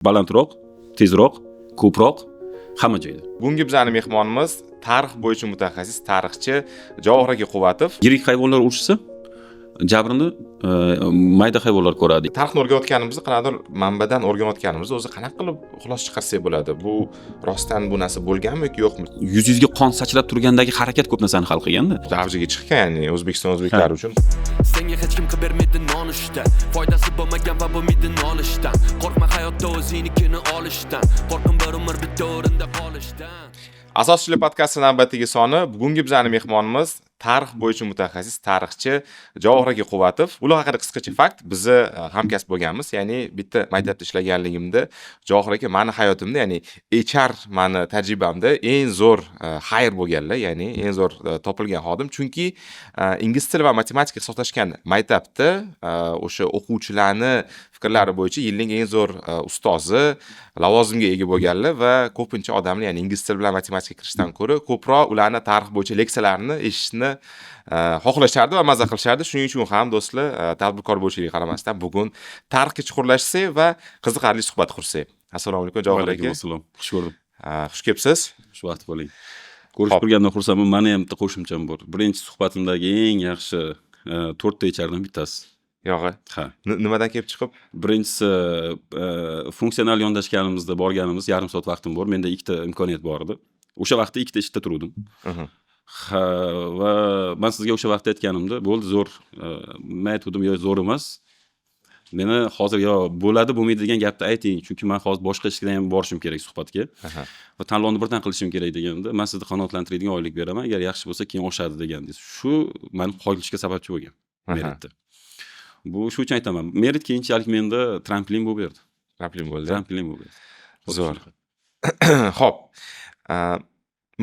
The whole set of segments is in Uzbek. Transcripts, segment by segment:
Balandroq, tezroq, ko'proq, hamma joyda. Bugungi bizani mehmonimiz tarix bo'yicha mutaxassis, tarixchi Javohir aka Quvvatov. Yirik hayvonlar urushsa, jabrini mayda hayvonlar ko'radi. Tarixni o'rganayotganimizda, qanaqadir manbadan o'rganayotganimizda o'zi qanaqa qilib xulosa chiqarsak bo'ladi? Bu rostdan bu narsa bo'lganmi yoki yo'qmi? Yuzingizga qon sachrab turgandagi harakat ko'p narsani hal qilganda. Avjiga chiqqan, ya'ni O'zbekiston o'zbeklari uchun. Senga hech kim qilib bermaydi nonushta. Foydasi bo'lmagan va bo'lmaydi nolishdan. Qo'rqma hayotda o'zingnikini olishdan. Qo'rqin bir umr bitta o'rinda qolishdan. Asoschilar podkasti navbatdagi soni. Bugungi bizani mehmonimiz tarix bo'yicha mutaxassis, tarixchi Javohir aka Quvvatov. Ular haqida qisqacha fakt: bizni hamkasb bo'lganmiz, ya'ni bitta maktabda ishlaganligimda Javohir aka mani hayotimda, ya'ni HR mani tajribamda eng zo'r hire bo'lganlar, ya'ni eng zo'r topilgan xodim, chunki ingliz tili va matematika ixtisoslashgan maktabda o'sha o'quvchilarni fikrlari bo'yicha yilning eng zo'r ustozi lavozimga ega bo'lganlar va ko'pincha odamlar, ya'ni ingliz tili bilan matematika kirishdan ko'ra ko'proq ularni tarix bo'yicha leksiyalarini eshitishni xohlashardi va maza qilishardi. Shuning uchun ham, do'stlar, tadbirkor bo'lishiga qaramasdan, bugun tarixga chuqurlashsak va qiziqarli suhbat qursak. Assalomu alaykum, Javohir Alaykum aka. assalom. Xush ko'rdim. Xush kelibsiz. Xushvaqt bo'ling. Ko'rishib turganimdan xursandman. Mani ham bitta qo'shimcham bor. Birinchi suhbatimdagi eng yaxshi to'rtta HRdan bittasi. Yo'g'i. Ha. Nimadan kelib chiqib? Birinchisi, funksional yondashganimizda borganimiz, yarim soat vaqtim bor. Menda ikkita imkoniyat bor edi. O'sha vaqtda ikkita ishda turuvdim. Ha, va man sizga o'sha vaqtda aytganimda, bo'ldi, zo'r, man aytgandim, yo zo'r emas. Meni hozir yo bo'ladi, bo'lmaydi degan gapni ayting, chunki man hozir boshqa ishga ham borishim kerak suhbatga. Va tanlovni birdan qilishim kerak deganda, man sizni qanoatlantiradigan oylik beraman, agar yaxshi bo'lsa, keyin oshadi degandingiz. Shu mani qolishga sababchi bo'lgan Meritda. Bu shu uchun aytaman. Merit keyinchalik menda tramplin bo'lib berdi. Tramplin bo'ldi. Tramplin bo'lib berdi. Zo'r. Xo'p.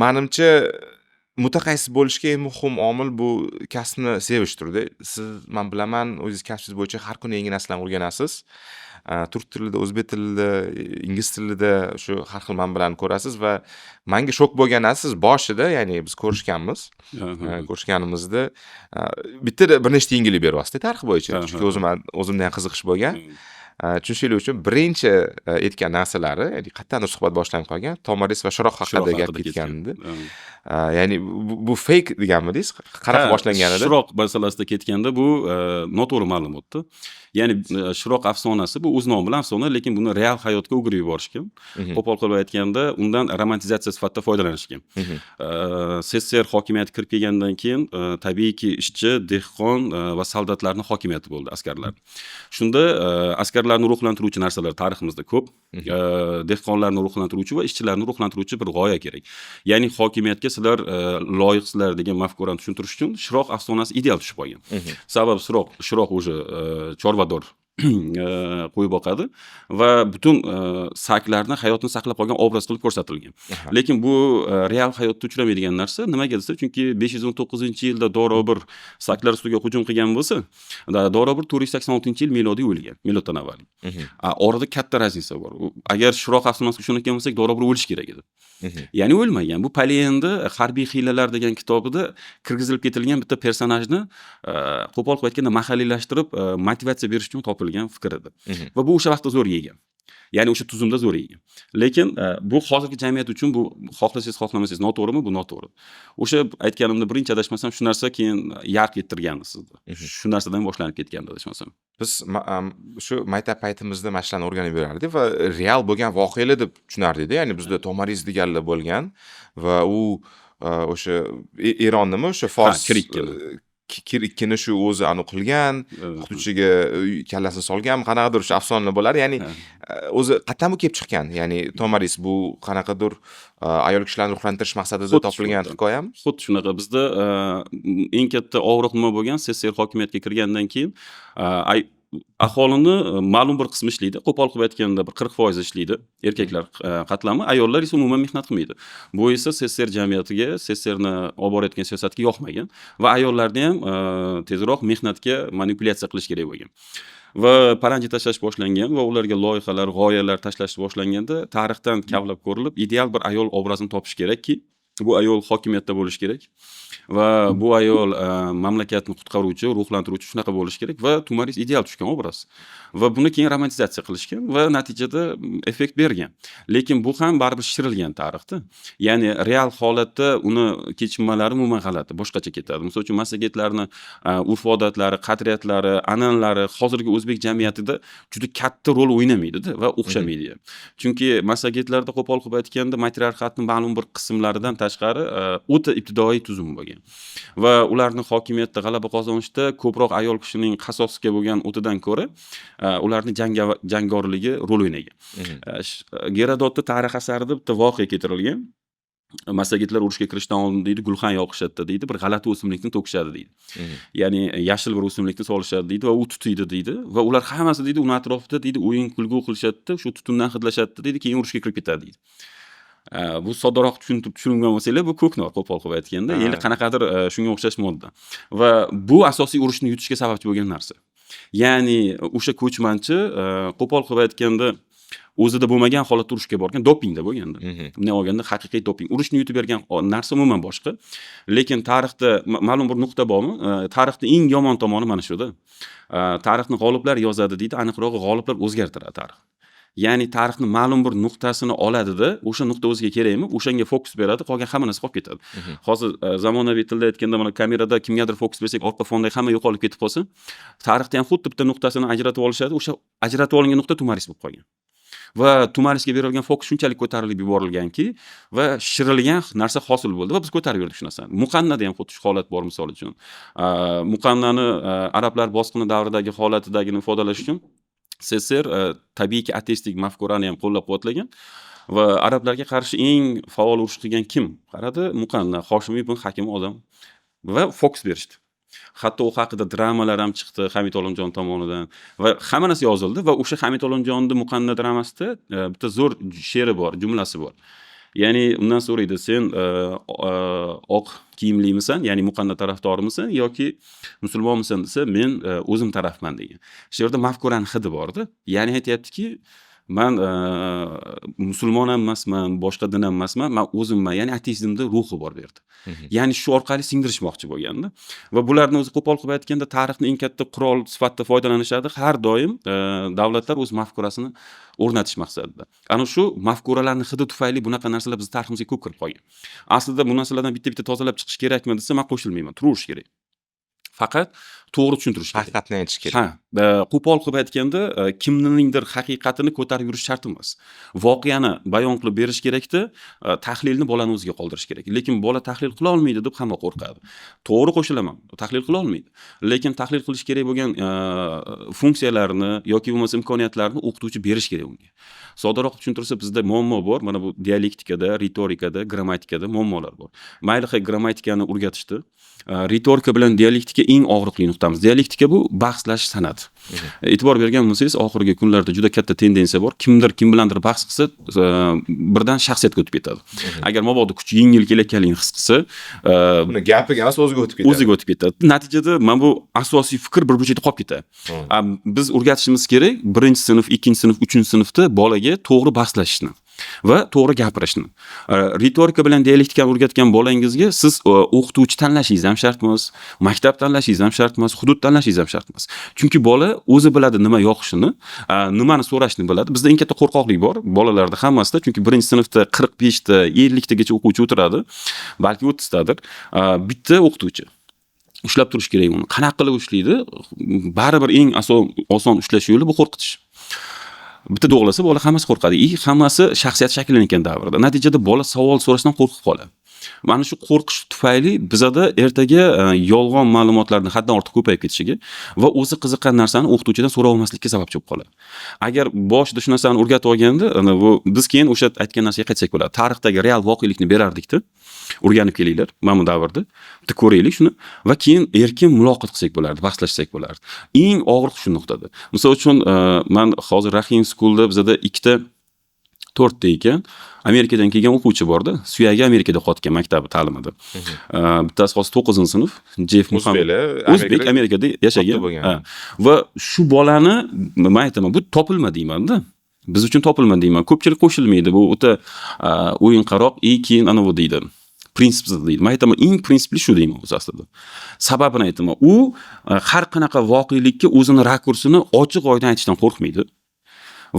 Manimcha, mutaxassis bo'lishga eng muhim omil bu kasbni sevishdirda. Siz, man bilaman, o'zingiz kasbingiz bo'yicha har kuni yangi narsalarni o'rganasiz. Turk tilida, o'zbek tilida, ingliz tilida shu har xil manbalarni ko'rasiz va manga shok bo'lgan narsa, siz boshida, ya'ni biz ko'rishganmiz. Ko'rishganimizda bittada bir nechta yengillik beryapsiz tarix bo'yicha. Chunki o'zim o'zimda ham qiziqish bo'lgan. Tushunishlik uchun birinchi aytgan narsalari, ya'ni qayerdandir suhbat boshlanib qolgan, Tomaris va Shiroq haqida gap ketgandi. Ya'ni bu fake deganmidingiz? Qanaqa boshlangan edi? Shiroq masalasida ketganda, bu noto'g'ri ma'lumotda. Ya'ni Shiroq afsonasi bu o'z nomi bilan afsona, lekin buni real hayotga o'girib yuborishgan. Qo'pol qilib aytganda, undan romantizatsiya sifatida foydalanishgan. SSSR hokimiyati kirib kelgandan keyin, tabiiyki, ishchi, dehqon va soldatlarni hokimiyati bo'ldi, askarlar. Shunda askarlarni ruhlantiruvchi narsalar tariximizda ko'p. Dehqonlarni ruhlantiruvchi va ishchilarni ruhlantiruvchi bir g'oya kerak. Ya'ni hokimiyatga sizlar loyiqsizlar degan mafkurani tushuntirish uchun Shiroq afsonasi ideal tushib qolgan. Sababi Shiroq уже chorvador, qo'y boqadi va butun saklarni hayotini saqlab qolgan obraz qilib ko'rsatilgan. Lekin bu real hayotda uchramaydigan narsa. Nimaga desa, chunki 519-yilda Doro bir saklar ustiga hujum qilgan bo'lsa, Doro bir 486-yil milodiy o'lgan, miloddan avval. Orada katta разница bor. Agar Shiroq afsonasiga ishonayotgan bo'lsak, Doro bir o'lishi kerak edi. Ya'ni o'lmagan. Bu Polyendi "Harbiy hiylalar" degan kitobida kirgizilib ketilgan bitta personajni, qo'pol qilib aytganda, mahalliylashtirib, motivatsiya berish uchun topilgan fikr edi. Va bu o'sha vaqtda zo'r yegan. Ya'ni o'sha tuzumda zo'r yegan. Lekin bu hozirgi jamiyat uchun, bu xohlasangiz, xohlamasangiz, noto'g'rimi? Bu noto'g'ri. O'sha aytganimda birinchi, adashmasam, shu narsa keyin yarq ettirgandi sizni. Shu narsadan boshlanib ketgandi, adashmasam. Biz shu maktab paytimizda mana shularni o'rganib yurardik va real bo'lgan voqealar deb tushunardikda. Ya'ni bizda Tomaris deganlar bo'lgan va u o'sha Eronnimi, o'sha fors Kir ikkini. Kir ikkini shu o'zi anavi qilgan, o'qituvchiga kallasini solgan, qanaqadir o'sha afsonalar bo'lardi. Ya'ni o'zi qayerdan bu kelib chiqqan? Ya'ni Tomaris bu qanaqadir ayol kishilarni ruhlantirish maqsadida Xuddi topilgan shunaqa. hikoyami? Xuddi shunaqa. Bizda eng katta og'riq nima bo'lgan? SSSR hokimiyatga kirgandan keyin aholini ma'lum bir qismi ishlaydi. Qo'pol qilib aytganda, bir 40% ishlaydi. Erkaklar qatlami, ayollar esa umuman mehnat qilmaydi. Bu esa SSSR jamiyatiga, SSSRni olib borayotgan siyosatga yoqmagan va ayollarni ham tezroq mehnatga manipulyatsiya qilish kerak bo'lgan. Va paranji tashlash boshlangan va ularga loyihalar, g'oyalar tashlash boshlanganda, tarixdan kavlab ko'rilib, ideal bir ayol obrazini topish kerakki, Bu ayol hokimiyatda bo'lishi kerak va bu ayol mamlakatni qutqaruvchi, ruhlantiruvchi, shunaqa bo'lishi kerak va Tumaris ideal tushgan obraz. Va buni keyin romantizatsiya qilishgan va natijada effekt bergan. Lekin bu ham baribir shishirilgan tarixda. Ya'ni real holatda uni kechinmalari umuman g'alati, boshqacha ketadi. Misol uchun, massagetlarni urf odatlari, qadriyatlari, an'analari hozirgi o'zbek jamiyatida juda katta rol o'ynamaydida va o'xshamaydi ham. Chunki massagetlarda, qo'pol qilib aytganda, matriarxatni ma'lum bir qismlaridan tashqari o'ta ibtidoiy tuzum bo'lgan va ularni hokimiyatda g'alaba qozonishda ko'proq ayol kishining qasosga bo'lgan o'tidan ko'ra ularni jangorligi rol o'ynagan. Gerodotni Tarix asarida bitta voqea keltirilgan. Massagetlar urushga kirishdan oldin, deydi, gulxan yoqishadida, deydi, bir g'alati o'simlikni to'kishadi, deydi. Ya'ni yashil bir o'simlikni solishadi, deydi, va u tutiydi, deydi, va ular hammasi, deydi, uni atrofida, deydi, o'yin kulgu qilishadida, shu tutundan hidlashadida, deydi, keyin urushga kirib ketadi, deydi. Bu soddaroq tushuntirib tushungan bo'lsanglar, bu ko'knor, qo'pol qilib aytganda, endi qanaqadir shunga o'xshash modda va bu asosiy urushni yutishga sababchi bo'lgan narsa. Ya'ni o'sha ko'chmanchi, qo'pol qilib aytganda, o'zida bo'lmagan holatda urushga borgan, dopingda bo'lganda. Bunday olganda, haqiqiy doping. Urushni yutib bergan narsa umuman boshqa. Lekin tarixda ma'lum bir nuqta bormi? Tarixni eng yomon tomoni mana shuda. Tarixni g'oliblar yozadi, deydi, aniqrog'i, g'oliblar o'zgartiradi tarix. Ya'ni tarixni ma'lum bir nuqtasini oladida, o'sha nuqta o'ziga kerakmi, o'shanga fokus beradi, qolgan hamma narsa qolib ketadi. Hozir zamonaviy tilda aytganda, mana kamerada kimgadir fokus bersak, orqa fondagi hamma yo'qolib ketib qolsa, tarixda ham xuddi bitta nuqtasini ajratib olishadi, o'sha ajratib olingan nuqta Tumaris bo'lib qolgan. Va Tumarisga berilgan fokus shunchalik ko'tarilib yuborilganki va shishirilgan narsa hosil bo'ldi va biz ko'tarib yurdik shu narsani. Muqannada ham xuddi shu holat bor, misol uchun. Muqannani arablar bosqini davridagi holatidagini ifodalash uchun SSSR tabiiyki ateistik mafkurani ham qo'llab-quvvatlagan va arablarga qarshi eng faol urush qilgan kim? Qaradi, Muqanna, Hoshimiy ibn Hakim odam va fokus berishdi. Hatto u haqida dramalar ham chiqdi Hamid Olimjon tomonidan va hamma narsa yozildi va o'sha Hamid Olimjonni Muqanna dramasida bitta zo'r she'ri bor, jumlasi bor. Ya'ni undan so'raydi: "Sen oq kiyimlimisan, ya'ni Muqanna tarafdorimisan yoki musulmonmisan?" desa, "Men o'zim tarafman", degan. Shu yerda mafkurani hidi borda. Ya'ni aytyaptiki, man musulmon ham emasman, boshqa din ham emasman, man o'zimman. Ya'ni ateizmda ruhi bor bu yerda. Ya'ni shu orqali singdirishmoqchi bo'lganda va bularni o'zi, qo'pol qilib aytganda, tarixni eng katta qurol sifatida foydalanishadi har doim davlatlar o'z mafkurasini o'rnatish maqsadida. Ana shu mafkuralarni hidi tufayli bunaqa narsalar bizni tariximizga ko'p kirib qolgan. Aslida bu narsalardan bitta-bitta tozalab chiqish kerakmi desa, man qo'shilmayman, turaverish kerak. Faqat to'g'ri tushuntirish kerak. Haqiqatni aytish kerak. Ha, qo'pol qilib aytganda, kimningdir haqiqatini ko'tarib yurish shart emas. Voqeani bayon qilib berish kerakda, tahlilni bolani o'ziga qoldirish kerak. Lekin bola tahlil qila olmaydi deb hamma qo'rqadi. To'g'ri, qo'shilaman, tahlil qila olmaydi. Lekin tahlil qilish kerak bo'lgan funksiyalarni yoki bo'lmasa imkoniyatlarni o'qituvchi berish kerak unga. Soddaroq tushuntirsa, bizda muammo bor. Mana bu dialektikada, ritorikada, grammatikada muammolar bor. Mayli, ha, grammatikani o'rgatishdi. Ritorika bilan dialektika eng og'riqli nuqtamiz. Dialektika bu bahslashish san'ati. E'tibor bergan bo'lsangiz, oxirgi kunlarda juda katta tendensiya bor. Kimdir kim bilandir bahs qilsa, birdan shaxsiyatga o'tib ketadi. Agar mabodo kuchi yengil kelayotganligini his qilsa, Uni gapiga emas, o'ziga o'tib ketadi. o'ziga o'tib ketadi. Natijada mana bu asosiy fikr bir burchakda qolib ketadi. Biz o'rgatishimiz kerak birinchi sinf, ikkinchi sinf, uchinchi sinfda bolaga to'g'ri bahslashishni va to'g'ri gapirishni. Ritorika bilan dialektikani o'rgatgan bolangizga siz o'qituvchi tanlashingiz ham shart emas, maktab tanlashingiz ham shart emas, hudud tanlashingiz ham shart emas. Chunki bola o'zi biladi nima yoqishini, nimani so'rashni biladi. Bizda eng katta qo'rqoqlik bor bolalarda hammasida, chunki birinchi sinfda 45 ta, 50 tagacha o'quvchi o'tiradi, balki 30 tadir. Bitta o'qituvchi ushlab turish kerak uni. Qanaqa qilib ushlaydi? Baribir eng oson ushlash yo'li bu qo'rqitish. Bitta do'g'lasa, bola hammasi qo'rqadi. И hammasi shaxsiyat shakllanayotgan davrda. Natijada bola savol so'rashdan qo'rqib qoladi. Mana shu qo'rqish tufayli bizada ertaga yolg'on ma'lumotlarni haddan ortiq ko'payib ketishiga va o'zi qiziqqan narsani o'qituvchidan so'rab olmaslikka sababchi bo'lib qoladi. Agar boshida shu narsani o'rgatib olganda, ana bu biz keyin o'sha aytgan narsaga qaytsak bo'ladi. Tarixdagi real voqelikni berardikda, o'rganib kelinglar mana bu davrda. Bitta ko'raylik shuni va keyin erkin muloqot qilsak bo'lardi, bahslashsak bo'lardi. Eng og'riq shu nuqtada. Misol uchun, man hozir Rahim School'da bizada ikkita, to'rtta ekan, Amerikadan kelgan o'quvchi borda, suyagi Amerikada qotgan maktabi ta'limida. Bittasi hozir 9-sinf, Jeff Muhammad. O'zbeklar O'zbek Amerikada yashagan. Katta bo'lgan. Ha. Va shu bolani man aytaman, bu topilma deymanda. Biz uchun topilma deyman. Ko'pchilik qo'shilmaydi. Bu o'ta o'yinqaroq и keyin anavi deydi. Prinsipsiz deydi. Man aytaman, eng prinsipli shu deyman o'zi aslida. Sababini aytaman. U har qanaqa voqelikka o'zini rakursini ochiq oydin aytishdan qo'rqmaydi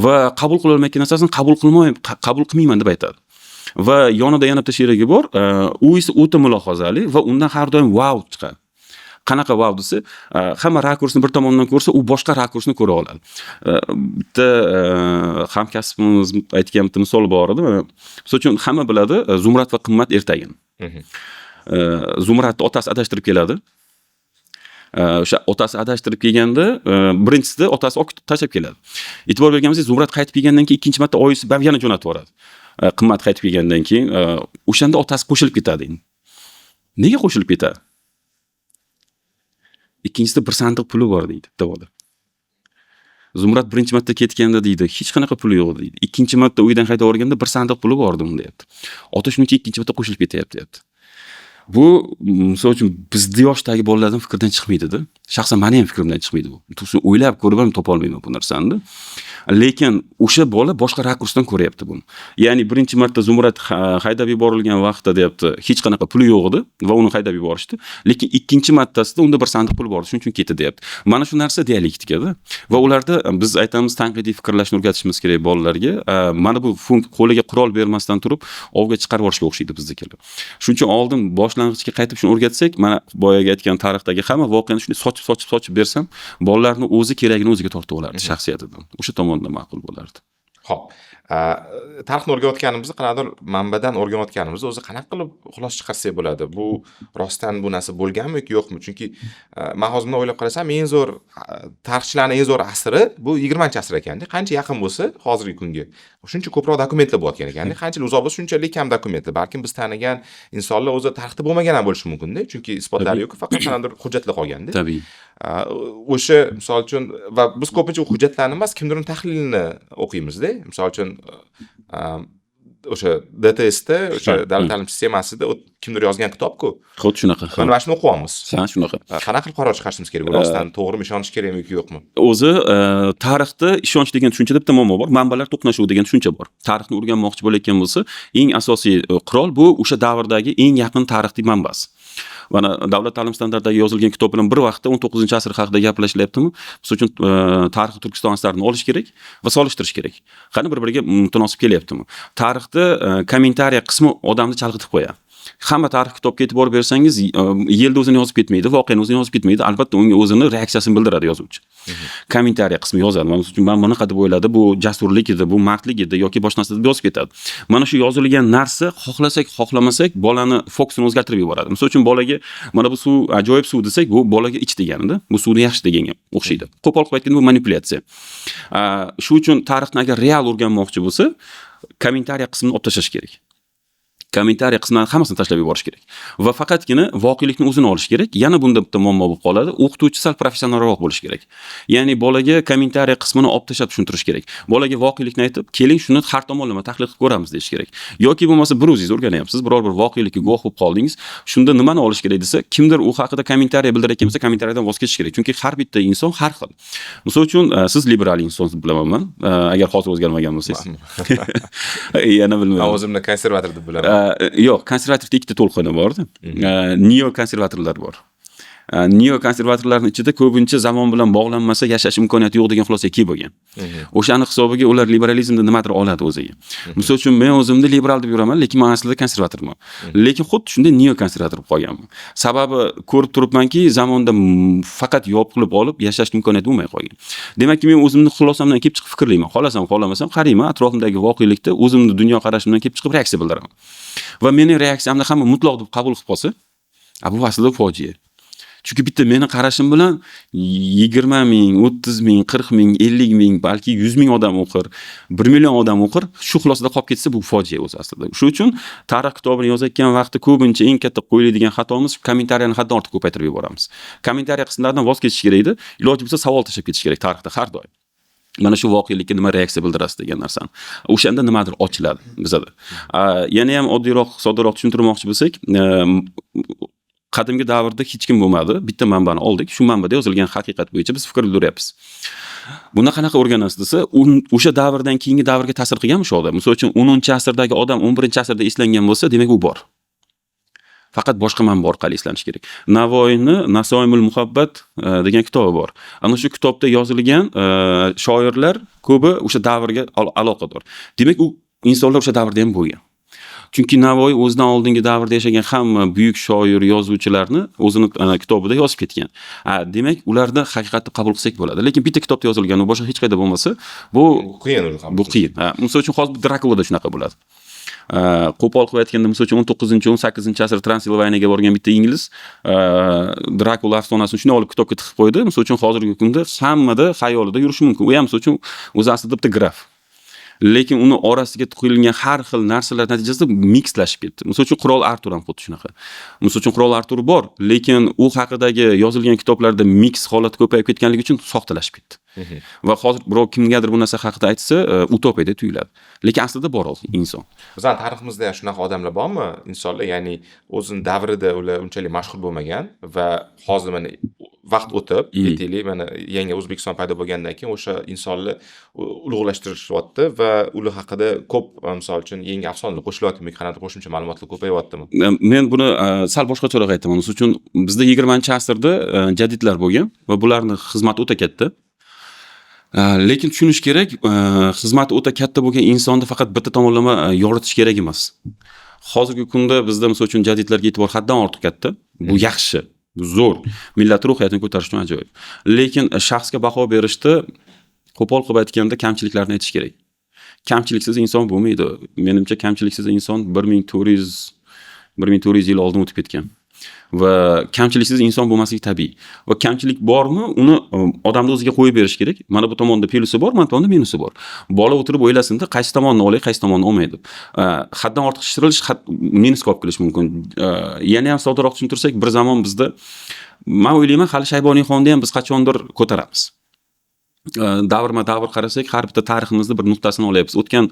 va qabul qilolmayotgan narsasini qabul qilmayman deb aytadi. Va yonida yana bitta sherigi bor, u esa o'ta mulohazali va undan har doim vau chiqadi. Qanaqa vau desa, hamma rakursni bir tomondan ko'rsa, u boshqa rakursni ko'ra oladi. Bitta hamkasbimiz aytgan bitta misol bor edi. Mana, misol uchun, hamma biladi Zumrad va Qimmat ertagini. Zumradni otasi adashtirib keladi. O'sha otasi adashtirib kelganda, birinchisida otasi olib tashlab keladi. E'tibor bergan bo'lsangiz, Zumrad qaytib kelgandan keyin ikkinchi marta oyisi baribir yana jo'natib yuboradi. Qimmat qaytib kelgandan keyin o'shanda otasi qo'shilib ketadi endi. Nega qo'shilib ketadi? Ikkinchisida bir sandiq puli bor deydi bitta bola. Zumrad birinchi marta ketganda deydi, hech qanaqa puli yo'q deydi. Ikkinchi marta uydan haydab yuborganda bir sandiq puli bor edi unda deyapti. Ota shuning uchun ikkinchi marta qo'shilib ketyapti deyapti. Bu, misol uchun, bizni yoshdagi bolalardan fikrdan chiqmaydi-da. Shaxsan mani ham fikrimdan chiqmaydi bu. To'g'risi, o'ylab ko'rib ham topolmayman bu narsani. Lekin o'sha bola boshqa rakursdan ko'ryapti buni. Ya'ni birinchi marta Zumrad haydab yuborilgan vaqtda deyapti, hech qanaqa puli yo'q edi va uni haydab yuborishdi. Lekin ikkinchi martasida unda bir sandiq pul bor edi, shuning uchun ketdi deyapti. Mana shu narsa dialektikada va ularda biz aytamiz, tanqidiy fikrlashni o'rgatishimiz kerak bolalarga. Mana bu qo'liga qurol bermasdan turib ovga chiqarib yuborishga o'xshaydi biznikilar. Shuning uchun oldin boshlang'ichga qaytib shuni o'rgatsak, mana boyagi aytgan tarixdagi hamma voqeani shunday sochib, sochib, sochib bersam, bolalarni o'zi keragini o'ziga tortib olardi shaxsiyatidan. O'sha tomondan ma'qul bo'lardi. Xo'p, tarixni o'rganayotganimizda, qanaqadir manbadan o'rganayotganimizda o'zi qanaqa qilib xulosa chiqarsak bo'ladi? Bu rostdan bu narsa bo'lganmi yoki yo'qmi? Chunki man hozir bunday o'ylab qarasam, eng zo'r tarixchilarning eng zo'r asri bu 20-asr ekanda. Qancha yaqin bo'lsa hozirgi kunga, shuncha ko'proq dokumentlar bo'layotgan ekanda. Qanchalik uzoq bo'lsa, shunchalik kam dokumentlar. Balkim biz tanigan insonlar o'zi tarixda bo'lmagan ham bo'lishi mumkin-da, chunki isbotlari yo'q, faqat qanaqadir hujjatlar qolganda. O'sha misol uchun va biz ko'pincha u hujjatlarni emas, kimdirning tahlilini o'qiymizda. Misol uchun, o'sha DTSda, o'sha davlat ta'lim sistemasida kimdir yozgan kitobku. Xuddi shunaqa. Mana shuni o'qiyapmiz. Ha, shunaqa. Qanaqa qilib qaror chiqarishimiz kerak? Bu rostdan to'g'rimi, ishonish kerakmi yoki yo'qmi? O'zi tarixda ishonch degan tushunchada bitta muammo bor. Manbalar to'qnashuvi degan tushuncha bor. Tarixni o'rganmoqchi bo'layotgan bo'lsa, eng asosiy qurol bu o'sha davrdagi eng yaqin tarixning manbasi. Mana davlat ta'lim standartidagi yozilgan kitob bilan bir vaqtda 19-asr haqida gaplashilyaptimi? Misol uchun, Tarixi Turkiston asarini olish kerak va solishtirish kerak. Qani bir-biriga mutanosib kelyaptimi? Tarixda kommentariya qismi odamni chalg'itib qo'yadi. Hamma tarix kitobga e'tibor bersangiz, yilda o'zini yozib ketmaydi, voqeani o'zini yozib ketmaydi. Albatta unga o'zini reaksiyasini bildiradi yozuvchi. Kommentariya qismi yozadi. Mana misol uchun, mana bunaqa deb o'yladi, bu jasurlik edi, bu mardlik edi yoki boshqa narsa deb yozib ketadi. Mana shu yozilgan narsa xohlasak, xohlamasak bolani fokusini o'zgartirib yuboradi. Misol uchun, bolaga mana bu suv ajoyib suv desak, bu bolaga ich deganida, bu suvni yaxshi deganga o'xshaydi. Qo'pol qilib aytganda bu manipulyatsiya. Shu uchun tarixni agar real o'rganmoqchi bo'lsa, kommentariya qismini olib tashlash kerak. Kommentariya qismlarini hammasini tashlab yuborish kerak va faqatgina voqelikni o'zini olish kerak. Yana bunda bitta muammo bo'lib qoladi. O'qituvchi sal professionalroq bo'lishi kerak. Ya'ni bolaga kommentariya qismini olib tashlab tushuntirish kerak. Bolaga voqelikni aytib, keling shuni har tomonlama tahlil qilib ko'ramiz deyish kerak. Yoki bo'lmasa bir o'zingiz o'rganyapsiz, biror bir voqelikka guvoh bo'lib qoldingiz. Shunda nimani olish kerak desa, kimdir u haqida kommentariya bildirayotgan bo'lsa, kommentariyadan voz kechish kerak. Chunki har bitta inson har xil. Misol uchun, siz liberal inson deb bilaman man. Agar hozir o'zgarmagan bo'lsangiz. Yana bilmayman. Man o'zimni konservator deb bilaman. Yo'q, konservativda ikkita to'lqini borda. Neo konservatorlar bor. Neo konservatorlarning ichida ko'pincha zamon bilan bog'lanmasa yashash imkoniyati yo'q degan xulosaga kelib bo'lgan. O'shani hisobiga ular liberalizmda nimadir oladi o'ziga. Misol uchun, men o'zimni liberal deb yuraman, lekin men aslida konservatorman. Lekin xuddi shunday neo konservator bo'lib qolganman. Sababi ko'rib turibmanki, zamonda faqat yopilib olib yashash imkoniyati bo'lmay qolgan. Demakki, men o'zimni xulosamdan kelib chiqib fikrlayman. Xohlasam, xohlamasam qarayman, atrofimdagi voqelikda o'zimni dunyoqarashimdan kelib chiqib reaksiya bildiraman. Va meni reaksiyamni hamma mutlaq deb qabul qilib qolsa, bu aslida fojia. Chunki bitta meni qarashim bilan 20 ming, 30 ming, 40 ming, 50 ming, balki 100 ming odam o'qir, 1 million odam o'qir, shu xulosada qolib ketsa bu fojia o'zi aslida. Shuning uchun tarix kitobini yozayotgan vaqtda ko'pincha eng katta qo'yiladigan xatomiz kommentariyani haddan ortiq ko'paytirib yuboramiz. Kommentariya qismlaridan voz kechish kerak edi. Iloji bo'lsa savol tashlab ketish kerak tarixda har doim. Mana shu voqelikka nima reaksiya bildirasiz degan narsani. O'shanda nimadir ochiladi bizada. Yana ham oddiyroq, soddaroq tushuntirmoqchi bo'lsak, qadimgi davrda hech kim bo'lmadi. Bitta manbani oldik. Shu manbada yozilgan haqiqat bo'yicha biz fikr bildiryapmiz. Buni qanaqa o'rganasiz desa, o'sha davrdan keyingi davrga ta'sir qilganmi shu odam? Misol uchun, 10-asrdagi odam 11-asrda eslangan bo'lsa, demak u bor. Faqat boshqa manba orqali eslanishi kerak. Navoiyni Nasoimul muhabbat degan kitobi bor. Ana shu kitobda yozilgan shoirlar ko'pi o'sha davrga aloqador. Demak, u insonlar o'sha davrda ham bo'lgan. Chunki Navoiy o'zidan oldingi davrda yashagan hamma buyuk shoir, yozuvchilarni o'zini kitobida yozib ketgan. Demak, ularni haqiqat deb qabul qilsak bo'ladi. Lekin bitta kitobda yozilgan, u boshqa hech qayerda bo'lmasa, bu qiyin uni qabul bu qiyin. Misol uchun, hozir Drakulada shunaqa bo'ladi. Qo'pol qilib aytganda, misol uchun, 19, 18 asr Transilvaniyaga borgan bitta ingliz Drakula afsonasini shunday olib kitobga tiqib qo'ydi. Misol uchun, hozirgi kunda hammada xayolida yurishi mumkin. U ham, misol uchun, o'zi aslida bitta graf. Lekin uni orasiga qo'yilgan har xil narsalar natijasida mikslashib ketdi. Misol uchun, Qirol Artur ham xuddi shunaqa. Misol uchun, Qirol Artur bor, lekin u haqidagi yozilgan kitoblarda miks holat ko'payib ketganligi uchun soxtalashib ketdi. Va hozir birov kimgadir bu narsa haqida aytsa, utopiyadek tuyuladi. Lekin aslida bor u inson. Bizani tariximizda ham shunaqa odamlar bormi? Insonlar, ya'ni o'zini davrida ular unchalik mashhur bo'lmagan va hozir mana vaqt o'tib, aytaylik, mana yangi O'zbekiston paydo bo'lgandan keyin o'sha insonlar ulug'lashtirishyapti va ular haqida ko'p, misol uchun, yangi afsonalar qo'shilyaptimi yoki qanaqadir qo'shimcha ma'lumotlar ko'payyaptimi? Men buni sal boshqacharoq aytaman. Misol uchun, bizda 20-asrda jadidlar bo'lgan va bularni xizmati o'ta katta. Lekin tushunish kerak, xizmati o'ta katta bo'lgan insonni faqat bitta tomonlama yoritish kerak emas. Hozirgi kunda bizda, misol uchun, jadidlarga e'tibor haddan ortiq katta. Bu yaxshi, bu zo'r. Millat ruhiyatini ko'tarish uchun ajoyib. Lekin shaxsga baho berishda, qo'pol qilib aytganda, kamchiliklarni aytish kerak. Kamchiliksiz inson bo'lmaydi. Menimcha, kamchiliksiz inson 1400 yil oldin o'tib ketgan. Va kamchiliksiz inson bo'lmasligi tabiiy. Va kamchilik bormi, uni odamni o'ziga qo'yib berish kerak. Mana bu tomonda plusi bor, mana bu tomonda minusi bor. Bola o'tirib o'ylasinda, qaysi tomonni olay, qaysi tomonni olmay deb. Haddan ortiq shishirilish minusga olib kelishi mumkin. Yana ham soddaroq tushuntirsak, bir zamon bizda, men o'ylayman, hali Shayboniy xonni ham biz qachondir ko'taramiz. Davrma davr qarasak, har bitta tariximizni bir nuqtasini olyapmiz. O'tgan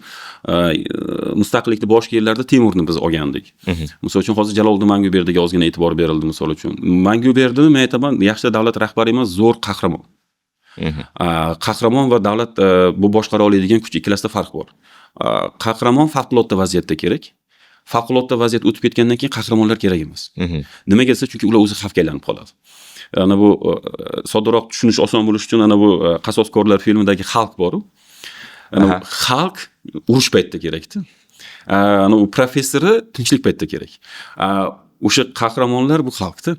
mustaqillikni boshqa yillarda Temurni biz olgandik. Misol uchun, hozir Jaloliddin Manguberdiga ozgina e'tibor berildi, misol uchun. Manguberdini men aytaman, yaxshi davlat rahbari emas, zo'r qahramon. Qahramon va davlat bu boshqara oladigan kuch, ikkalasida farq bor. Qahramon favqulodda vaziyatda kerak. Favqulodda vaziyat o'tib ketgandan keyin qahramonlar kerak emas. Nimaga desa, chunki ular o'zi xavfga aylanib qoladi. Ana bu soddaroq tushunish oson bo'lishi uchun, ana bu Qasoskorlar filmidagi Xalk bor-u. Ana bu Xalk urush paytida kerakda. Ana u professori tinchlik paytida kerak. O'sha qahramonlar bu xalqda.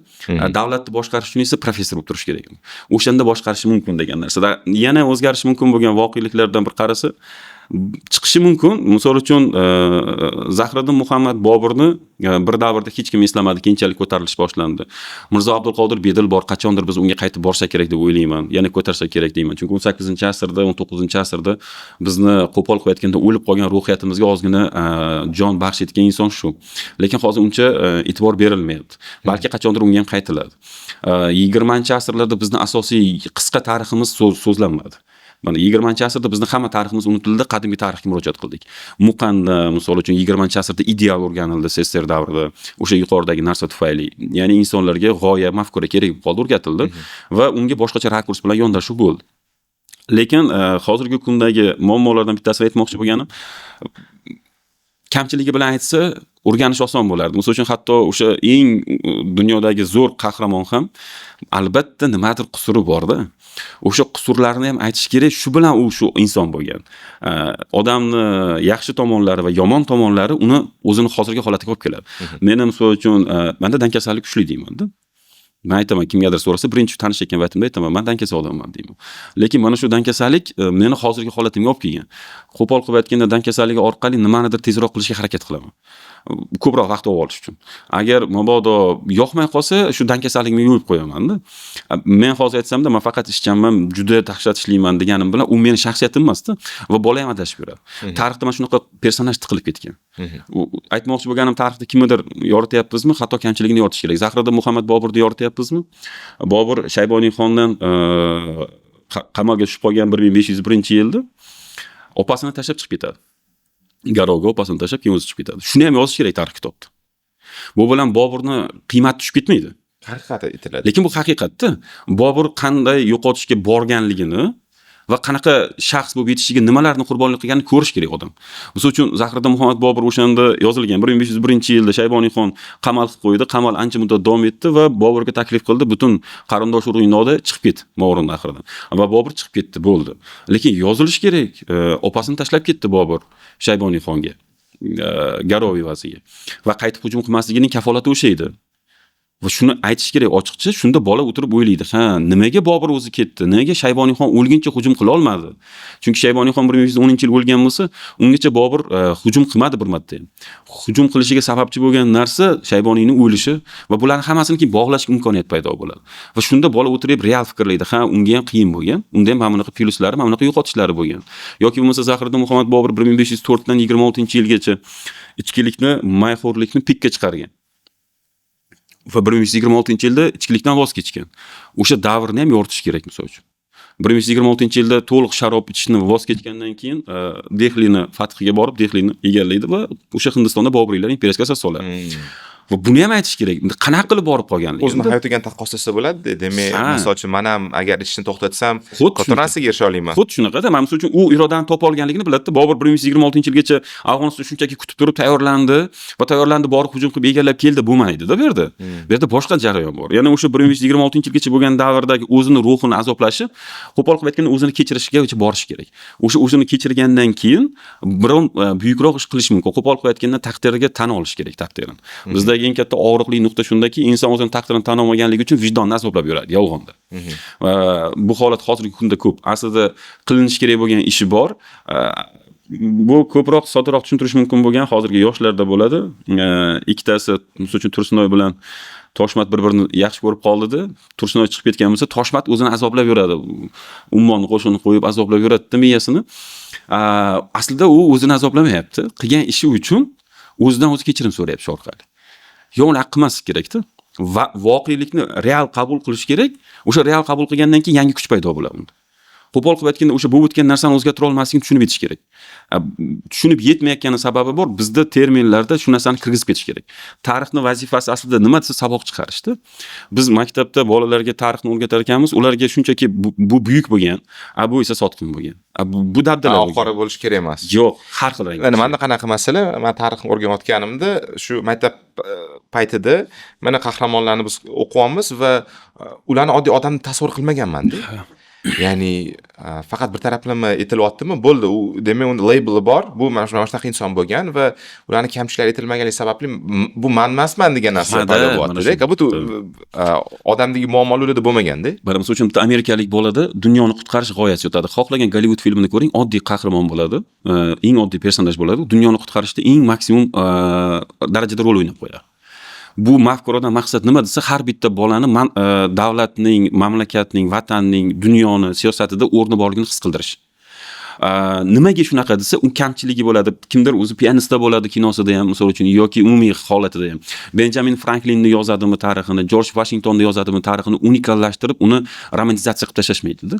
Davlatni boshqarish uchun esa professor bo'lib turish kerak. O'shanda boshqarishi mumkin degan narsa. Yana o'zgarishi mumkin bo'lgan voqeliklardan bir qarasa chiqishi mumkin. Misol uchun, Zahriddin Muhammad Boburni bir davrda hech kim eslamadi, keyinchalik ko'tarilish boshlandi. Mirzo Abdulqodir Bedil bor, qachondir biz unga qaytib borsak kerak deb o'ylayman. Yana ko'tarsak kerak deyman. Chunki 18-asrda, 19-asrda bizni qo'pol qilib aytganda o'lib qolgan ruhiyatimizga ozgina jon baxsh etgan inson shu. Lekin hozir uncha e'tibor berilmayapti. Balki qachondir unga ham qaytiladi. 20-asrlarda bizni asosiy qisqa tariximiz so'zlanmadi. Mana 20-asrda bizni hamma tariximiz unutildi, qadimgi tarixga murojaat qildik. Muqanda, misol uchun, 20-asrda ideal o'rganildi SSSR davrida, o'sha yuqoridagi narsa tufayli. Ya'ni insonlarga g'oya, mafkura kerak bo'lib qoldi, o'rgatildi va unga boshqacha rakurs bilan yondashuv bo'ldi. Lekin hozirgi kundagi muammolardan bittasini aytmoqchi bo'lganim, kamchiligi bilan aytsa, o'rganish oson bo'lardi. Misol uchun, hatto o'sha eng dunyodagi zo'r qahramon ham albatta nimadir qusuri borda. O'sha qusurlarni ham aytish kerak, shu bilan u shu inson bo'lgan. Odamni yaxshi tomonlari va yomon tomonlari uni o'zini hozirgi holatiga olib keladi. Meni, misol uchun, menda dangasalik kuchli deymanda. Men aytaman, kimgadir so'rasa, birinchi tanishayotgan paytimda aytaman, men dangasa odamman deyman. Lekin mana shu dangasalik meni hozirgi holatimga olib kelgan. Qo'pol qilib aytganda, dangasaligi orqali nimanidir tezroq qilishga harakat qilaman. Ko'proq vaqt olib olish uchun. Agar mabodo yoqmay qolsa, shu dangasaligimni yuvib qo'yaman-da. Men hozir aytsamda, men faqat ishchanman, juda dahshat ishlayman deganim bilan u meni shaxsiyatim emas-da va bola ham adashib yuradi. Tarixda mana shunaqa personaj tiqilib ketgan. U aytmoqchi bo'lganim, tarixda kimnidir yorityapmizmi, hatto kamchiligini yoritish kerak. Zahriddin Muhammad Boburni yorityapmizmi? Bobur Shayboniy xondan qamalga tushib qolgan 1501-yilda opasini tashlab chiqib ketadi. Garovga opasini tashlab, keyin o'zi chiqib ketadi. Shuni ham yozish kerak tarix kitobda. Bu bilan Boburni qiymati tushib ketmaydi. Haqiqat aytiladi. Lekin bu haqiqatda Bobur qanday yo'qotishga borganligini Va qanaqa shaxs bo'lib yetishishiga nimalarni qurbonlik qilganini ko'rish kerak odam. Misol uchun, Zahiriddin Muhammad Bobur o'shanda yozilgan 1501-yilda Shayboniyxon qamal qilib qo'ydi. Qamal ancha muddat davom etdi va Boburga taklif qildi, butun qarindosh urug'ingni oldi, chiqib ket Movarounnahrdan. Va Bobur chiqib ketdi, bo'ldi. Lekin yozilishi kerak, opasini tashlab ketdi Bobur Shayboniyxonga, garov evaziga. Va qaytib hujum qilmasligining kafolati o'sha edi. Va shuni aytish kerak ochiqcha, shunda bola o'tirib o'ylaydi, ha, nimaga Bobur o'zi ketdi? Nimaga Shayboniyxon o'lguncha hujum qila olmadi? Chunki Shayboniyxon 1510-yil o'lgan bo'lsa, ungacha Bobur hujum qilmadi bir marta ham. Hujum qilishiga sababchi bo'lgan narsa Shayboniyning o'lishi va bularni hammasini keyin bog'lashga imkoniyat paydo bo'ladi. Va shunda bola o'tirib real fikrlaydi, ha, unga ham qiyin bo'lgan, unda ham mana bunaqa plyuslari, mana bunaqa yo'qotishlari bo'lgan. Yoki bo'lmasa Zahiriddin Muhammad Bobur 1504 dan 26-yilgacha ichkilikni, mayxo'rlikni pikka chiqargan. Va 1526-yilda ichkilikdan voz kechgan. O'sha davrni ham yoritish kerak, misol uchun. 1526-yilda to'liq sharob ichishni voz kechgandan keyin Dehlini fathiga borib, Dehlini egallaydi va o'sha Hindistonda Boburiylar imperiyasiga asos soladi. Va buni ham aytish kerak. Qanaqa qilib borib qolganligini. O'zini hayotiga ham taqqoslasa bo'ladi. Demak, misol uchun, men ham agar ichishni to'xtatsam, katta narsaga erisha olaman. Xuddi shunaqada. Mana, misol uchun, u irodani topa olganligini biladida. Bobur 1526-yilgacha Afg'oniston shunchaki kutib turib tayyorlandi va tayyorlandi, borib hujum qilib egallab keldi, bo'lmaydi-da bu yerda. Bu yerda boshqa jarayon bor. Ya'ni o'sha 1526-yilgacha bo'lgan davrdagi o'zini ruhini azoblashi, qo'pol qilib aytganda, o'zini kechirishga borish kerak. O'sha o'zini kechirgandan keyin biron buyukroq ish qilish mumkin. Qo'pol qilib aytganda, taqdiriga tan olish kerak, taqdirini. Bizdagi eng katta og'riqli nuqta shundaki, inson o'zini taqdirini tan olmaganligi uchun vijdonni azoblab yuradi yolg'onda. Va bu holat hozirgi kunda ko'p. Aslida qilinishi kerak bo'lgan ishi bor. Bu ko'proq, soddaroq tushuntirish mumkin bo'lgan hozirgi yoshlarda bo'ladi. Ikkitasi, misol uchun, Tursunoy bilan Toshmat bir-birini yaxshi ko'rib qoldida, Tursunoy chiqib ketgan bo'lsa, Toshmat o'zini azoblab yuradi. Ummon qo'shini qo'yib azoblab yuradida miyasini. Aslida u o'zini azoblamayapti. Qilgan ishi uchun o'zidan o'zi kechirim so'rayapti shu orqali. Yo, unaqa qilmaslik kerakda. Va voqelikni real qabul qilish kerak. O'sha real qabul qilgandan keyin yangi kuch paydo bo'ladi unda. Qo'pol qilib aytganda, o'sha bo'lib o'tgan narsani o'zgartira olmasligini tushunib yetish kerak. Tushunib yetmayotgani sababi bor. Bizda terminlarda shu narsani kirgizib ketish kerak. Tarixni vazifasi aslida nima desa, saboq chiqarishda. Biz maktabda bolalarga tarixni o'rgatar ekanmiz, ularga shunchaki bu buyuk bo'lgan, a bu esa sotqin bo'lgan. A bu dabdala Oq bo'lgan. qora bo'lishi kerak emas. Yo'q, har xil rang. Mana manda qanaqa masala, man tarixni o'rganayotganimda shu maktab paytida mana qahramonlarni biz o'qiyapmiz va ularni oddiy odam tasavvur qilmaganman-da. Ya'ni faqat bir taraflama aytilyaptimi, bo'ldi, u demak uni labeli bor, bu mana shunaqa inson bo'lgan va ularni kamchiliklari aytilmaganligi sababli bu man emasman degan narsa paydo Mana bo'lyapti-da. shu. Как будто odamdagi muammolar ularda bo'lmaganda. Mana, misol uchun, bitta amerikalik bolada dunyoni qutqarish g'oyasi yotadi. Xohlagan Gollivud filmini ko'ring, oddiy qahramon bo'ladi, eng oddiy personaj bo'ladi, dunyoni qutqarishda eng maksimum darajada rol o'ynab qo'yadi. Bu mafkuradan maqsad nima desa, har bitta bolani davlatning, mamlakatning, vatanning, dunyoni siyosatida o'rni borligini his qildirish. Nimaga shunaqa desa, u kamchiligi bo'ladi. Kimdir o'zi pianista bo'ladi kinosida ham, misol uchun, yoki umumiy holatida ham. Benjamin Franklinni yozadimi tarixini, Jorj Vashingtonni yozadimi tarixini, unikallashtirib, uni romantizatsiya qilib tashlashmaydida.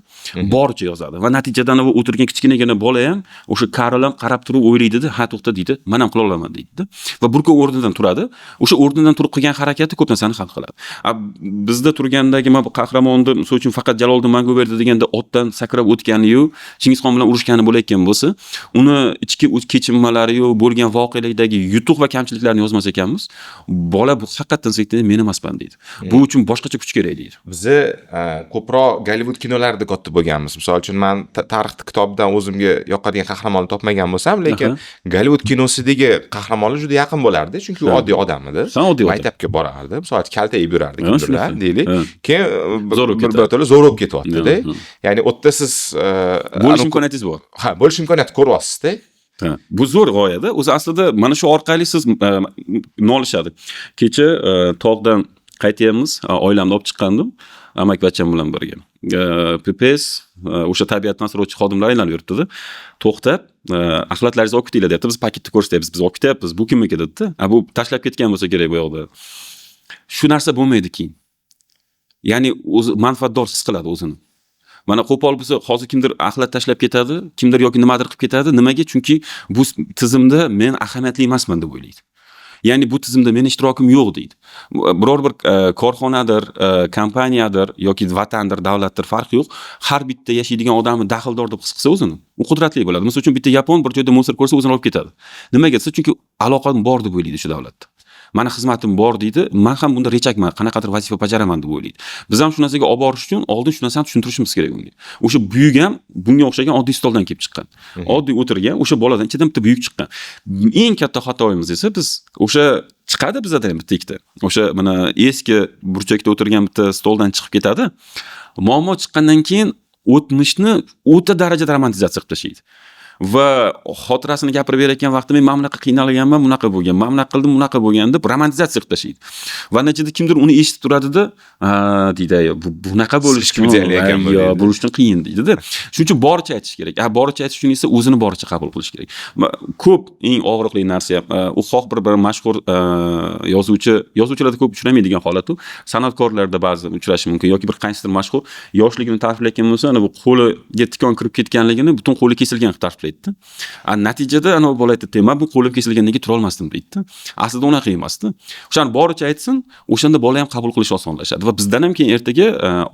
Boricha yozadi va natijada u o'tirgan kichkinagina bola ham, o'sha Karl ham qarab turib o'ylaydida, ha, to'xta deydi, man ham qila olaman deydida. Va bir kun o'rnidan turadi. O'sha o'rnidan turib qilgan harakati ko'p narsani hal qiladi. A bizda turgandagi mana bu qahramonni, misol uchun, faqat Jaloliddin Manguberdi deganda otdan sakrab o'tgani-yu, Chingizxon bilan urushgani bo'layotgan bo'lsa, uni ichki kechinmalari-yu, bo'lgan voqelikdagi yutuq va kamchiliklarni yozmas ekanmiz, bola bu haqiqatdan sekda men emasman deydi. Bu uchun boshqacha kuch kerak deydi. Bizni ko'proq Gollivud kinolarida katta bo'lganmiz. Misol uchun, man tarix kitobidan o'zimga yoqadigan qahramonni topmagan bo'lsam, lekin Gollivud kinosidagi qahramonlar juda yaqin bo'lardi, chunki u oddiy odam edi. Ha, oddiy odam. Maktabga borardi, misol uchun, kaltak yeb yurardi kimdirlar, Shunaqa. deylik. Keyin Zo'r bo'lib bir ketadi. birato'la zo'r bo'lib ketyapti-da. Ya'ni u yerda siz Bo'lish imkoniyatingiz bor. Ha, bo'lish imkoniyati ko'ryapsiz-da. Ha, bu zo'r g'oyada. O'zi aslida mana shu orqali siz nolishadi. Kecha tog'dan qaytyapmiz, oilamni olib chiqqandim, amakivachcham bilan birga. PPS, o'sha tabiatni asrovchi xodimlar aylanib yuribdi-da. To'xtab, axlatlaringizni olib ketinglar deyapti. Biz paketni ko'rsatyapmiz. Biz olib ketyapmiz. Bu kimniki dedi-da. A bu tashlab ketgan bo'lsa kerak bu yoqda. Shu narsa bo'lmaydi keyin. Ya'ni o'zi manfaatdor his qiladi o'zini. Mana qo'pol bo'lsa, hozir kimdir axlat tashlab ketadi, kimdir yoki nimadir qilib ketadi. Nimaga? Chunki bu tizimda men ahamiyatli emasman deb o'ylaydi. Ya'ni bu tizimda meni ishtirokim yo'q deydi. Biror bir korxonadir, kompaniyadir yoki vatandir, davlatdir, farqi yo'q. Har bitta yashaydigan odamni daxldor deb his qilsa o'zini, u qudratli bo'ladi. Misol uchun, bitta yapon bir joyda мусор ko'rsa, o'zini olib ketadi. Nimaga desa, chunki aloqam bor deb o'ylaydi shu davlatda. Mani xizmatim bor deydi, man ham bunda рычаг man, qanaqadir vazifa bajaraman deb o'ylaydi. Biz ham shu narsaga olib borish uchun oldin shu narsani tushuntirishimiz kerak unga. O'sha buyuk ham bunga o'xshagan oddiy stoldan kelib chiqqan. Oddiy o'tirgan o'sha boladan ichidan bitta buyuk chiqqan. Eng katta xatoyimiz esa, biz o'sha chiqadi bizada ham bitta ikkita. O'sha mana eski burchakda o'tirgan bitta stoldan chiqib ketadi. Muammo chiqqandan keyin o'tmishni o'ta darajada romantizatsiya qilib tashlaydi. Va xotirasini gapirib berayotgan vaqtda, men mana bunaqa qiynalganman, bunaqa bo'lgan, mana bunaqa qildim, bunaqa bo'lgan deb romantizatsiya qilib tashlaydi. Va natijada kimdir uni eshitib turadida, "Ha," deydi, "bu bunaqa bo'lishi Hech kim ideal ekan bu," deydi. Bo'lishi uchun qiyin deydida. Shuning uchun boricha aytish kerak. A boricha aytish uchun esa o'zini boricha qabul qilish kerak. Ko'p eng og'riqli narsa ham, u xoh bir mashhur yozuvchi, yozuvchilarda ko'p uchramaydigan holat u. San'atkorlarda ba'zi uchrashi mumkin yoki bir qaysidir mashhur yoshligini ta'riflayotgan bo'lsa, ana bu qo'liga tikon kirib ketganligini butun qo'li kesilgan qilib ta'riflaydida. A natijada ana bola aytadi, "Men bu qo'lim kesilgandan keyin turolmasdim" deydida. Aslida unaqa emasda. O'shani boricha aytsin, o'shanda bola ham qabul qilish osonlashadi va bizdan ham keyin ertaga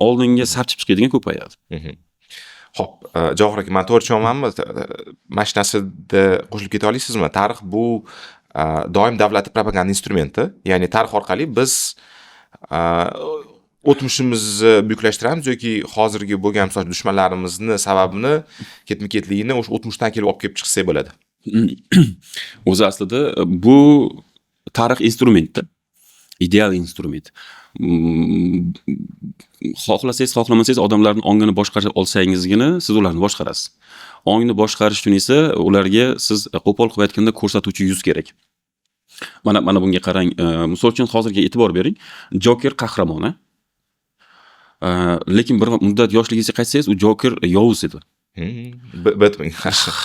oldinga sapchib chiqadigan ko'payadi. Xo'p, Javohir aka, man to'g'ri tushunyapmanmi? Mana shu narsada qo'shilib keta olasizmi? Tarix bu doim davlatni propaganda instrumenti. Ya'ni tarix orqali biz o'tmishimizni buyuklashtiramiz yoki hozirgi bo'lgan, misol uchun, dushmanlarimizni sababini, ketma-ketligini o'sha o'tmishdan kelib olib kelib chiqsak bo'ladi. O'zi aslida bu tarix instrumentda. Ideal instrument. Xohlasangiz, xohlamasangiz, odamlarni ongini boshqara olsangizgina siz ularni boshqarasiz. Ongni boshqarish uchun esa ularga siz, qo'pol qilib aytganda, ko'rsatuvchi yuz kerak. Mana bunga qarang, misol uchun, hozirga e'tibor bering. Joker qahramon, a? Lekin bir muddat yoshligingizga qaytsangiz, u Joker yovuz edi. Batman.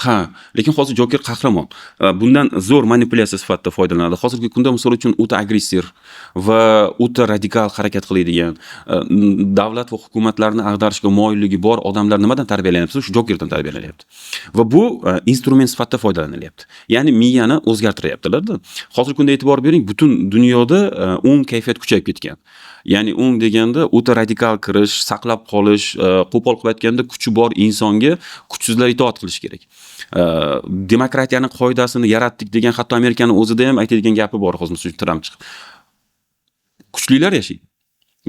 Ha, lekin hozir Joker qahramon. Bundan zo'r manipulyatsiya sifatida foydalanadi. Hozirgi kunda, misol uchun, o'ta agressiv va o'ta radikal harakat qiladigan, davlat va hukumatlarni ag'darishga moyilligi bor odamlar nimadan tarbiyalanyapti? Shu Jokerdan tarbiyalanyapti. Va bu instrument sifatida foydalanilyapti. Ya'ni miyani o'zgartiryaptilar-da. Hozirgi kunda e'tibor bering, butun dunyoda o'ng kayfiyat kuchayib ketgan. Ya'ni o'ng deganda o'ta radikal kirish, saqlab qolish, qo'pol qilib aytganda, kuchi bor insonga kuchsizlar itoat qilishi kerak. Demokratiyani qoidasini yaratdik degan, hatto Amerikani o'zida ham aytadigan gapi bor hozir, misol uchun, Tramp chiqib. Kuchlilar yashaydi.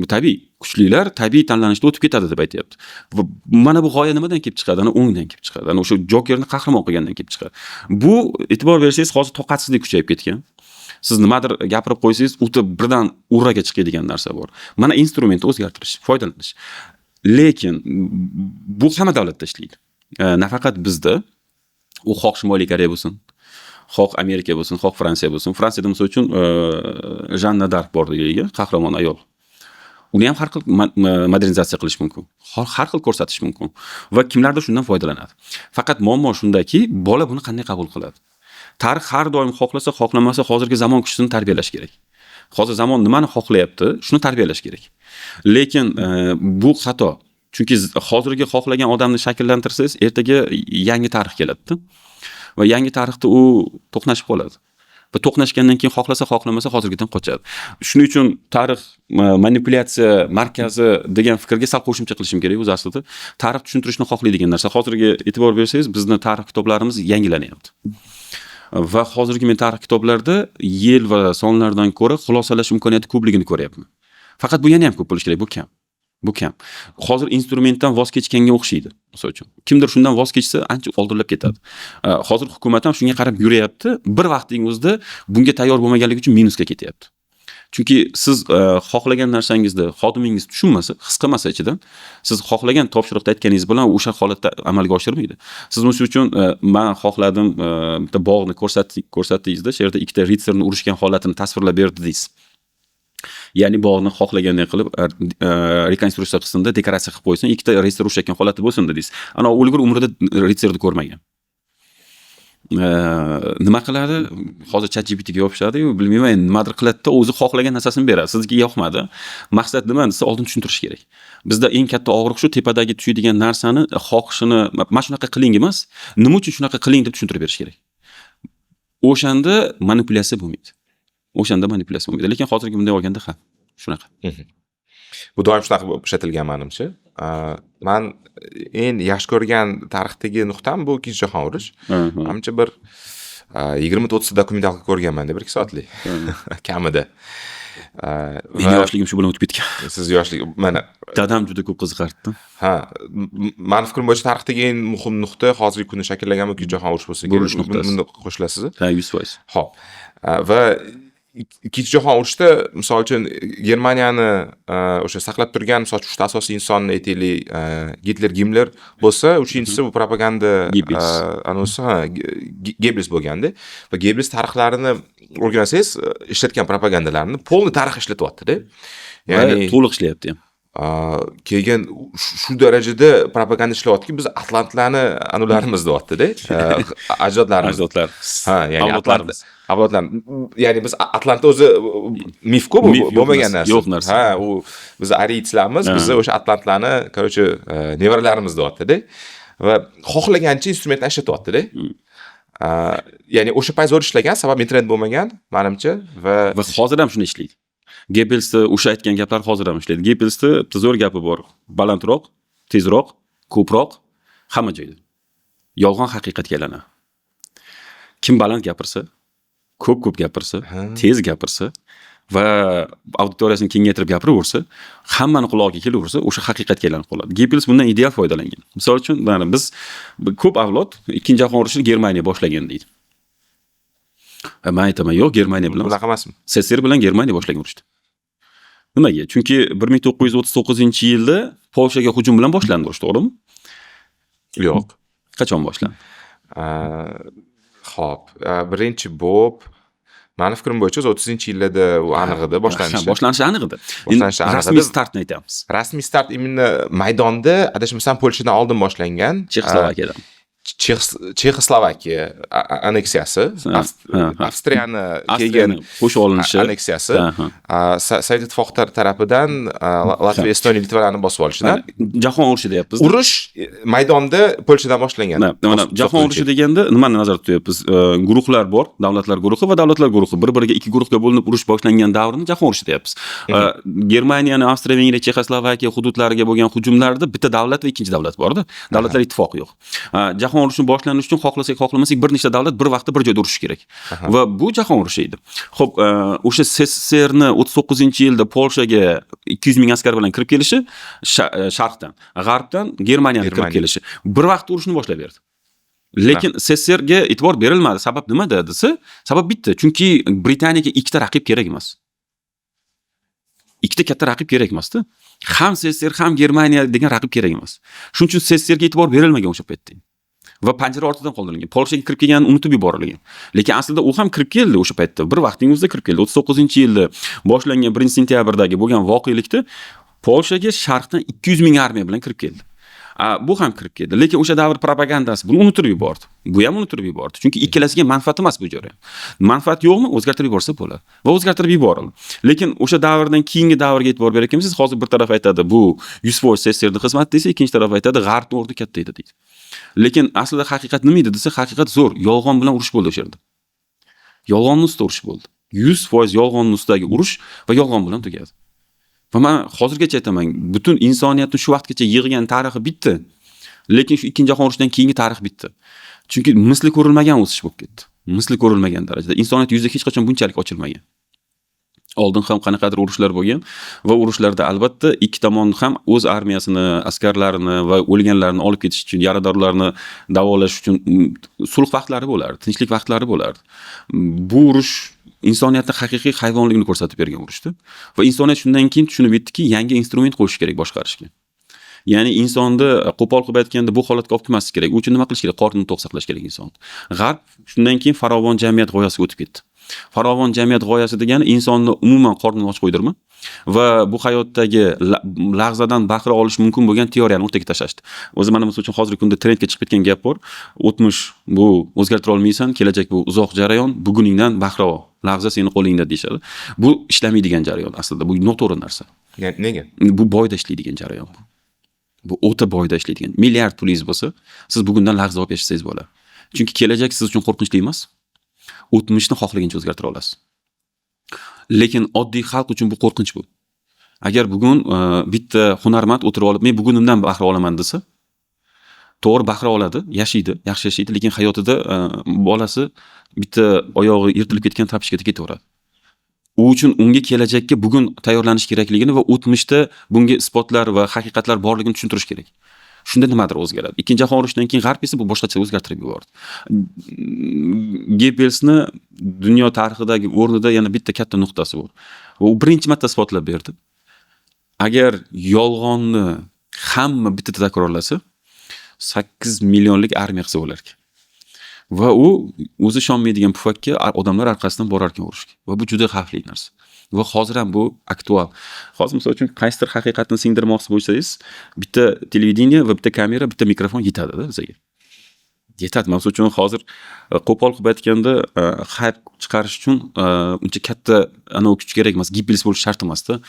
Bu tabiiy. Kuchlilar tabiiy tanlanishda o'tib ketadi deb aytyapti. Va mana bu g'oya nimadan kelib chiqadi? Ana o'ngdan kelib chiqadi. Ana o'sha Jokerni qahramon qilgandan kelib chiqadi. Bu, e'tibor bersangiz, hozir toqatsizlik kuchayib ketgan. Siz nimadir gapirib qo'ysangiz, o'ta birdan uraga chiqadigan narsa bor. Mana instrumentni o'zgartirish, foydalanish. Lekin bu hamma davlatda ishlaydi. Nafaqat bizda, u xoh Shimoliy Koreya bo'lsin, xoh Amerika bo'lsin, xoh Fransiya bo'lsin. Fransiyada, misol uchun, Janna Dark bor deylik, qahramon ayol. Uni ham har xil modernizatsiya qilish mumkin. Har xil ko'rsatish mumkin va kimlardir shundan foydalanadi. Faqat muammo shundaki, bola buni qanday qabul qiladi? Tarix har doim xohlasa, xohlamasa hozirgi zamon kuchisini tarbiyalash kerak. Hozir zamon nimani xohlayapti, shuni tarbiyalash kerak. Lekin bu xato. Chunki hozirgi xohlagan odamni shakllantirsangiz, ertaga yangi tarix keladida. Va yangi tarixda u to'qnashib qoladi. Va to'qnashgandan keyin xohlasa, xohlamasa hozirgidan qochadi. Shuning uchun tarix manipulyatsiya markazi degan fikrga sal qo'shimcha qilishim kerak o'zi aslida. Tarix tushuntirishni xohlaydigan narsa. Hozirgi e'tibor bersangiz, bizni tarix kitoblarimiz yangilanyapti. Va hozirgi men tarix kitoblarda yil va sonlardan ko'ra xulosalash imkoniyati ko'pligini ko'ryapman. Faqat bu yana ham ko'p bo'lishi kerak, bu kam. Bu kam. Hozir instrumentdan voz kechganga o'xshaydi, misol uchun. Kimdir shundan voz kechsa, ancha oldinlab ketadi. Hozir hukumat ham shunga qarab yuryapti. Bir vaqtning o'zida bunga tayyor bo'lmaganligi uchun minusga ketyapti. Chunki siz xohlagan narsangizni xodimingiz tushunmasa, his qilmasa ichidan, siz xohlagan topshiriqni aytganingiz bilan o'sha holatda amalga oshirmaydi. Siz, misol uchun, man xohladim, bitta bog'ni ko'rsatdingizda, shu yerda ikkita ritsarni urushgan holatini tasvirlab berdi deysiz. Ya'ni bog'ni xohlaganday qilib rekonstruksiya qilsinda, dekoratsiya qilib qo'ysin, ikkita ritsar urushayotgan holati bo'lsin dedingiz. Ana o'lgur umrida ritsarni ko'rmagan. Nima qiladi? Hozir ChatGPTga yopishadi-yu, bilmayman endi nimadir qiladida, o'zi xohlagan narsasini beradi. Sizniki yoqmadi. Maqsad nima desa, oldin tushuntirish kerak. Bizda eng katta og'riq shu tepadagi tushadigan narsani xohishini mana shunaqa qiling emas, nima uchun shunaqa qiling deb tushuntirib berish kerak. O'shanda manipulyatsiya bo'lmaydi. O'shanda manipulyatsiya bo'lmaydi. Lekin hozirgi bunday olganda, ha, shunaqa. Bu doim shunaqa bo'lib ishlatilgan, manimcha. Man eng yaxshi ko'rgan tarixdagi nuqtam bu Ikkinchi jahon urush. Manimcha, bir 20-30 документалка ko'rganmanda, 1-2 soatlik kamida. Meni yoshligim shu bilan o'tib ketgan. Siz yoshlik, mana. Dadam juda ko'p qiziqardi. Ha, mani fikrim bo'yicha tarixdagi eng muhim nuqta, hozirgi kunda shakllangan bu Ikkinchi jahon urushi bo'lsa kerak. Burilish nuqtasi. Bunda qo'shilasizmi? Ha, 100%. Ho'p. Va Ikkinchi jahon urushida, misol uchun, Germaniyani o'sha saqlab turgan, misol uchun, uchta asosiy insonni aytaylik, Gitler, Gimler bo'lsa, uchinchisi bu propaganda Gebbels. Anonsi, ha, Gebbels bo'lganda va Gebbels tarixlarini o'rgansangiz, ishlatgan propagandalarini полный tarix ishlatyapti-da. Ya'ni Ya'ni to'liq ishlayapti ham. Keyin shu darajada propaganda ishlayaptiki, biz atlantlarni anularimiz deyapti-da, ajdodlarimiz. Ajdodlar. Ha, ya'ni Avlodlarimiz. Avlodlar. Ya'ni biz Atlanta o'zi mif-ku bu, Mif, yo'q bo'lmagan narsa, narsa. yo'q narsa. Ha, u biz ariytslarmiz, biz o'sha atlantlarni, короче, nevaralarimiz deyapti-da. Va xohlagancha instrumentni ishlatyapti-da. Ya'ni o'sha payt zo'r ishlagan, sabab internet bo'lmagan, manimcha, va Va hozir ham shuni ishlaydi. Gebbelsni o'sha aytgan gaplar hozir ham ishlaydi. Gebbelsni bitta zo'r gapi bor. Balandroq, tezroq, ko'proq, hamma joyda. Yolg'on haqiqatga aylanadi. Kim baland gapirsa, ko'p-ko'p gapirsa, tez gapirsa va auditoriyasini kengaytirib gapiraversa, hammani qulog'iga kelaversa, o'sha haqiqatga aylanib qoladi. Gebbels bundan ideal foydalangan. Misol uchun, mana biz ko'p avlod Ikkinchi jahon urushini Germaniya boshlagan deydi. Man aytaman, yo'q, Germaniya bilan Bunaqa emasmi? SSSR bilan Germaniya boshlagan urushni. Nimaga? Chunki 1939-yilda Polshaga hujum bilan boshlandi urush, to'g'rimi? Yo'q. Qachon boshlandi? Xo'p, birinchi bo'lib, mani fikrim bo'yicha, o'zi 30-yillarda u aniq edi boshlanishi. Ha, boshlanishi aniq edi. Boshlanishi aniq Rasmiy edi. startni aytamiz. Rasmiy start именно maydonda, adashmasam, Polshadan oldin boshlangan. Chexoslovakiyadan. Chexoslovakiya aneksiyasi, Ha, ha. Avstriyani keyin Avstriyani qo'shib olinishi. aneksiyasi, Ha, ha. Sovet Ittifoqi tarafidan Latviya, Estoniya, Litvalarni bosib olishidan. Jahon urushi deyapmiz. Urush maydonda Polshadan boshlangan. Mana jahon urushi deganda nimani nazarda tutyapmiz? Guruhlar bor, davlatlar guruhi va davlatlar guruhi bir-biriga ikki guruhga bo'linib urush boshlangan davrni jahon urushi deyapmiz. Germaniyani Avstriya, Vengriya, Chexoslovakiya hududlariga bo'lgan hujumlarda bitta davlat va ikkinchi davlat borda. Davlatlar ittifoqi yo'q. Jahon urushini boshlanishi uchun xohlasak, xohlamasak bir nechta davlat bir vaqtda bir joyda urushishi kerak. Va bu jahon urushi edi. Xo'p, o'sha SSSRni 39-yilda Polshaga 200 ming askar bilan kirib kelishi sharqdan, g'arbdan Germaniyani kirib Germaniya. kelishi bir vaqtda urushni boshlab berdi. Lekin SSSRga e'tibor berilmadi. Sabab nimada desa, sabab bitta. Chunki Britaniyaga ikkita raqib kerak emas. Ikkita katta raqib kerak emasda. Ham SSSR, ham Germaniya degan raqib kerak emas. Shuning uchun SSSRga e'tibor berilmagan o'sha paytda. Va panjara ortidan qoldirilgan. Polshaga kirib kelgani unutib yuborilgan. Lekin aslida u ham kirib keldi o'sha paytda. Bir vaqtning o'zida kirib keldi. 39-yilda boshlangan 1-sentyabrdagi bo'lgan voqelikda Polshaga sharqdan 200 ming armiya bilan kirib keldi. Bu ham kirib keldi. Lekin o'sha davr propagandasi buni unutirib yubordi. Bu ham unutirib yubordi. Chunki ikkalasiga manfaat emas bu jarayon. Manfaat yo'qmi? O'zgartirib yuborsa bo'ladi. Va o'zgartirib yuborildi. Lekin o'sha davrdan keyingi davrga e'tibor berayotgan bo'lsangiz, hozir bir taraf aytadi, bu 100% SSSRning xizmati desa, ikkinchi taraf aytadi, G'arbning o'rni katta edi deydi. Lekin aslida haqiqat nima edi desa, haqiqat zo'r. Yolg'on bilan urush bo'ldi o'sha yerda. Yolg'onni ustida urush bo'ldi. 100% yolg'onni ustidagi urush va yolg'on bilan tugadi. Va men hozirgacha aytaman, butun insoniyatni shu vaqtgacha yig'gan tarixi bitta. Lekin shu Ikkinchi jahon urushidan keyingi tarix bitta. Chunki misli ko'rilmagan o'sish bo'lib ketdi. Misli ko'rilmagan darajada. Insoniyat yuzi hech qachon bunchalik ochilmagan. Oldin ham qanaqadir urushlar bo'lgan va urushlarda albatta ikki tomon ham o'z armiyasini, askarlarini va o'lganlarni olib ketish uchun, yaradorlarni davolash uchun sulh vaqtlari bo'lardi, tinchlik vaqtlari bo'lardi. Bu urush insoniyatning haqiqiy hayvonligini ko'rsatib bergan urushdi. Va insoniyat shundan keyin tushunib yetdiki, yangi instrument qo'yish kerak boshqarishga. Ya'ni insonni qo'pol qilib aytganda bu holatga olib kelmaslik kerak. U uchun nima qilish kerak? Qornini to'q saqlash kerak inson. G'arb shundan keyin farovon jamiyat g'oyasiga o'tib ketdi. Farovon jamiyat g'oyasi degani insonni umuman qornini och qo'ydirma va bu hayotdagi lahzadan bahra olish mumkin bo'lgan teoriyani o'rtaga tashlashdi. O'zi mana misol uchun hozirgi kunda trendga chiqib ketgan gap bor. O'tmish bu o'zgartira olmaysan, kelajak bu uzoq jarayon, buguningdan bahra ol. Lahza seni qo'lingda deyishadi. Bu ishlamaydigan jarayon aslida, bu noto'g'ri narsa. Nega? Bu boyda ishlaydigan jarayon bu. Bu o'ta boyda ishlaydigan. Milliard pulingiz bo'lsa, siz bugundan lahza olib yashasangiz bo'ladi. Chunki kelajak siz uchun qo'rqinchli emas. O'tmishni xohlagancha o'zgartira olasiz. Lekin oddiy xalq uchun bu qo'rqinch bu. Agar bugun bitta hunarmand o'tirib olib, men bugunimdan bahra olaman desa, to'g'ri bahra oladi, yashaydi, yaxshi yashaydi, lekin hayotida bolasi bitta oyog'i yirtilib ketgan тапочка da ketaveradi. U uchun unga kelajakka bugun tayyorlanish kerakligini va o'tmishda bunga isbotlar va haqiqatlar borligini tushuntirish kerak. Shunda nimadir o'zgaradi. Ikkinchi jahon urushidan keyin G'arb esa bu boshqacha o'zgartirib yubordi. Gebbelsni dunyo tarixidagi o'rnida yana bitta katta nuqtasi bor. Va u birinchi marta isbotlab berdi. Agar yolg'onni hamma bitta takrorlasa, 8 millionlik armiya qilsa bo'lar ekan. Va u o'zi ishonmaydigan pufakka odamlar orqasidan borar ekan urushga. Va bu juda xavfli narsa. Va hozir ham bu aktual. Hozir, misol uchun, qaysidir haqiqatni singdirmoqchi bo'lsangiz, bitta televideniye va bitta kamera, bitta mikrofon yetadi-da bizga. Yetadi. Misol uchun, hozir qo'pol qilib aytganda, хайп chiqarish uchun uncha katta anavi kuch kerak emas, Gebbels bo'lish shart emas-da.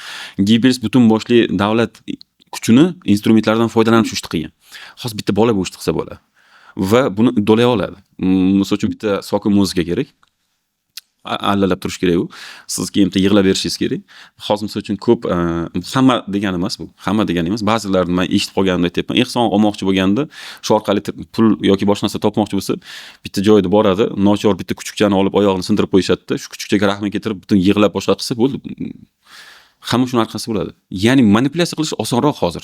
Gebbels butun boshli davlat kuchini, instrumentlaridan foydalanib shu ishni qilgan. Hozir bitta bola bu ishni qilsa bo'ladi. Va buni uddalay oladi. Misol uchun, bitta sokin muzika kerak. Allalab turish kerak u. Siz keyin bitta yig'lab berishingiz kerak. Hozir, misol uchun, ko'p, hamma degani emas bu. Hamma degani emas. Ba'zilarini men eshitib qolganimda aytyapman. Ehson olmoqchi bo'lganda, shu orqali pul yoki boshqa narsa topmoqchi bo'lsa, bitta joyda boradi, nochor bitta kuchukchani olib oyog'ini sindirib qo'yishadi-da, shu kuchukchaga rahmi keltirib, butun yig'lab boshqa qilsa bo'ldi. Hamma shuni orqasi bo'ladi. Ya'ni manipulyatsiya qilish osonroq hozir.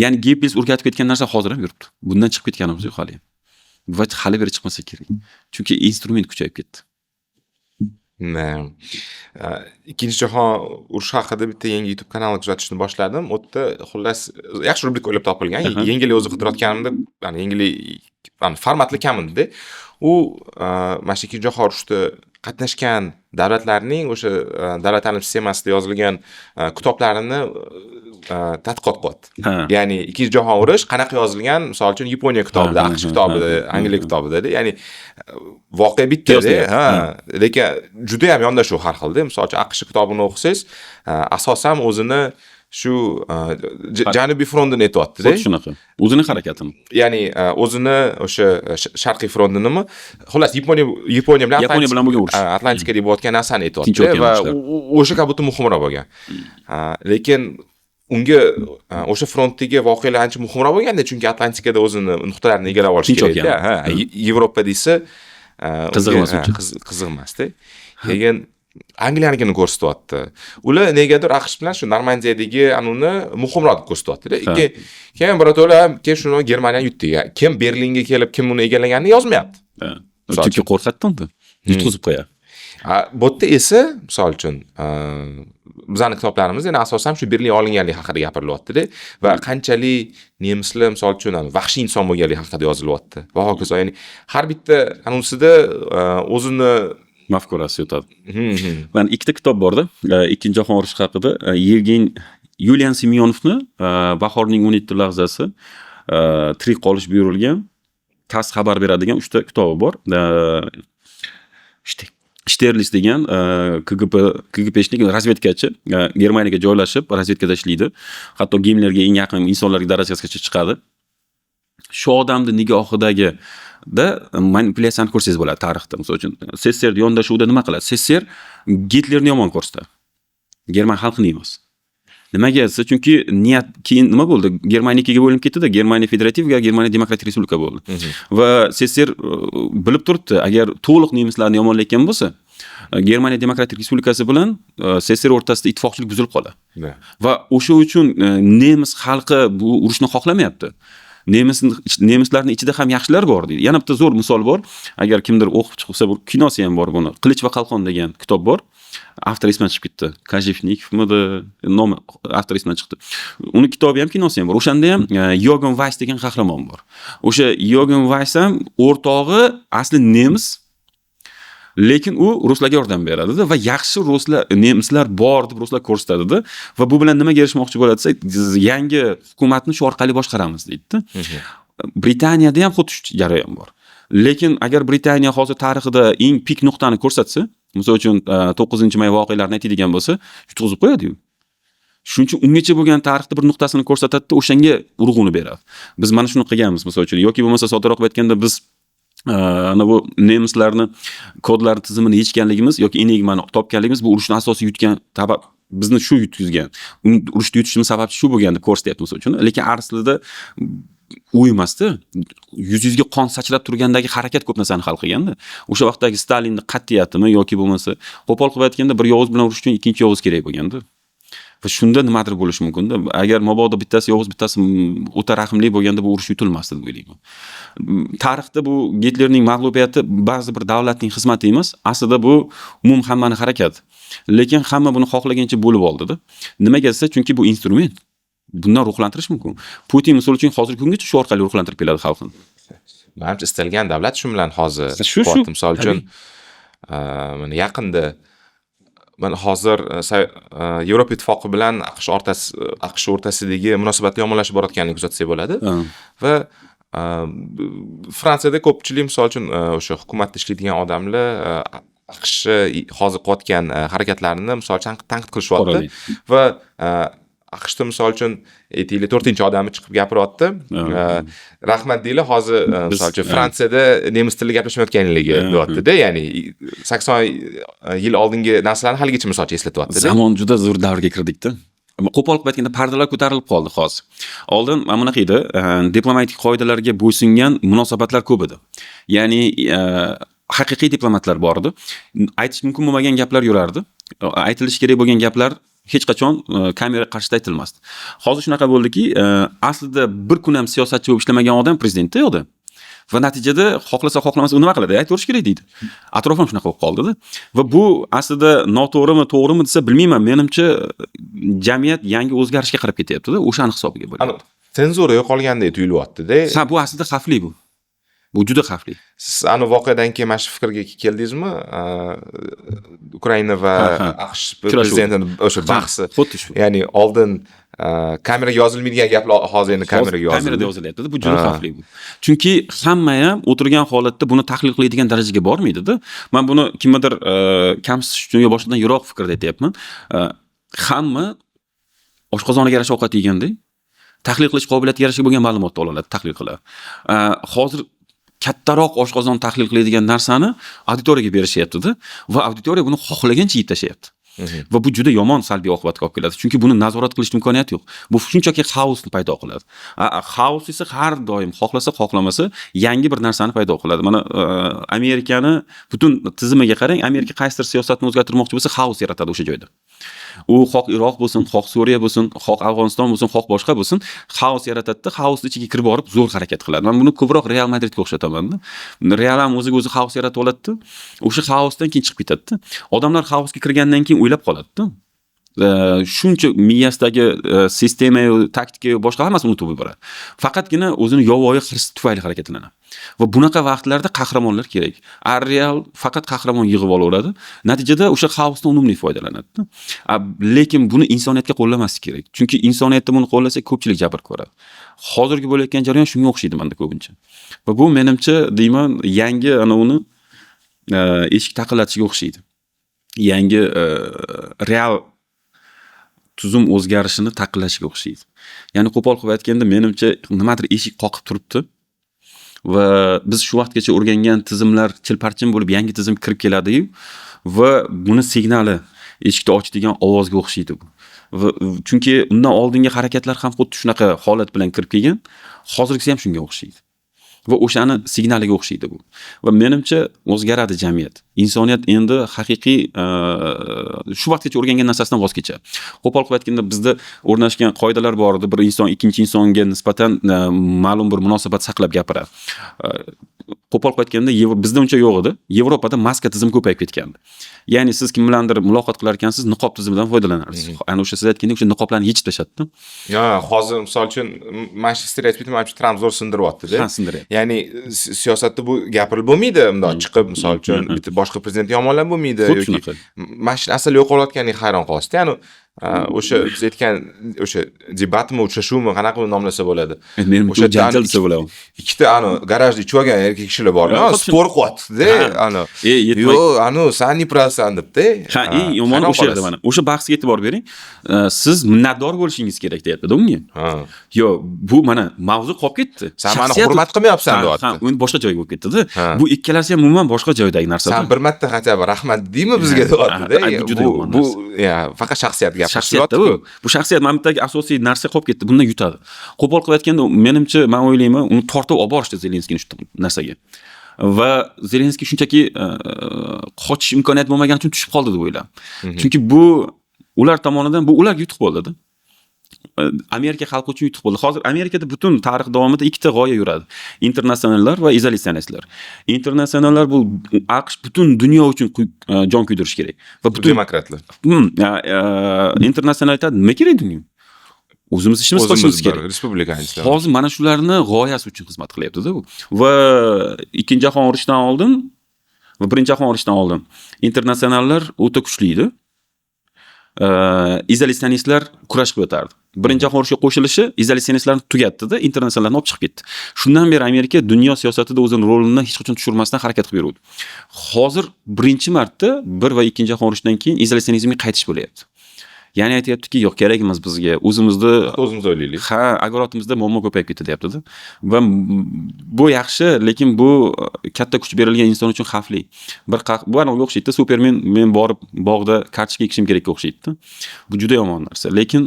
Ya'ni Gebbels o'rgatib ketgan narsa hozir ham yuribdi. Bundan chiqib ketganimiz yo'q hali. Va hali beri chiqmasa kerak. Chunki instrument kuchayib ketdi. Ne. Ikkinchi jahon urushi haqida bitta yangi YouTube kanalni kuzatishni boshladim. U yerda, xullas, yaxshi rubrika o'ylab topilgan. Yangilik o'zi qidirayotganimda, ya'ni yangilik, ya'ni formatli kam edi. U mana shu ikkinchi jahon urushida qatnashgan davlatlarning o'sha davlat ta'lim sistemasida yozilgan kitoblarini tadqiqot qilyapti. Ya'ni ikkinchi jahon urush qanaqa yozilgan, misol uchun, Yaponiya kitobida, AQSh kitobida, Angliya kitobida, ya'ni voqea bittada, Qiyoslagan. Ha, lekin juda ham yondashuv har xilda. Misol uchun, AQSh kitobini o'qisangiz, asosan o'zini shu Janubiy frontini aytyapti-da. Xuddi shunaqa. O'zini harakatini. Ya'ni o'zini o'sha Sharqiy frontinimi? Xullas, Yaponiya bilan Yaponiya bilan bo'lgan urush. Atlantikada bo'layotgan narsani Tinch aytyapti okean va urushlar. O'sha как будто muhimroq bo'lgan. Lekin unga o'sha frontdagi voqealar ancha muhimroq bo'lganda, chunki Atlantikada o'zini nuqtalarini egallab olish Tinch kerak edi. okean. Ha, Yevropa desa, Qiziq unga, emas ha, uncha. Qiziq emasda. Keyin Angliyanikini ko'rsatyapti. Ular negadir AQSh bilan shu Normandiyadagi anuni muhimroq deb ko'rsatyapti-da. Keyin birato'la keyin shuni Germaniyani yutdi. Kim Berlinga kelib, kim uni egallaganini yozmayapti. Misol Chunki qo'rqatdi unda. Yutqizib qo'yadi. A, bu yerda esa, misol uchun, bizani kitoblarimiz yana asosan shu Berlin olinganligi haqida gapirilyapti-da va qanchalik nemislar, misol uchun, vahshiy inson bo'lganligi haqida yozilyapti va hokazo. Ya'ni har bitta anonsida o'zini mafkurasi yotadi. Mana ikkita kitob borda, Ikkinchi jahon urushi haqida. Yevgeniy Yulian Semyonovni Bahorning 17 lahzasi, Tirik qolish buyurilgan, TASS xabar beradigan uchta kitobi bor. Shterlis degan KGB, КГБшник, razvedkachi, Germaniyaga joylashib, razvedkada ishlaydi. Hatto Gimlerga eng yaqin insonlarga darajasigacha chiqadi. Shu odamni nigohidagi da manipulyatsiyani ko'rsangiz bo'ladi tarixda. Misol uchun, SSSR yondashuvida nima qiladi? SSSR Gitlerni yomon ko'rsatadi. German xalqini emas. Nimaga desa, chunki niyat keyin nima bo'ldi? Germaniya ikkiga bo'linib ketdi-da, Germaniya federativ va Germaniya demokratik respublika bo'ldi. Va SSSR bilib turibdi, agar to'liq nemislarni yomonlayotgan bo'lsa, Germaniya demokratik respublikasi bilan SSSR o'rtasida ittifoqchilik buzilib qoladi. Va o'sha uchun nemis xalqi bu urushni xohlamayapti. Nemislarning ichida ham yaxshilar bor deydi. Yana bitta zo'r misol bor. Agar kimdir o'qib chiqsa, bu kinosi ham bor buni. Qilich va qalqon degan kitob bor. Avtor esdan chiqib ketdi. Kojevnikovmidi? Nomi avtor esdan chiqdi. Uni kitobi ham, kinosi ham bor. O'shanda ham Yogan Vays degan qahramon bor. O'sha Yogan Vays ham o'rtog'i asli nemis, lekin u ruslarga yordam beradida va yaxshi ruslar, nemislar bor deb ruslar ko'rsatadida va bu bilan nimaga erishmoqchi bo'ladi desa, yangi hukumatni shu orqali boshqaramiz deydida. Britaniyada ham xuddi shu jarayon bor. Lekin agar Britaniya hozir tarixida eng pik nuqtani ko'rsatsa, misol uchun, 9 may voqealarini aytadigan bo'lsa, yutqizib qo'yadi-yu. Shuning uchun ungacha bo'lgan tarixda bir nuqtasini ko'rsatadi-da, o'shanga urg'uni beradi. Biz mana shuni qilganmiz, misol uchun, yoki bo'lmasa soddroq qilib aytganda, biz Ana bu nemislarni kodlar tizimini yechganligimiz yoki Enigmani topganligimiz bu urushni asosiy yutgan sabab, bizni shu yutqizgan, urushni yutishimiz sababchi shu bo'lgan deb ko'rsatyapti, misol uchun. Lekin aslida u emasda, yuz yuzga qon sachrab turgandagi harakat ko'p narsani hal qilganda. O'sha vaqtdagi Stalinni qat'iyatimi yoki bo'lmasa, qo'pol qilib aytganda, bir yovuz bilan urush uchun ikkinchi yovuz kerak bo'lganda va shunda nimadir bo'lishi mumkinda. Agar mabodo bittasi yovuz, bittasi o'ta rahmli bo'lganda, bu urush yutilmasdi deb o'ylayman. Tarixda bu Gitlerning mag'lubiyati ba'zi bir davlatning xizmati emas, aslida bu umum hammani harakati, lekin hamma buni xohlagancha bo'lib oldida. Nimaga desa, chunki bu instrument, bundan ruhlantirish mumkin. Putin, misol uchun, hozirgi kungacha shu orqali ruhlantirib keladi xalqini. Manimcha, istalgan davlat shu bilan hozir Shu. Misol uchun, mana yaqinda, mana hozir Yevropa Ittifoqi bilan AQSh o'rtasidagi munosabatlar yomonlashib borayotganini kuzatsak bo'ladi. Va Fransiyada ko'pchilik, misol uchun, o'sha hukumatda ishlaydigan odamlar AQSh hozir qilayotgan harakatlarini, misol uchun, tanqid qilishyapti va AQShda, misol uchun, aytaylik, to'rtinchi odami chiqib gapiryapti. Rahmat deylik, hozir, misol uchun, Fransiyada nemis tilida gaplashmayotganligi deyaptida, ya'ni 80 yil oldingi narsalarni haligacha, misol uchun, eslatyaptida. Zamon juda zo'r davrga kirdikda. Qo'pol qilib aytganda, pardalar ko'tarilib qoldi hozir. Oldin mana bunaqa edi, diplomatik qoidalarga bo'ysungan munosabatlar ko'p edi. Ya'ni haqiqiy diplomatlar bor edi. Aytish mumkin bo'lmagan gaplar yurardi. Aytilishi kerak bo'lgan gaplar hech qachon kamera qarshisida aytilmasdi. Hozir shunaqa bo'ldiki, aslida bir kun ham siyosatchi bo'lib ishlamagan odam prezidentda yo'qda. Va natijada xohlasa xohlamasa u nima qiladi? Aytaverish kerak deydi. Atrof ham shunaqa bo'lib qoldida. Va bu aslida noto'g'rimi, to'g'rimi desa, bilmayman. Menimcha, jamiyat yangi o'zgarishga qarab ketyapti-da, o'shani hisobiga bo'lyapti. Senzura yo'qolgandek tuyulyapti-da. Ha, bu aslida xavfli bu. Bu juda xavfli. Siz ani voqeadan keyin mana shu fikrga keldingizmi? Ukraina va Ha, ha. AQSh Uchrashuv. prezidentini o'sha bahsi. Xuddi shu. Ya'ni oldin kameraga yozilmaydigan gaplar hozir endi kameraga yozildi. Kamerada yozilyapti. Bu juda xavfli bu. Chunki hamma ham o'tirgan holatda buni tahlil qiladigan darajaga bormaydi-da. Man buni kimnidir kamsitish uchun yo boshqadan yiroq fikrda aytyapman. Hamma oshqozoniga yarasha ovqat yeganda, tahlil qilish qobiliyatiga yarasha bo'lgan ma'lumotni ola oladi, tahlil qiladi. Hozir kattaroq oshqozon tahlil qiladigan narsani auditoriyaga berishyapti-da va auditoriya buni xohlagancha yeb tashlayapti. Va bu juda yomon salbiy oqibatga olib keladi. Chunki buni nazorat qilish imkoniyati yo'q. Bu shunchaki xaosni paydo qiladi. Xaos esa har doim xohlasa xohlamasa yangi bir narsani paydo qiladi. Mana Amerikani butun tizimiga qarang, Amerika qaysidir siyosatni o'zgartirmoqchi bo'lsa, xaos yaratadi o'sha joyda. U xoh Iroq bo'lsin, xoh Suriya bo'lsin, xoh Afg'oniston bo'lsin, xoh boshqa bo'lsin, xaos yaratadi-da, xaosni ichiga kirib borib zo'r harakat qiladi. Men buni ko'proq Real Madridga o'xshataman-da. Real ham o'ziga o'zi xaos yaratib oladi-da, o'sha xaosdan keyin chiqib ketadi-da. Odamlar xaosga kirgandan keyin o'ylab qoladi-da. Shuncha miyasidagi sistema, taktika, boshqa hammasini unutib yuboradi. Faqatgina o'zini yovvoyi hirs tufayli harakatlanadi. Va bunaqa vaqtlarda qahramonlar kerak. A Real faqat qahramon yig'ib olaveradi. Natijada o'sha xaosdan unumli foydalanadi. Lekin buni insoniyatga qo'llamaslik kerak. Chunki insoniyatda buni qo'llasak, ko'pchilik jabr ko'radi. Hozirgi bo'layotgan jarayon shunga o'xshaydi menda ko'pincha. Va bu, menimcha, deyman, yangi ana uni eshik taqillatishiga o'xshaydi. Yangi real tuzum o'zgarishini taqillashiga o'xshaydi. Ya'ni qo'pol qilib aytganda, menimcha, nimadir eshik qoqib turibdi va biz shu vaqtgacha o'rgangan tizimlar chilparchin bo'lib, yangi tizim kirib keladi-yu va buni signali eshikni och degan ovozga o'xshaydi bu. Va chunki undan oldingi harakatlar ham xuddi shunaqa holat bilan kirib kelgan, hozirgisi ham shunga o'xshaydi. Va o'shani signaliga o'xshaydi bu. Va menimcha, o'zgaradi jamiyat. Insoniyat endi haqiqiy shu vaqtgacha o'rgangan narsasidan voz kechadi. Qo'pol qilib aytganda, bizda o'rnashgan qoidalar bor edi. Bir inson ikkinchi insonga nisbatan ma'lum bir munosabat saqlab gapiradi. Qo'pol qilib aytganda, bizda uncha yo'q edi. Yevropada maska tizimi ko'payib ketgandi. Ya'ni siz kim bilandir muloqot qilar ekansiz, niqob tizimidan foydalanarsiz. Ana o'sha siz aytgandek, o'sha niqoblarni yechib tashladida. Yo, hozir, misol uchun, mana shu stereotipni manimcha Tramp zo'r sindiryapti-da. Ha, sindiryapti. Ya'ni siyosatda bu gapirib bo'lmaydi, bundoq chiqib, misol uchun, bitta boshqa prezidentni yomonlab bo'lmaydi Xuddi yoki shunaqa. mana shu narsalar yo'qolayotganiga hayron qolasiz. Ya'ni O'sha biz aytgan o'sha debatmi, uchrashuvmi, qanaqa uni nomlasa bo'ladi? Menimcha, O'sha u janjal desa bo'ladi. Ikkita anu garajda ichib olgan erkak kishilar bor. Спор qilyapti-da, anu. Yo'q, anu san не прав san debdi. Ha, eng yomoni o'sha yerda mana. O'sha bahsga e'tibor bering. Siz minnatdor bo'lishingiz kerak deyapti-da unga. Yo'q, bu mana mavzu qolib ketdi. San mani hurmat qilmayapsan deyapti. Ha, endi boshqa joyga bo'lib ketdi-da. Bu ikkalasi ham umuman boshqa joydagi narsa. San bir marta хотя бы rahmat deydimi bizga deyapti-da. Bu juda Bu yomon bu narsa. ya, faqat shaxsiyat gap. Shaxsiyatda bu. Bu shaxsiyat, mana bu yerdagi asosiy narsa qolib ketdi. Bundan yutadi. Qo'pol qilib aytganda, menimcha, men o'ylayman, uni tortib olib borishdi Zelenskiyni shu narsaga. Va Zelenskiy shunchaki qochish imkoniyati bo'lmagani uchun tushib qoldi deb o'ylayman. Chunki bu ular tomonidan, bu ularga yutuq bo'ldi-da. Amerika xalqi uchun yutuq bo'ldi. Hozir Amerikada butun tarix davomida ikkita g'oya yuradi. Internatsionallar va izolятsionistlar. Internatsionallar bu AQSh butun dunyo uchun jon kuydirish kerak. Va butun Demokratlar. Internatsional aytadi, nima kerak dunyo? O'zimiz ishimiz qilishimiz O'zimiz kerak. bir respublikanchilar. Hozir mana shularni g'oyasi uchun xizmat qilyapti-da bu. Va Ikkinchi jahon urushidan oldin va Birinchi jahon urushidan oldin internatsionallar o'ta kuchli edi. Izolятsionistlar kurash qilib yotardi. Birinchi jahon urushiga qo'shilishi izolятsionistlarni tugatdi-da, internatsionallarni olib chiqib ketdi. Shundan beri Amerika dunyo siyosatida o'zini rolini hech qachon tushirmasdan harakat qilib yuruvdi. Hozir birinchi marta bir va ikkinchi jahon urushidan keyin izolятsionizmga qaytish bo'lyapti. Ya'ni aytyaptiki, yo'q, kerak emas bizga. O'zimizni O'zimiz o'ylaylik. Ha, огород imizda muammo ko'payib ketdi deyapti-da. Va bu yaxshi, lekin bu katta kuch berilgan inson uchun xavfli. Bir bu anaviga o'xshaydi, Supermen men borib bog'da kartoshka ekishim kerakka o'xshaydi. Bu juda yomon narsa. Lekin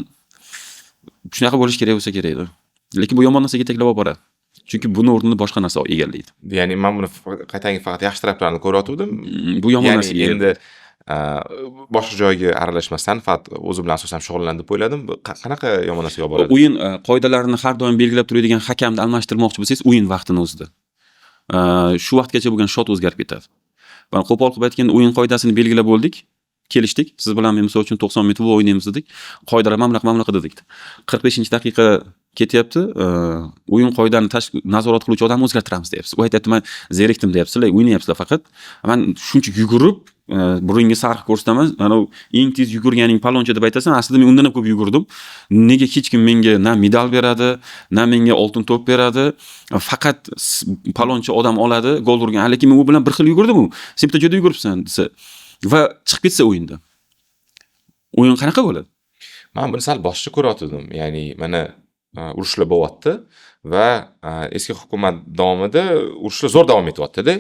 shunaqa bo'lishi kerak bo'lsa kerakda. Lekin bu yomon narsaga yetaklab olib boradi. Chunki buni o'rnini boshqa narsa egallaydi. Ya'ni men buni qaytanga faqat yaxshi taraflarini ko'rayotgandim. Bu yomon Ya'ni narsaga endi boshqa joyga aralashmasdan faqat o'zi bilan asosan shug'ullan deb o'yladim. Bu qanaqa yomon narsaga olib boradi? O'yin qoidalarini har doim belgilab turadigan hakamni almashtirmoqchi bo'lsangiz, o'yin vaqtini o'zida. Shu vaqtgacha bo'lgan счёт o'zgarib ketadi. Mana qo'pol qilib aytganda, o'yin qoidasini belgilab bo'ldik, kelishdik. Siz bilan men misol uchun 90 minut futbol o'ynaymiz dedik. Qoidalar mana bunaqa, mana bunaqa dedik. 45-daqiqa ketyapti. O'yin qoidani nazorat qiluvchi odamni o'zgartiramiz deyapsiz. U aytyapti, men zerikdim deyapsizlar, o'ynayapsizlar faqat. Men shuncha yugurib, burunga sariq ko'rsataman. Mana u eng tez yugurganing paloncha deb aytasan, aslida men undan ham ko'p yugurdim. Nega hech kim menga na medal beradi, na menga oltin to'p beradi? Faqat paloncha odam oladi, gol urgan. Lekin men u bilan bir xil yugurdim u. Sen bitta joyda yuguribsan desa va chiqib ketsa o'yinda. O'yin qanaqa bo'ladi? Men buni sal boshqa ko'rayotgandim. Ya'ni mana urushlar bo'lyapti va eski hukumat davomida urushlar zo'r davom etyapti-da.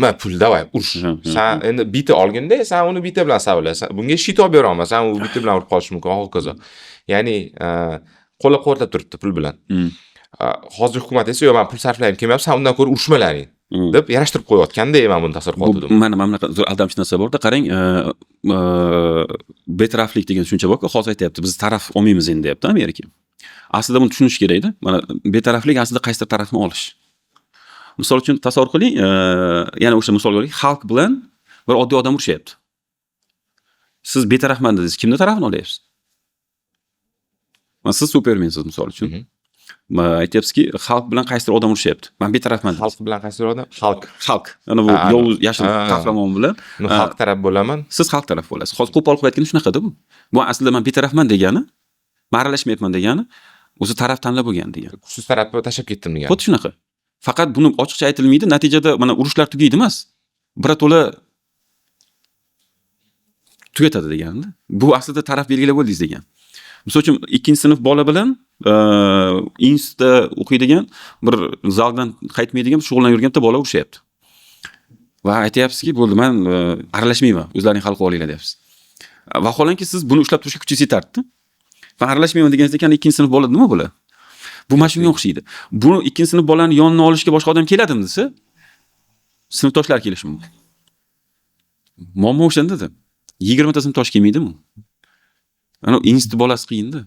Ma pul давай urush. Ha, ha, San endi bita olginda, san uni bita bilan savlasan. Bunga щит olib bera olmasan, u bita bilan urib qolishi mumkin, hokazo. Ya'ni qo'llab-quvvatlab turibdi pul bilan. Hozir hukumat esa, yo'q, men pul sarflagim kelmayapti, san undan ko'ra urushmalaring deb yarashtirib qo'yayotganda men buni tasavvur Bu qilyotgandim. mana bunaqa zo'r aldamchi narsa borda, qarang, betaraflik degan tushuncha borku, hozir aytyapti, biz taraf olmaymiz endi deyapti Amerika. Aslida buni tushunish kerakda. Mana betaraflik aslida qaysidir tarafni olish. Misol uchun tasavvur qiling, yana o'sha misolga olaylik, Xalk bilan bir oddiy odam urushyapti. Siz betarafman dedingiz, kimni tarafini olyapsiz? Mana siz supermensiz misol uchun. Aytyapsizki, Xalk bilan qaysidir odam urushyapti. Men betarafman dedingiz. Xalq bilan qaysidir odam? Xalq. Xalk. Ana bu yovuz yashil qahramon bilan. No, xalq taraf bo'laman. Siz xalq taraf bo'lasiz. Hozir qo'pol qilib aytganda shunaqada bu. Bu aslida men betarafman degani, men aralashmayapman degani, o'zi taraf tanlab bo'lgan degani. Kuchsiz tarafni tashlab ketdim degani. Xuddi shunaqa. Faqat buni ochiqcha aytilmaydi. Natijada mana urushlar tugaydi emas. Birato'la tugatadi deganda. Bu aslida taraf belgilab bo'ldingiz degan. Misol uchun ikkinchi sinf bola bilan institutda o'qiydigan, bir zaldan qaytmaydigan, shug'ullanib yurgan bitta bola urushyapti. Va aytyapsizki, bo'ldi, men aralashmayman, o'zlaring hal qilib olinglar deyapsiz. Vaholanki siz buni ushlab turishga kuchingiz yetardi. Men aralashmayman deganingizda ekan ikkinchi sinf bola nima bo'ladi? Bu mana shunga o'xshaydi. Buni ikkinchi sinf bolani yonina olishga boshqa odam keladimi desa, sinfdoshlar kelishi mumkin. Muammo o'shandada. 20 ta sinfdosh kelmaydimi? Ana institut bolasi qiyinda.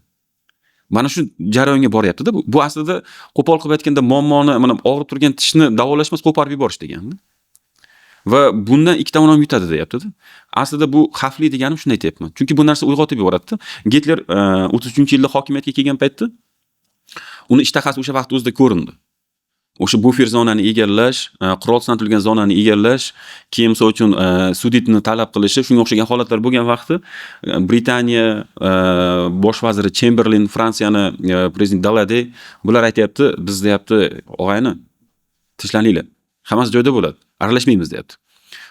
Mana shu jarayonga boryapti-da bu. Bu aslida qo'pol qilib aytganda muammoni, mana og'rib turgan tishni davolash emas, qo'parib yuborish deganda. Va bundan ikki tomon ham yutadi deyapti-da. Aslida bu xavfli deganim shuni aytyapman. Chunki bu narsa uyg'otib yuboradida. Gitler 33-yilda hokimiyatga kelgan paytda uni ishtahasi o'sha vaqt o'zida ko'rindi. O'sha bufer zonani egallash, qurol sinatilgan zonani egallash, keyin misol uchun Sudetni talab qilishi, shunga o'xshagan holatlar bo'lgan vaqti Britaniya bosh vaziri Chemberlin, Fransiyani prezident Daladier, bular aytyapti, biz deyapti, og'ayni, tinchlaninglar, hammasi joyida bo'ladi, aralashmaymiz deyapti.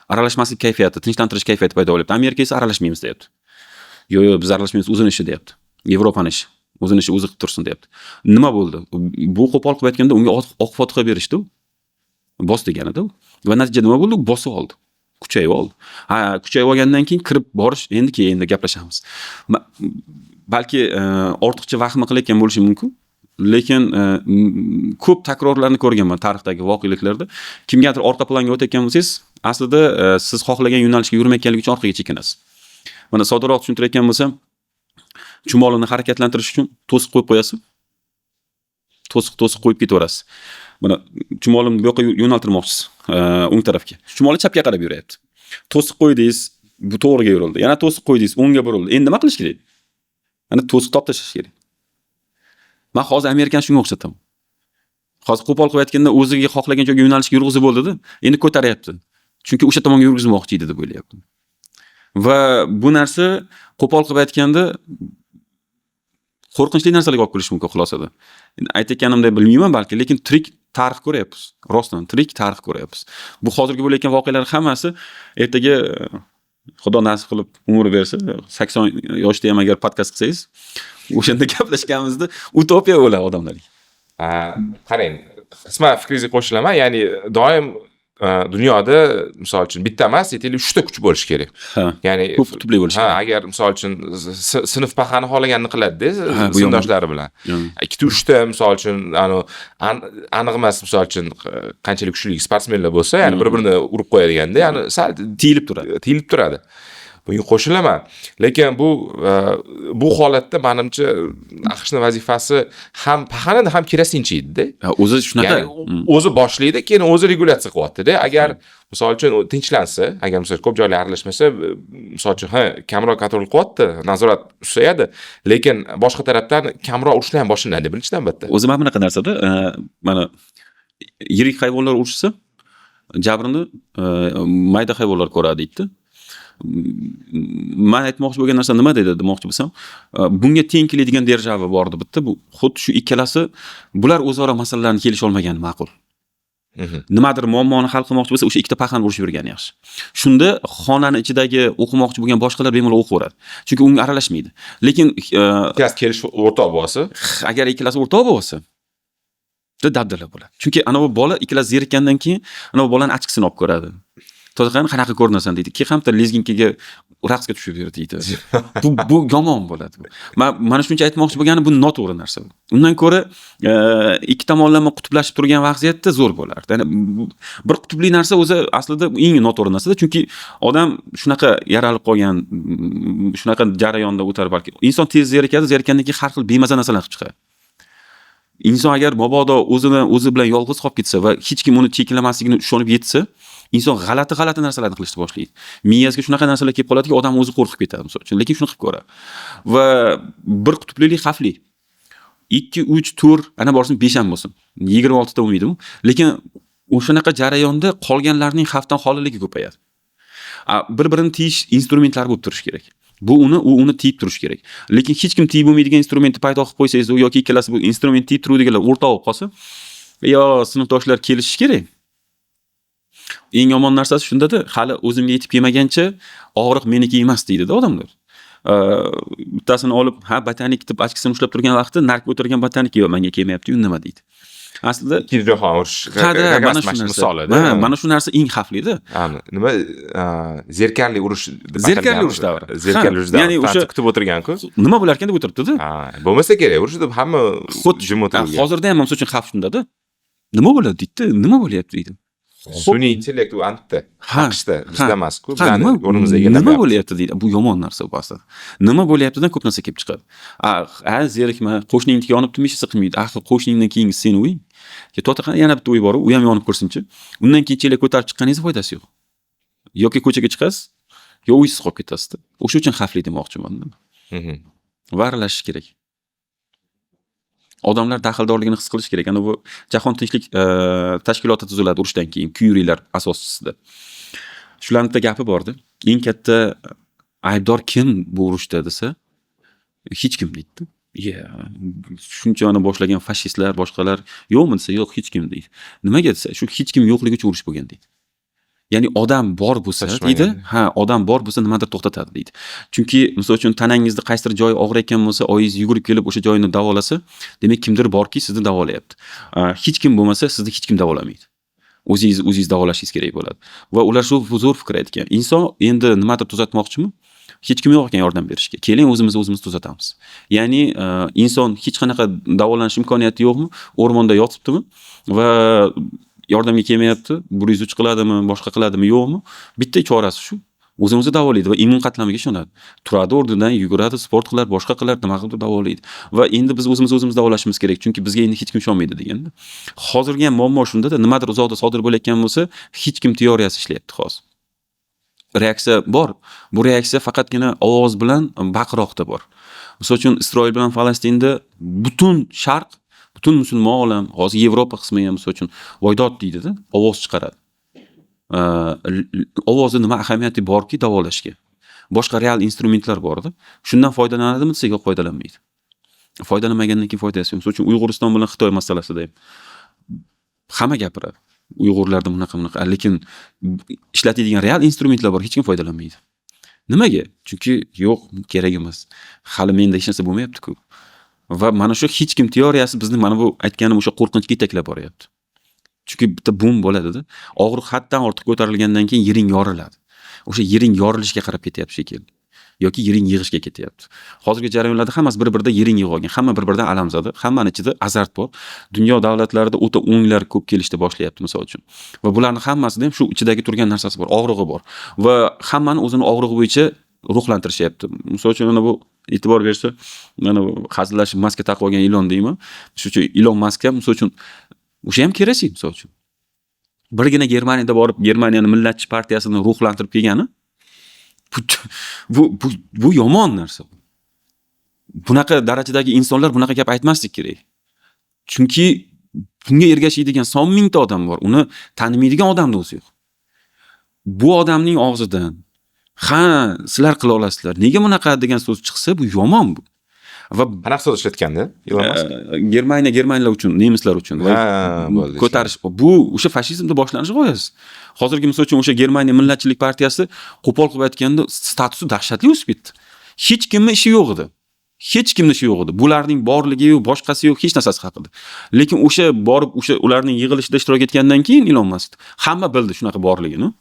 Aralashmaslik kayfiyati, tinchlantirish kayfiyati paydo bo'lyapti. Amerika esa aralashmaymiz deyapti. Yo'q, yo'q, biz aralashmaymiz, o'zini ishi deyapti. Yevropani ishi. O'zini ishi o'zi qilib tursin deyapti. Nima bo'ldi? Bu qo'pol qilib aytganda unga oq fotiha berishdi u. Bos deganida u. Va natijada nima bo'ldi? Bosib oldi. Kuchayib oldi. Ha, kuchayib olgandan keyin kirib borish, endi keyin endi gaplashamiz. Balki ortiqcha vahima qilayotgan bo'lishi mumkin. Lekin ko'p takrorlarni ko'rganman tarixdagi voqeliklarda. Kimgadir orqa planga o'tayotgan bo'lsangiz, aslida siz xohlagan yo'nalishga yurmayotganligi uchun orqaga chekinasiz. Mana soddaroq tushuntirayotgan bo'lsam, chumolini harakatlantirish uchun to'siq qo'yib qo'yasiz. To'siq qo'yib ketaverasiz. Mana chumolini bu yoqqa yo'naltirmoqchisiz, o'ng tarafga. Chumoli chapga qarab yuryapti. To'siq qo'ydingiz, bu to'g'riga yurildi. Yana to'siq qo'ydingiz, o'ngga burildi. Endi nima qilish kerak? Ana to'siq topib tashlash kerak. Men hozir Amerikani shunga o'xshataman. Hozir qo'pol qilib aytganda o'ziga xohlagan joyga yo'nalishga yurg'izib bo'ldida, endi ko'taryapti. Chunki o'sha tomonga yurg'izmoqchi edi deb o'ylayapti. Va bu narsa qo'pol qilib aytganda qo'rqinchli narsalarga olib kelishi mumkin xulosada. Endi aytayotganimdek bilmayman balki, lekin tirik tarix ko'ryapmiz. Rostdan tirik tarix ko'ryapmiz. Bu hozirgi bo'layotgan voqealar hammasi ertaga Xudo nasib qilib umr bersa, 80 yoshda ham agar podkast qilsangiz, o'shanda gaplashganimizda utopiya bo'ladi odamlarga. Qarang, qisman fikringizga qo'shilaman. Ya'ni doim dunyoda misol uchun bitta emas, aytaylik, uchta kuch bo'lishi kerak. Ya'ni ko'p qutbli bo'lishi ha, agar misol uchun sinf pahani xohlaganini qiladi-da bu yomon. Sinfdoshlari bilan. Ikkita, uchta misol uchun aniq emas, misol uchun qanchalik kuchli sportsmenlar bo'lsa, ya'ni bir-birini urib qo'yadiganda, ya'ni sal Tiyilib turadi. Tiyilib turadi. Bunga qo'shilaman. Lekin bu holatda manimcha AQShning vazifasi ham pahanini ham kerosinchi edi-da. Ha, o'zi shunaqa. Ya'ni o'zi boshlaydi, keyin o'zi regulyatsiya qilyapti-da. Agar misol uchun u tinchlansa, agar misol ko'p joylar aralashmasa, misol uchun, ha, kamroq kontrol qilyapti, nazorat susayadi, lekin boshqa tarafdan kamroq urushlar ham boshlanadi birinchi navbatda. O'zi mana bunaqa narsada, mana yirik hayvonlar urushsa, jabrini mayda hayvonlar ko'radi deydi. Man aytmoqchi bo'lgan narsa nima dedi demoqchi bo'lsam, bunga teng keladigan держава bor edi bitta. Bu xuddi shu ikkalasi, bular o'zaro masalalarni kelisha olmagani ma'qul. Nimadir muammoni hal qilmoqchi bo'lsa, o'sha ikkita paxan urishib yurgani yaxshi. Shunda xonani ichidagi o'qimoqchi bo'lgan boshqalar bemalol o'qiveradi. Chunki unga aralashmaydi. Lekin Ikkalasi kelishib o'rtoq bo'lsa, agar ikkalasi o'rtoq bo'lsa, dabdala bo'ladi. Chunki anavi bola ikkalasi zerikkandan keyin anavi bolani ochkisini olib ko'radi. Toza qanaqa ko'rinasan deydi. Keyin hamda lezginkaga raqsga tushib ber deydi. Bu yomon bo'ladi. Man mana shuncha aytmoqchi bo'lganim, bu noto'g'ri narsa. Undan ko'ra ikki tomonlama qutblashib turgan vaziyatda zo'r bo'lardi. Ya'ni bir qutbli narsa o'zi aslida eng noto'g'ri narsada, chunki odam shunaqa yaralib qolgan, shunaqa jarayonda o'tar balki. Inson tez zerikadi, zerikkandan keyin har xil bemaza narsalar qilib chiqadi. Inson agar mabodo o'zini o'zi bilan yolg'iz qolib ketsa va hech kim uni cheklamasligini ishonib yetsa, inson g'alati g'alati narsalarni qilishni boshlaydi. Miyasiga shunaqa narsalar kelib qoladiki, odam o'zi qo'rqib ketadi misol uchun, lekin shuni qilib ko'radi. Va bir qutblilik xavfli. 2, 3, 4, ana borsin 5 ham bo'lsin. 26 ta bo'lmaydi bu. Lekin o'shanaqa jarayonda qolganlarning xavfdan xoliligi ko'payadi. Bir-birini tiyish instrumentlari bo'lib turishi kerak. Bu uni, u uni tiyib turishi kerak. Lekin hech kim tiyib bo'lmaydigan instrumentni paydo qilib qo'ysangiz, yoki ikkalasi bu instrument tiyib turadiganlar o'rtoq bo'lib qolsa, yo sinfdoshlar kelishishi kerak. Eng yomon narsasi shundada, hali o'zimga yetib kelmagancha og'riq meniki emas deydi-da odamlar. Bittasini olib, ha, botanik deb ochkisini ushlab turgan vaqtda narigi o'tirgan botanik yo'q, menga kelmayapti-yu, nima deydi. Aslida Ikkinchi jahon urushi ha-da, как mana раз shu mana shu narsa. misolida. Ha, mana shu narsa eng xavflida. Nima, zerikarli urush deb Zerikarli atalgan. Urush davri. Zerikarli Ha, urush davri. ya'ni o'sha Fransiya kutib o'tirgan-ku. Nima bo'larkan deb o'tiribdi-da. Ha, bo'lmasa kerak, urush deb hamma Xuddi jim o'tirgan. Hozirda ham misol uchun xavf shundada. Nima bo'ladi deydi, nima bo'lyapti deydi. Sun'iy intellekt u anta. Ha, AQShda, bizda emas-ku. Ha, Bizani nima, o'rnimizga nima egallayapti. Bo'lyapti deydi. Bu yomon narsa bu aslida. Nima bo'lyaptidan ko'p narsa kelib chiqadi. A, ha, zerikma, qo'shningniki yonibdimi, hech narsa qilmaydi. Axir qo'shningdan keyingi seni uying. Ke to'xta, qani yana bitta uy bor, u ham yonib ko'rsinchi. Undan keyin chelak ko'tarib chiqqaningiz foydasi yo'q. Yoki ko'chaga chiqasiz, yo uysiz qolib ketasiz. O'sha uchun xavfli demoqchiman. Va aralashish kerak. Odamlar daxldorligini his qilish kerak. Ana bu Jahon tinchlik tashkiloti tuziladi urushdan keyin, Kyurilar asoschisida. Shularning bitta gapi borda. Eng katta aybdor kim bu urushda desa, hech kim deydi. Shuncha mana boshlagan fashistlar, boshqalar yo'qmi desa, yo'q, hech kim deydi. Nimaga desa, shu hech kim yo'qligi uchun urush bo'lgan deydi. Ya'ni odam bor bo'lsa deydi, ha, odam bor bo'lsa nimadir to'xtatadi deydi. Chunki misol uchun tanangizda qaysidir joyi og'riyotgan bo'lsa, oyingiz yugurib kelib o'sha joyini davolasa, demak kimdir borki sizni davolayapti. Hech kim bo'lmasa sizni hech kim davolamaydi. O'zingiz o'zingiz davolashingiz kerak bo'ladi. Va ular shu zo'r fikr aytgan. Inson endi nimadir tuzatmoqchimi? Hech kim yo'q ekan yordam berishga. Keling o'zimiz o'zimiz tuzatamiz. Ya'ni inson hech qanaqa davolanish imkoniyati yo'qmi? O'rmonda yotibdimi va yordamga kelmayapti, 103 qiladimi, boshqa qiladimi, yo'qmi? Bitta chorasi shu. O'zini o'zi davolaydi va immun qatlamiga ishonadi. Turadi o'rnidan, yuguradi, sport qilar, boshqa qilar, nima qilib davolaydi. Va endi biz o'zimiz o'zimiz davolashimiz kerak, chunki bizga endi hech kim ishonmaydi deganda. Hozirgi ham muammo shunda-da, nimadir uzoqda sodir bo'layotgan bo'lsa, hech kim teoriyasi ishlayapti hozir. Reaksiya bor. Bu reaksiya faqatgina ovoz bilan baqiroqda bor. Misol uchun Isroil bilan Falastinda butun Sharq, butun musulmon olam, hozir Yevropa qismi ham misol uchun voydod deydi-da, ovoz chiqaradi. Ovozni nima ahamiyati borki davolashga? Boshqa real instrumentlar bor-da. Shundan foydalanadimi desa, yo'q, foydalanmaydi. Foydalanmagandan keyin foydasi yo'q. Misol uchun Uyg'uriston bilan Xitoy masalasida ham hamma gapiradi. Uyg'urlarda bunaqa bunaqa, lekin ishlatadigan real instrumentlar bor, hech kim foydalanmaydi. Nimaga? Chunki yo'q, kerak emas. Hali menda hech narsa bo'lmayapti-ku. Va mana shu hech kim teoriyasi bizni mana bu aytganim o'sha qo'rqinchga yetaklab boryapti. Chunki bitta bum bo'ladida. Og'riq haddan ortiq ko'tarilgandan keyin yiring yoriladi. O'sha yiring yorilishiga qarab ketyapti shekilli. Yoki yiring yig'ishga ketyapti. Hozirgi jarayonlarda hammasi bir-birida yiring yig'ib olgan. Hamma bir-biridan alamzada, hammani ichida azart bor. Dunyo davlatlarida o'ta o'nglar ko'p kelishni boshlayapti misol uchun. Va bularning hammasida ham shu ichidagi turgan narsasi bor, og'rig'i bor. Va hammani o'zini og'rig'i bo'yicha ruhlantirishyapti. Misol uchun mana bu e'tibor bersa, mana bu hazillashib maska taqib olgan ilon deyman. Shu uchun Ilon Mask ham misol uchun o'sha ham kerosin misol uchun. Birgina Germaniyada borib Germaniyani millatchi partiyasini ruhlantirib kelgani bu yomon narsa. Bunaqa darajadagi insonlar bunaqa gap aytmaslik kerak. Chunki bunga ergashadigan son mingta odam bor. Uni tanimaydigan odamni o'zi yo'q. Bu odamning og'zidan ha, sizlar qila olasizlar. Nega bunaqa degan so'z chiqsa, bu yomon bu. Va qanaqa so'z ishlatganda Ilon Mask? Germaniya germanlar uchun, nemislar uchun va bo'ldi, ko'tarish bu o'sha fashizmda boshlanish g'oyasi. Hozirgi misol uchun o'sha Germaniya millatchilik partiyasi qo'pol qilib aytganda statusi dahshatli o'sib ketdi. Hech kimning ishi yo'q edi. Hech kimning ishi yo'q edi. Bularning borligi yo'q, boshqasi yo'q, hech narsasi haqida. Lekin o'sha borib o'sha ularning yig'ilishida ishtirok etgandan keyin Ilon Mask hamma bildi shunaqa borligini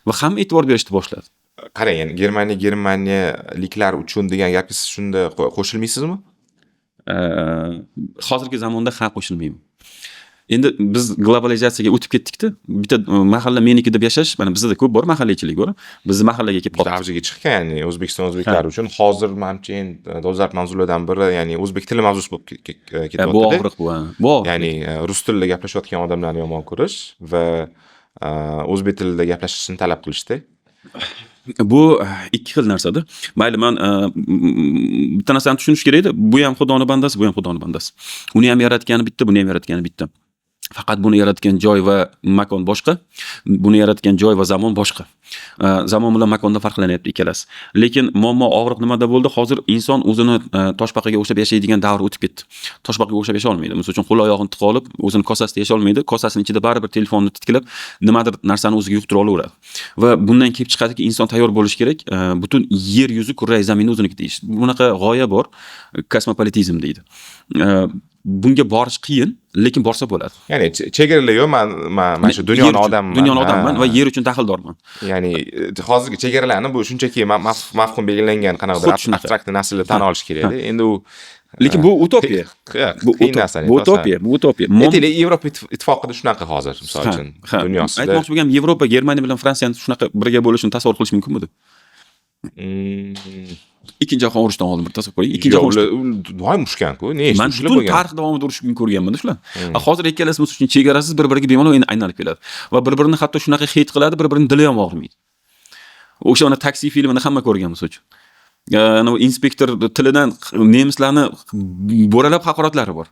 va hamma e'tibor berishni boshladi. Qarang, ya'ni Germaniya germaniyaliklar uchun degan gapga siz shunda qo'shilmaysizmi? Hozirgi zamonda ha, qo'shilmayman. Endi biz globalizatsiyaga o'tib ketdikda, bitta mahalla meniki deb yashash, mana bizda ko'p bor mahallachilik bor. Bizni mahallaga kelib Juda qoldi. avjiga chiqqan, ya'ni O'zbekiston o'zbeklari uchun hozir manimcha endi dolzarb mavzulardan biri, ya'ni o'zbek tili mavzusi bo'lib ketyapti. Bu og'riq bu, ha. Bu og'riq. Ya'ni rus tilida gaplashayotgan odamlarni yomon ko'rish va o'zbek tilida gaplashishni talab qilishda. Bu ikki xil narsada. Mayli, man bitta narsani tushunish kerak edi. Bu ham Xudoni bandasi, bu ham Xudoni bandasi. Uni ham yaratgani bitta, buni ham yaratgani bitta. Faqat buni yaratgan joy va makon boshqa, buni yaratgan joy va zamon boshqa. Zamon bilan makonda farqlanyapti ikkalasi. Lekin muammo, og'riq nimada bo'ldi? Hozir inson o'zini toshbaqaga o'xshab yashaydigan davr o'tib ketdi. Toshbaqaga o'xshab yasha olmaydi. Misol uchun qo'l oyog'ini tiqib olib, o'zini kosasida yasha olmaydi. Kosasini ichida baribir telefonni titkilab, nimadir narsani o'ziga yuqtira olaveradi. Va bundan kelib chiqadiki, inson tayyor bo'lishi kerak. Butun yer yuzi kurrai zaminni o'ziniki deyish. Bunaqa g'oya bor, kosmopolitizm deydi. Bunga borish qiyin, lekin borsa bo'ladi. Ya'ni chegaralar yo'q, man shu dunyoni Yer uchun, odamman. dunyoni odamman va yer uchun daxldorman. Ya'ni hozirgi chegaralarni bu shunchaki mafhum belgilangan qanaqadir Xuddi shunaqa. abstrakt narsalar tan olish kerakda. Endi u Lekin bu utopiya. Bu qiyin narsa. Bu utopiya, bu utopiya. Aytaylik, Yevropa Ittifoqida shunaqa hozir, misol uchun, dunyosida. Aytmoqchi bo'lganim, Yevropa, Germaniya bilan Fransiyani shunaqa birga bo'lishini tasavvur qilish mumkinmidi? Ikkinchi jahon urushidan oldin bir tasavvur qiling. Ikkinchi Yo'q, jahon urushi ular doim urushgan-ku. Nechta Man urushlar butun bo'lgan. tarix davomida urushgan ko'rganman shular. Hozir ikkalasi misol uchun chegarasiz bir-biriga bemalol endi aylanib keladi. Va bir-birini hatto shunaqa hate qiladi, bir-birini dili ham og'rimaydi. O'sha mana Taksi filmini hamma ko'rgan misol uchun. Ana inspektor tilidan nemislarni bo'ralab haqoratlari bor.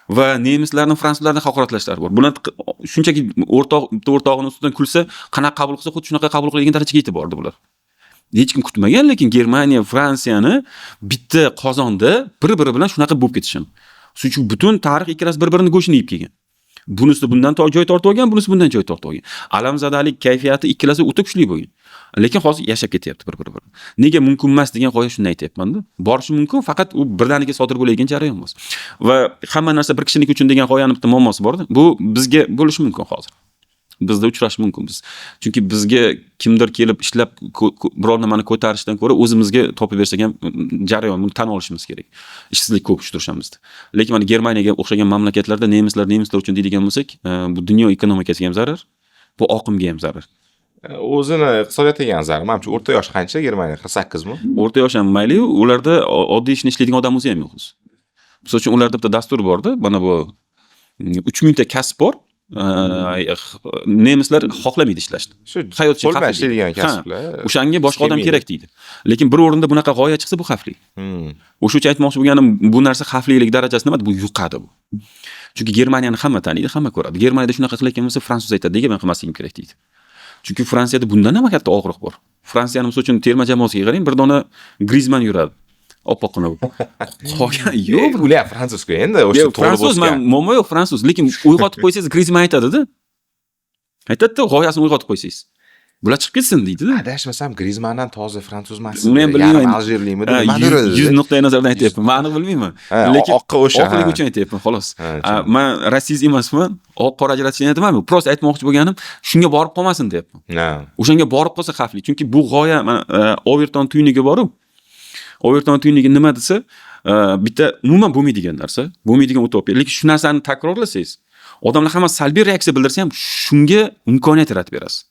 Va nemislarni, fransuzlarni haqoratlashlari bor. Bular shunchaki o'rtoq bitta o'rtog'ini ustidan kulsa, qanaqa qabul qilsa, xuddi shunaqa qabul qiladigan darajaga yetib bordi bular. Hech kim kutmagan, lekin Germaniya, Fransiyani bitta qozonda bir-biri bilan shunaqa bo'lib ketishini. Shuning uchun butun tarix ikkalasi bir-birini go'shtini yeb kelgan. Bunisi bundan joy tortib olgan, bunisi bundan joy tortib olgan. Alamzadalik kayfiyati ikkalasi o'ta kuchli bo'lgan. Lekin hozir yashab ketyapti bir-biri bilan. Nega mumkin emas degan g'oya shunday aytyapman-da. Borishi mumkin, faqat u birdaniga sodir bo'ladigan jarayon emas. Va hamma narsa bir kishiniki uchun degan g'oyani bitta muammosi bor-da. Bu bizga bo'lishi mumkin hozir. Bizda uchrashi mumkin biz. Chunki bizga kimdir kelib ishlab biror nimani ko'tarishdan ko'ra o'zimizga topib bersak ham jarayon, buni tan olishimiz kerak. Ishsizlik ko'p shu turishimizda. Lekin mana Germaniyaga o'xshagan mamlakatlarda nemislar nemislar uchun deydigan bo'lsak, bu dunyo ekonomikasiga ham zarar, bu oqimga ham zarar. O'zini iqtisodiyotiga ham zarar. Manimcha, o'rta yosh qancha Germaniya? 48 mi? O'rta yosh ham mayli, ularda oddiy ishni ishlaydigan odam o'zi ham yo'q o'zi. Misol uchun, ularda bitta dastur borda, mana bu 3000 ta kasb bor. Nemislar xohlamaydi ishlashni. Shu Hayot uchun qo'l bilan xavfli ishlaydigan deydi. Ha, kasblar. o'shanga boshqa odam Kelmaydi. kerak deydi. Lekin bir o'rinda bunaqa g'oya chiqsa, bu xavfli. O'sha uchun aytmoqchi bo'lganim, bu narsa xavflilik darajasi nima? Bu yuqadi bu. Chunki Germaniyani hamma taniydi, hamma ko'radi. Germaniyada shunaqa qilayotgan bo'lsa, fransuz aytadi, nega men qilmasligim kerak deydi. Chunki Fransiyada bundan ham katta og'riq bor. Fransiyani misol uchun terma jamoasiga qarang, bir dona Grizman yuradi. Oppoqqina bo'lib. Qolgan yo'q. Ular ham fransuzku endi, o'sha Yo'q, tug'ilib fransuz, man o'sgan. muammo yo'q, fransuz, lekin uyg'otib qo'ysangiz, Grizman aytadi-da. Aytadi-da, g'oyasini uyg'otib qo'ysangiz. Bular chiqib ketsin deydi-da. Adashmasam, Grizmandan toza fransuz emas. Uni ham bilmayman. Yarim aljirlikmidi, Ha, nimadir edi. Yuz nuqtai nazardan aytyapman. Man aniq bilmayman. Ha, Lekin oqqa o'sha, oqligi ha. uchun aytyapman, xolos. Ha, Man rasist emasman, oq qora ajratishni aytmayman. Просто aytmoqchi bo'lganim, shunga borib qolmasin deyapman. O'shanga borib qolsa xavfli. Chunki bu g'oya mana Overton tuynigi bor-u. Overton tuynigi nima desa, bitta umuman bo'lmaydigan narsa, bo'lmaydigan utopiya. Lekin shu narsani takrorlasangiz, odamlar hammasi salbiy reaksiya bildirsa ham shunga imkoniyat yaratib berasiz.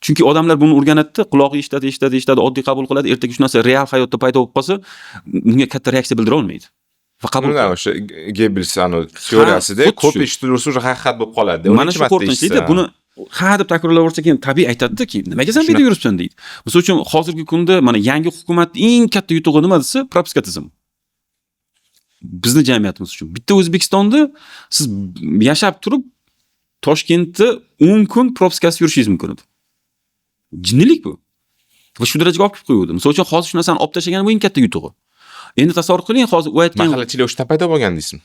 Chunki odamlar buni o'rganadida, qulog'i eshitadi, eshitadi, eshitadi, oddiy qabul qiladi. Ertaga shu narsa real hayotda paydo bo'lib qolsa, unga katta reaksiya bildira olmaydi. Va qabul Undan qiladi. o'sha Gebbels anu teoriyasida xuddi ko'p shu. eshitilaversa, уже haqiqat bo'lib qoladi. Mana shu qo'rqinchlikda buni ha deb takrorlayversa, keyin tabiiy aytadida, keyin nimaga sen bu yerda yuribsan deydi. Misol uchun, hozirgi kunda mana yangi hukumatning eng katta yutug'i nima desa, propiska tizimi. Bizni jamiyatimiz uchun. Bitta O'zbekistonda siz yashab turib Toshkentda 10 kun propiskasiz yurishingiz mumkin edi. Jinnilik bu. Va shu darajaga olib kelib qo'yuvdi. Misol uchun, hozir shu narsani olib tashlagani bu eng katta yutug'i. Endi tasavvur qiling, hozir u aytgan Mahallachilik o'sha paydo bo'lgan deysizmi?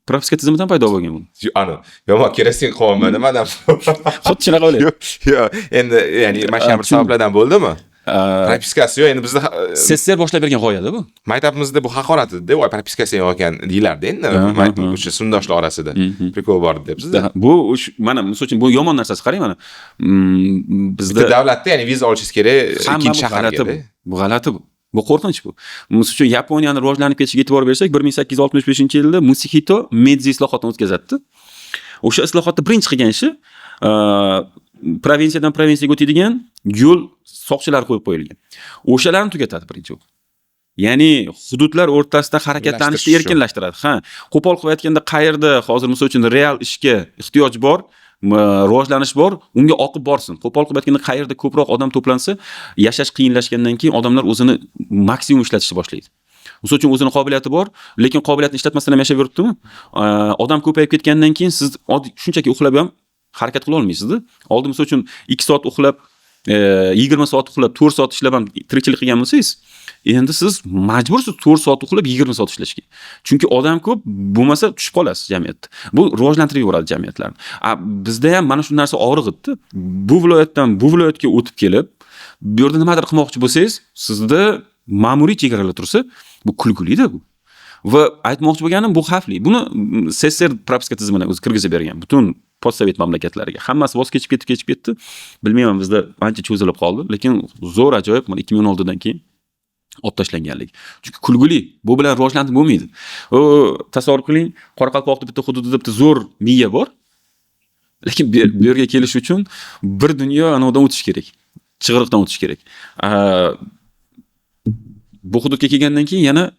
Propiska tizimidan paydo bo'lgan bu. Ani, yomon kerosin qilyapman nimadan? Xuddi shunaqa o'ylayman. Yo'q, yo'q, endi ya'ni mana shu bir sabablardan bo'ldimi? Propiskasi yo'q, endi bizda SSSR boshlab bergan g'oyada bu. Maktabimizda bu haqorat edi, voy, propiskasi yo'q ekan deyilardi endi. O'sha sinfdoshlar orasida. Прикол bor debsiz. Bu mana misol uchun bu yomon narsasi, qarang mana. Bizda Bitta davlatda, ya'ni viza olishingiz kerak hamma ikkinchi bu g'alati shaharga. bu. Bu g'alati bu. Bu qo'rqinch bu. Misol uchun, Yaponiyani rivojlanib ketishiga e'tibor bersak, 1865-yilda Musuhito Meydzi islohotini o'tkazadi. O'sha islohotda birinchi qilgan ishi provinsiyadan provinsiyaga o'tadigan yo'l soqchilari qo'yib qo'yilgan. O'shalarni tugatadi birinchi u. Ya'ni hududlar o'rtasida harakatlanishni Birlashtirish. Erkinlashtiradi. Ha, qo'pol qilib aytganda, qayerda hozir misol uchun real ishga ehtiyoj bor, rivojlanish bor, unga oqib borsin. Qo'pol qilib aytganda, qayerda ko'proq odam to'plansa, yashash qiyinlashgandan keyin odamlar o'zini maksimum ishlatishni boshlaydi. Misol uchun, o'zini qobiliyati bor, lekin qobiliyatini ishlatmasdan ham yashab yuribdimi? Odam ko'payib ketgandan keyin siz oddiy shunchaki uxlab ham harakat qila olmaysizda. Oldin misol uchun 2 soat uxlab, 20 soat uxlab, 4 soat ishlab ham tirikchilik qilgan bo'lsangiz, endi siz majbursiz 4 soat uxlab 20 soat ishlashga. Chunki odam ko'p, bo'lmasa tushib qolasiz jamiyatda. Bu rivojlantirib yuboradi jamiyatlarni. A bizda ham mana shu narsa og'riq edi. Bu viloyatdan bu viloyatga o'tib kelib, bu yerda nimadir qilmoqchi bo'lsangiz, sizda ma'muriy chegaralar tursa, bu kulgilida bu. Va aytmoqchi bo'lganim, bu xavfli. Buni SSSR propiska tizimini o'zi kirgizib bergan butun postsovet mamlakatlariga. Hammasi voz kechib ketib, kechib ketdi. Bilmayman, bizda ancha cho'zilib qoldi, lekin zo'r ajoyib mana 2016 dan keyin olib tashlanganligi. Chunki kulgili, bu bilan rivojlanib bo'lmaydi. U tasavvur qiling, Qoraqalpoqda bitta hududida bitta zo'r miya bor. Lekin bu yerga kelish uchun bir dunyo anavidan o'tish kerak. Chig'iriqdan o'tish kerak. Bu hududga kelgandan keyin yana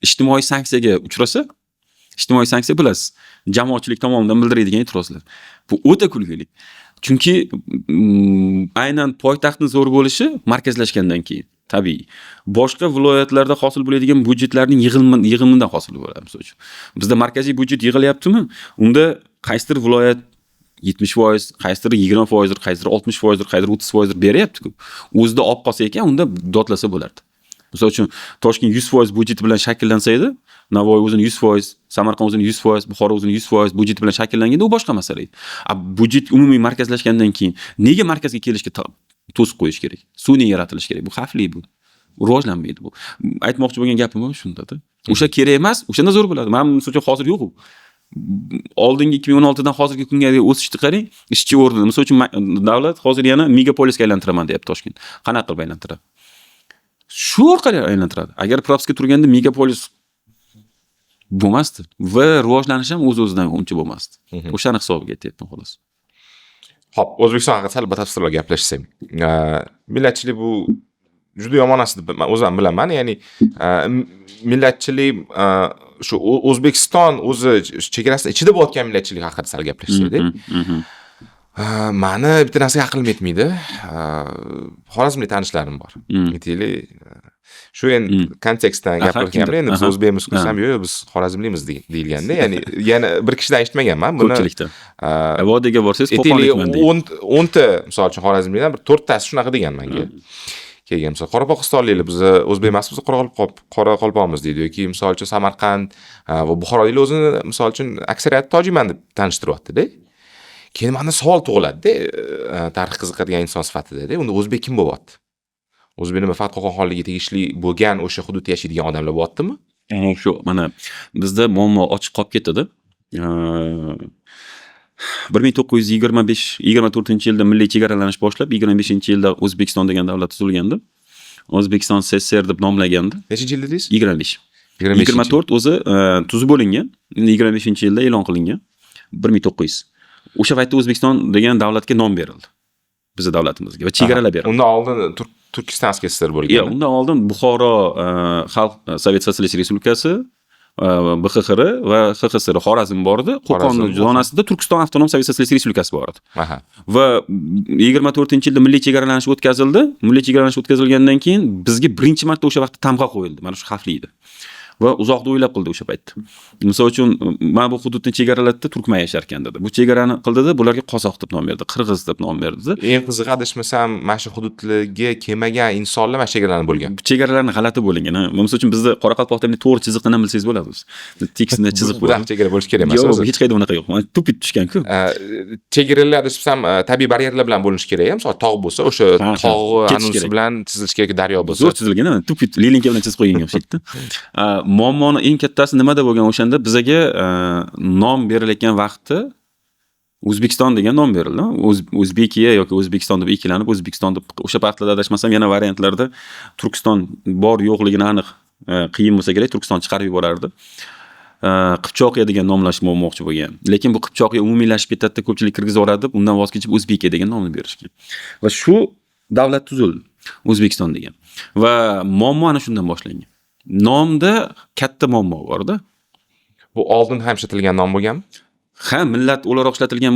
ijtimoiy sanksiyaga uchrasa, ijtimoiy sanksiya bilasiz, jamoatchilik tomonidan bildiriladigan e'tirozlar. Bu o'ta kulgili. Chunki aynan poytaxtni zo'r bo'lishi markazlashgandan keyin. Tabiiy. Boshqa viloyatlarda hosil bo'ladigan byudjetlarning yig'imidan hosil bo'ladi, misol uchun. Bizda markaziy byudjet yig'ilyaptimi? Unda qaysidir viloyat 70%, qaysidir 20%, qaysidir 60%, qaysidir 30% beryapti-ku. O'zida olib qolsa ekan, unda dodlasa bo'lardi. Misol uchun, Toshkent 100% byudjeti bilan shakllansa edi, Navoiy o'zini 100%, Samarqand o'zini 100%, Buxoro o'zini 100% byudjeti bilan shakllanganda u boshqa masala edi. A byudjet umumiy markazlashgandan keyin nega markazga kelishga to'siq qo'yish kerak? Sun'iy yaratilishi kerak. Bu xavfli bu. Rivojlanmaydi bu. Aytmoqchi bo'lgan gapim ham shunda-da. O'sha kerak emas, o'shanda zo'r bo'ladi. Men misol uchun hozir yo'q u. Oldingi 2016 dan hozirgi kunga o'sishni qarang, ishchi o'rnini. Misol uchun, davlat hozir yana megapolisga aylantiraman deyapti Toshkent. Qanaqa qilib aylantiradi? Shu orqali aylantiradi. Agar propiska turganda megapolis bo'lmasdi va rivojlanish ham o'z-o'zidan uncha bo'lmasdi. O'shani hisobiga aytyapman xolos. Xo'p, O'zbekiston haqida sal batafsilroq gaplashsak. Millatchilik bu juda yomon narsa deb man o'zim ham bilaman. Ya'ni millatchilik shu O'zbekiston o'zi chegarasini ichida bo'layotgan millatchilik haqida sal gaplashsak-da. Mani bitta narsaga aqlim yetmaydi. Xorazmlik tanishlarim bor. Aytaylik, shu endi kontekstdan gapirgan, endi biz o'zbekmiz desam, yo'q, yo'q, biz xorazmlikmiz deyilganda, ya'ni yana bir kishidan eshitmaganman buni. Ko'pchilikda. Vodiyga borsangiz, Aytaylik, qo'qonlikman deydi. 10 ta misol uchun xorazmlikdan bir to'rttasi shunaqa degan manga. Keyin misol qoraqalpog'istonliklar biz o'zbek emasmiz, qoraqalpoqmiz deydi yoki misol uchun Samarqand va buxoroliklar o'zini misol uchun aksariyati tojikman deb tanishtiryapti-da. Keyin manda savol tug'iladida, tarix qiziqadigan inson sifatida, unda o'zbek kim bo'lyapti? O'zbek nima, faqat Qo'qon xonligiga tegishli bo'lgan o'sha hududda yashaydigan odamlar bo'lyaptimi? Ana shu mana bizda muammo ochiq qolib ketadi. 1925, 24-yilda milliy chegaralanish boshlab, 25-yilda O'zbekiston degan davlat tuzilgandi. O'zbekiston SSR deb nomlagandi. Nechinchi yilda dedingiz? 25. 25. 24 o'zi tuzib bo'lingan. Endi 25-yilda e'lon qilingan. 1900. O'sha paytda O'zbekiston degan davlatga nom berildi. Bizni davlatimizga va chegaralar berildi. Undan oldin Туркестанский ССР bo'lgan. Yo'q, undan oldin Buxoro Xalq Sovet Sotsialistik Respublikasi, BXXR va XXSR, Xorazm bor edi. Qo'qon Xorazm, zonasida Turkiston Avtonom Sovet Sotsialistik Respublikasi bor edi. Va 24-yilda milliy chegaralanish o'tkazildi. Milliy chegaralanish o'tkazilgandan keyin bizga birinchi marta o'sha vaqtda tamg'a qo'yildi. Mana shu xavfli edi. Va uzoqda o'ylab qildi o'sha paytda. Misol uchun, mana bu hududni chegaralatda turkman yashar ekan dedi. Bu chegarani qildida, bularga qozoq deb nom berdi, qirg'iz deb nom berdi. Eng qizig'i, adashmasam, mana shu hududlarga kelmagan insonlar mana shu chegaralarni bo'lgan. Chegaralarni g'alati bo'lingan. Ha. Misol uchun, bizda Qoraqalpoqda endi to'g'ri chiziqdan ham bilsangiz bo'ladi o'zi. Tekisida chiziq Bunaqa bo'ladi. chegara bo'lishi kerak emas Yo'q, o'zi. hech qayerda unaqa yo'q. Mana тупить tushgan-ku. Chegaralar, adashmasam, tabiiy baryerlar bilan bo'linishi kerak. Misol tog' bo'lsa, o'sha Ha, ha. tog'i Ketish anusi kerak. bilan chizilishi kerak, daryo bo'lsa. Zo'r chizilgan, ha, тупить линейка bilan chizib qo'yganga o'xshaydi. Muammoni eng kattasi nimada bo'lgan o'shanda? Bizaga nom berilayotgan vaqtda O'zbekiston degan nom berildi. O'zbekiya yoki O'zbekiston deb ikkilanib, O'zbekiston deb o'sha paytlarda, adashmasam, yana variantlarda Turkiston bor yo'qligini aniq qiyin bo'lsa kerak, Turkiston chiqarib yuborardi. Qipchoqiya degan nomlash bo'lmoqchi bo'lgan. Lekin bu Qipchoqiya umumiylashib ketadida, ko'pchilik kirgizib yuboradi deb, undan voz kechib O'zbekiya degan nomni berishgan. Va shu davlat tuzildi. O'zbekiston degan. Va muammo ana shundan boshlangan. Nomda katta muammo bor-da. Bu oldin ham ishlatilgan nom bo'lganmi? Ha, millat o'laroq ishlatilgan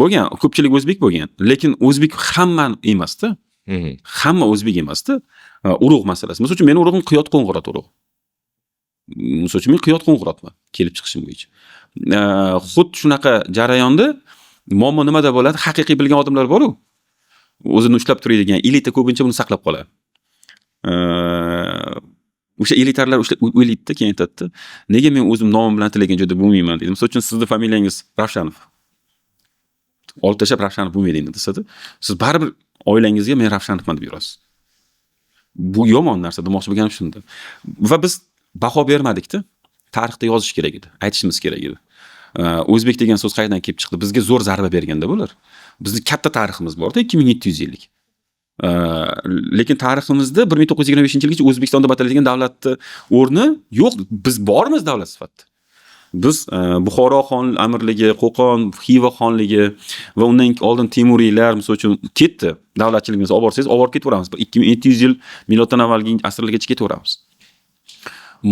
bo'lgan, ko'pchilik o'zbek bo'lgan. Lekin o'zbek hamma emasda. Hamma o'zbek emasda. Urug' masalasi. Misol uchun, meni urug'im Qiyot Qo'ng'irot urug'i. Misol uchun, men Qiyot Qo'ng'irotman kelib chiqishim bo'yicha. Xuddi shunaqa jarayonda muammo nimada bo'ladi? Haqiqiy bilgan odamlar bor-u. O'zini ushlab turadigan elita ko'pincha buni saqlab qoladi. O'sha elitarlar o'sha o'ylaydida, keyin aytadida, nega men o'zim nomim bilan atalgan joyda bo'lmayman deydi. Misol uchun, sizni familiyangiz Ravshanov. Olib tashlab Ravshanov bo'lmaydi endi desada, siz baribir oilangizga men Ravshanovman deb yurasiz. Bu yomon narsa demoqchi bo'lganim shunda. Va biz baho bermadikda. Tarixda yozish kerak edi, aytishimiz kerak edi. O'zbek degan so'z qayerdan kelib chiqdi? Bizga zo'r zarba berganda bular. Bizni katta tariximiz borda, 2700 yillik. Lekin tariximizda 1925-yilgacha O'zbekistonda deb ataladigan davlatni o'rni yo'q. Biz bormiz davlat sifatida. Biz Buxoro xon amirligi, Qo'qon, Xiva xonligi va undan oldin Temuriylar, misol uchun, ketdi. Davlatchiligimizni olib borsangiz, olib borib ketaveramiz. 2700 yil miloddan avvalgi asrlargacha ketaveramiz.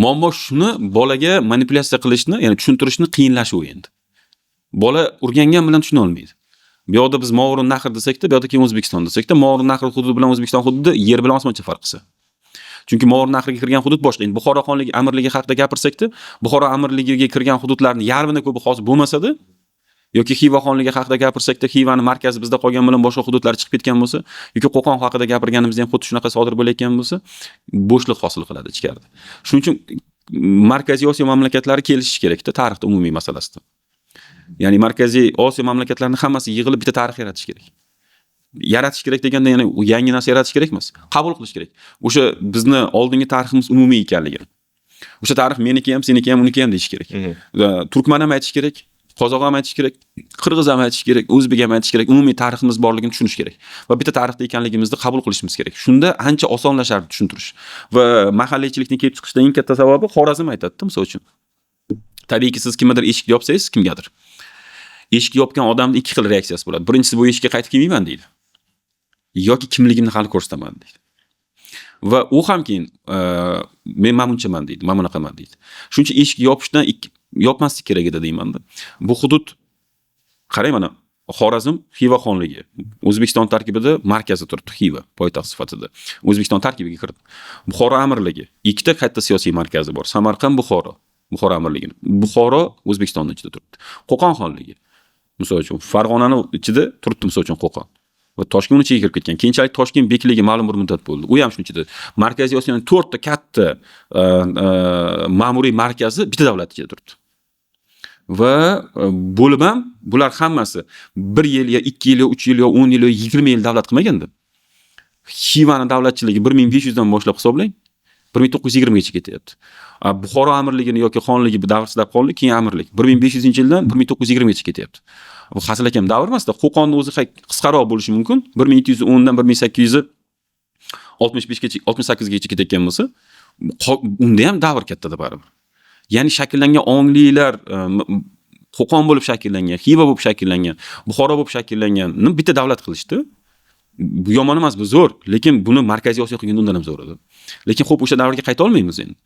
Muammo shuni bolaga manipulyatsiya qilishni, ya'ni tushuntirishni qiyinlashuvi endi. Bola o'rgangan bilan tushuna olmaydi. Bu yoqda biz Movarounnahr desakda, bu yoqda keyin O'zbekiston desakda, Movarounnahr hududi bilan O'zbekiston hududi yer bilan osmoncha farq qilsa. Chunki Movarounnahrga kirgan hudud boshqa. Endi Buxoro xonligi amirligi haqida gapirsakda, Buxoro amirligiga kirgan hududlarning yarmidan ko'pi hozir bo'lmasa-da, yoki Xiva xonligi haqida gapirsakda, Xivani markazi bizda qolgan bilan boshqa hududlar chiqib ketgan bo'lsa, yoki Qo'qon haqida gapirganimizda ham xuddi shunaqa sodir bo'layotgan bo'lsa, bo'shliq hosil qiladi ichkarida. Shuning uchun Markaziy Osiyo mamlakatlari kelishishi kerakda tarixda umumiy masalasida. Ya'ni Markaziy Osiyo mamlakatlarining hammasi yig'ilib bitta tarix yaratish kerak. Yaratish kerak deganda, ya'ni yangi narsa yaratish kerak emas, qabul qilish kerak. O'sha bizni oldingi tariximiz umumiy ekanligini. O'sha tarix meniki ham, seniki ham, uniki ham deyish kerak. Turkman ham aytish kerak, qozoq ham aytish kerak, qirg'iz ham aytish kerak, o'zbek ham aytish kerak. Umumiy tariximiz borligini tushunish kerak va bitta tarixda ekanligimizni qabul qilishimiz kerak. Shunda ancha osonlashardi tushuntirish. Va mahalliychilikni kelib chiqishidan eng katta sababi Xorazm aytadi, misol uchun. Tabiiyki, siz kimnidir eshik yopsangiz, kimgadir. Eshik yopgan odamning ikki xil reaksiyasi bo'ladi. Birinchisi, bu eshikka qaytib kelmayman deydi. Yoki kimligimni hali ko'rsataman deydi. Va u ham keyin men mana bunchaman deydi, mana bunaqaman deydi. Shuning uchun eshik yopishdan yopmaslik kerak edi deymanda. Bu hudud, qarang, mana Xorazm, Xiva xonligi O'zbekiston tarkibida markazi turibdi, Xiva poytaxt sifatida. O'zbekiston tarkibiga kirdi. Buxoro amirligi ikkita katta siyosiy markazi bor. Samarqand, Buxoro. Buxoro amirligini. Buxoro O'zbekistonning ichida turibdi. Qo'qon xonligi. Misol uchun, Farg'onani ichida turibdi, misol uchun, Qo'qon. Va Toshkent uni ichiga kirib ketgan. Keyinchalik Toshkent bekligi ma'lum bir muddat bo'ldi. U ham shuning ichida. Markaziy Osiyoning to'rtta katta ma'muriy markazi bitta davlat ichida turibdi. Va bo'lib ham bular hammasi 1 yil yo 2 yil yo 3 yil yo 10 yil yo 20 yil davlat qilmaganda. Xivani davlatchiligi 1500 dan boshlab hisoblang, 1920 gacha ketyapti. Buxoro amirligini yoki xonligi davr sizlab xonlik, keyin amirlik 1500-yildan 1920 gacha ketyapti. Bu hazilakam davr emasda. Qo'qonni o'zi qisqaroq bo'lishi mumkin. 1710 dan 1865 gacha, 68 gacha ketayotgan bo'lsa, unda ham davr kattada baribir. Ya'ni shakllangan onglilar Qo'qon bo'lib shakllangan, Xiva bo'lib shakllangan, Buxoro bo'lib shakllangan, bitta davlat qilishdi. Bu yomon emas, bu zo'r, lekin buni Markaziy Osiyo qilganda undan ham zo'r edi. Lekin xo'p, o'sha davrga qayta olmaymiz endi.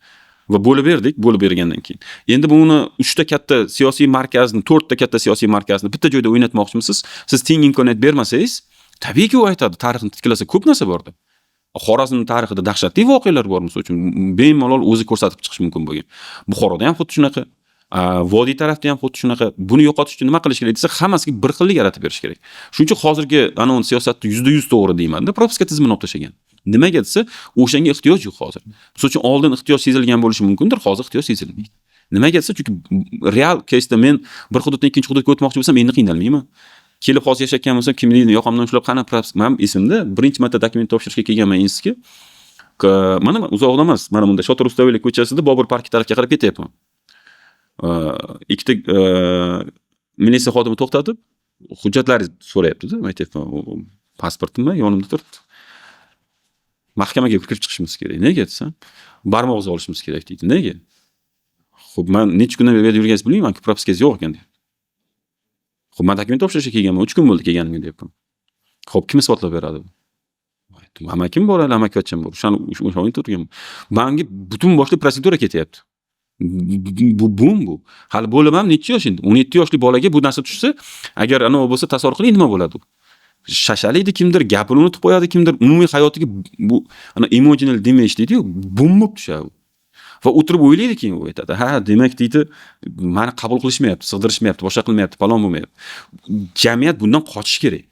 Va bo'lib berdik, bo'lib bergandan keyin. Endi buni uchta katta siyosiy markazni, to'rtta katta siyosiy markazni bitta joyda o'ynatmoqchimisiz? Siz teng imkoniyat bermasangiz, tabiiyki u aytadi, tarixni tiklasa ko'p narsa borda. Xorazm tarixida dahshatli voqealar bor, misol uchun, bemalol o'zi ko'rsatib chiqish mumkin bo'lgan. Buxoroda ham xuddi shunaqa. Vodiy tarafda ham xuddi shunaqa. Buni yo'qotish uchun nima qilish kerak desa, hammasiga bir xillik yaratib berish kerak. Shuning uchun hozirgi anavi siyosatni 100% to'g'ri deymanda, propiska tizimini olib tashlagan. Nimaga desa, o'shanga ehtiyoj yo'q hozir. Misol uchun, oldin ehtiyoj sezilgan bo'lishi mumkindir, hozir ehtiyoj sezilmaydi. Nimaga desa, chunki real keysda men bir hududdan ikkinchi hududga o'tmoqchi bo'lsam, endi qiynalmayman. Kelib hozir yashayotgan bo'lsam, kimligini yoqamdan ushlab, qani propiska, man esimda, birinchi marta dokument topshirishga kelganman institutga. Mana uzoqda emas, mana bunda Shota Rustaveli ko'chasida Bobur parki tarafga qarab ketyapman. Ikkita militsiya xodimi to'xtatib, hujjatlaringizni so'rayapti-da. Men aytyapman, pasportimmi yonimda turibdi. Mahkamaga kirib chiqishimiz kerak. Nega desam, barmoq izi olishimiz kerak deydi. Nega? Xo'p, man necha kundan beri bu yerda yurganingizni bilmayman, propiskangiz yo'q ekan deyapti. Xo'p, man dokument topshirishga kelganman, 3 kun bo'ldi kelganimga deyapman. Xo'p, kim isbotlab beradi? Aytdim, amakim bor, hali amakivachcham bor. O'shani o'sha o'yinda turganman. Manga butun boshli prosedura ketyapti. Bu bum bu. Hali bo'lib ham necha yosh endi? 17 yoshli bolaga bu narsa tushsa, agar anavi bo'lsa, tasavvur qiling, nima bo'ladi u? Shashalaydi kimdir, gapini unutib qo'yadi kimdir, umumiy hayotiga bu ana emotional damage deydi-yu, bum bo'lib tushadi. Va o'tirib o'ylaydi keyin u aytadi. Ha, demak deydi, mani qabul qilishmayapti, sig'dirishmayapti, boshqa qilmayapti, falon bo'lmayapti. Jamiyat bundan qochish kerak.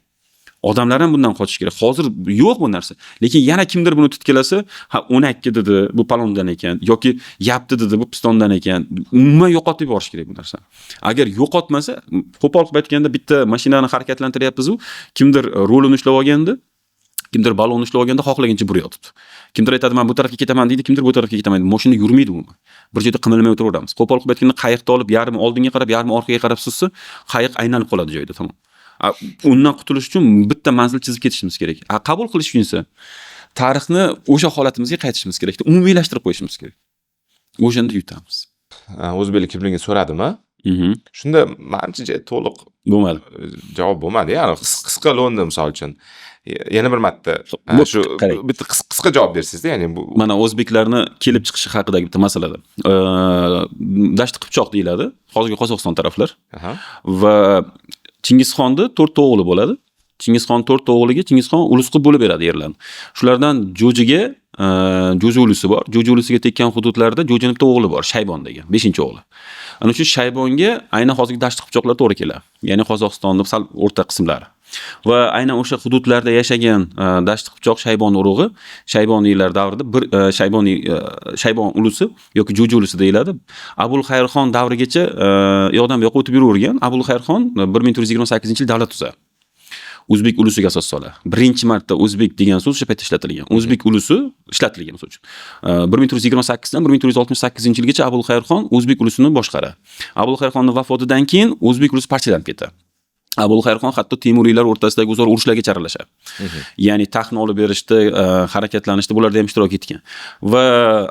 Odamlar ham bundan qochish kerak. Hozir yo'q bu narsa. Lekin yana kimdir buni titkilasa, ha, 12 dedi, bu palondan ekan yoki yapti dedi, bu pistondan ekan. Umuman yo'qotib yuborish kerak bu narsani. Agar yo'qotmasa, qo'pol qilib aytganda, bitta mashinani harakatlantiryapmiz-u, kimdir rulini ushlab olganda, kimdir balonni ushlab olganda xohlagancha buryotibdi. Kimdir aytadi, men bu tarafga ketaman deydi, kimdir bu tarafga ketaman deydi. Mashina yurmaydi umuman. Bir joyda qimirlamay o'tiraveramiz. Qo'pol qilib aytganda, qayiqni olib, yarmi oldinga qarab, yarmi orqaga qarab suzsa, qayiq aylanib qoladi joyida, tamom. Undan qutulish uchun bitta manzil chizib ketishimiz kerak. Qabul qilish uchun esa tarixni o'sha holatimizga qaytishimiz kerak. Umumiylashtirib qo'yishimiz kerak. O'shanda yutamiz. O'zbeklik kimligini so'radimi? Shunda manimcha to'liq bo'lmadi. Javob bo'lmadi. Ya'ni qisqa lo'nda misol uchun yana bir marta shu bitta qisqa javob bersangizda, ya'ni bu mana o'zbeklarni kelib chiqishi haqidagi bitta masalada. Dashti Qipchoq deyiladi, hozirgi Qozog'iston taraflar. Va Chingizxonni to'rtta o'g'li bo'ladi. Chingizxon to'rtta o'g'liga Chingizxon ulus qilib bo'lib beradi yerlarni. Shulardan Jo'jiga, Jo'ji ulusi bor. Jo'ji ulusiga tekkan hududlarda Jo'jini bitta o'g'li bor, Shaybon degan, 5-o'g'li. Ana shu Shaybonga aynan hozirgi Dashti Qipchoqlar to'g'ri keladi. Ya'ni Qozog'istonning sal o'rta qismlari. Va aynan o'sha hududlarda yashagan Dashti Qipchoq Shaybon urug'i Shayboniylar davrida bir Shayboniy, Shaybon ulusi yoki Jo'ji ulusi deyiladi. Abul Xayrxon davrigacha u yoqdan bu yoqqa o'tib yuravergan. Abul Xayrxon 1428-yil davlat tuzadi. O'zbek ulusiga asos soladi. Birinchi marta o'zbek degan so'z o'sha paytda ishlatilgan. O'zbek ulusi ishlatilgan, misol uchun. 1428 dan 1468-yilgacha Abul Xayrxon o'zbek ulusini boshqaradi. Abul Xayrxonning vafotidan keyin o'zbek ulusi parchalanib ketadi. Abul Xayrxon hatto Temuriylar o'rtasidagi o'zaro urushlarga aralashadi. Ya'ni taxtni olib berishda, harakatlanishda bularda ham ishtirok etgan. Va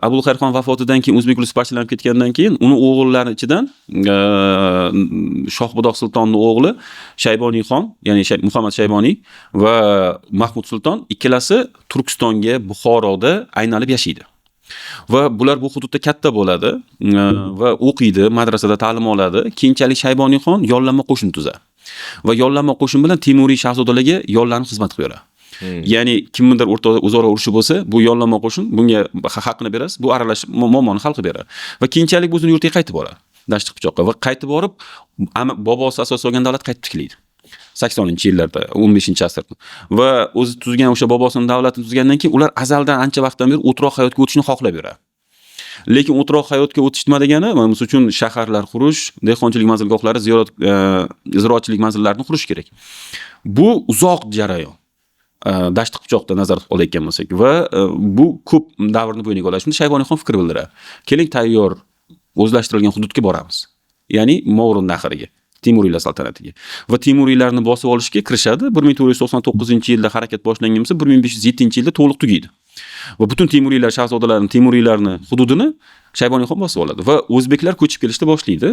Abul Xayrxon vafotidan keyin o'zbek ulusi parchalanib ketgandan keyin uni o'g'illari ichidan Shohbudoq Sultonning o'g'li Shayboniy xon, ya'ni Muhammad Shayboniy va Mahmud Sulton ikkalasi Turkistonga, Buxoroda aylanib yashaydi. Va bular bu hududda katta bo'ladi va o'qiydi, madrasada ta'lim oladi. Keyinchalik Shayboniy xon yollanma qo'shin tuzadi. Va yollanma qo'shin bilan Temuriy shahzodalarga yollanib xizmat qilib beradi. Ya'ni kimnidir o'rtada o'zaro urushi bo'lsa, bu yollanma qo'shin bunga haqqini berasiz, bu aralashib muammoni hal qilib beradi. Va keyinchalik bu o'zini yurtiga qaytib boradi. Dashti Qipchoqqa va qaytib borib, bobosi asos solgan davlat qaytib tiklaydi. 80-yillarda, 15-asrda. Va o'zi tuzgan o'sha bobosining davlatini tuzgandan keyin ular azaldan ancha vaqtdan beri o'troq hayotga o'tishni xohlab yuradi. Lekin o'troq hayotga o'tish nima degani? Mana, misol uchun, shaharlar qurish, dehqonchilik manzilgohlari, ziyorat, ziroatchilik manzillarini qurish kerak. Bu uzoq jarayon. Dashti Qipchoqda nazarda olayotgan bo'lsak va bu ko'p davrni bo'yniga oladi. Shunda Shayboniyxon fikr bildiradi. Keling, tayyor o'zlashtirilgan hududga boramiz. Ya'ni Movaroun Nahriga, Temuriylar saltanatiga. Va Temuriylarni bosib olishga kirishadi. 1499-yilda harakat boshlangan bo'lsa, 1507-yilda to'liq tugaydi. Va butun Temuriylar shahzodalarini, Temuriylarni hududini Shayboniyxon bosib oladi va o'zbeklar ko'chib kelishni boshlaydi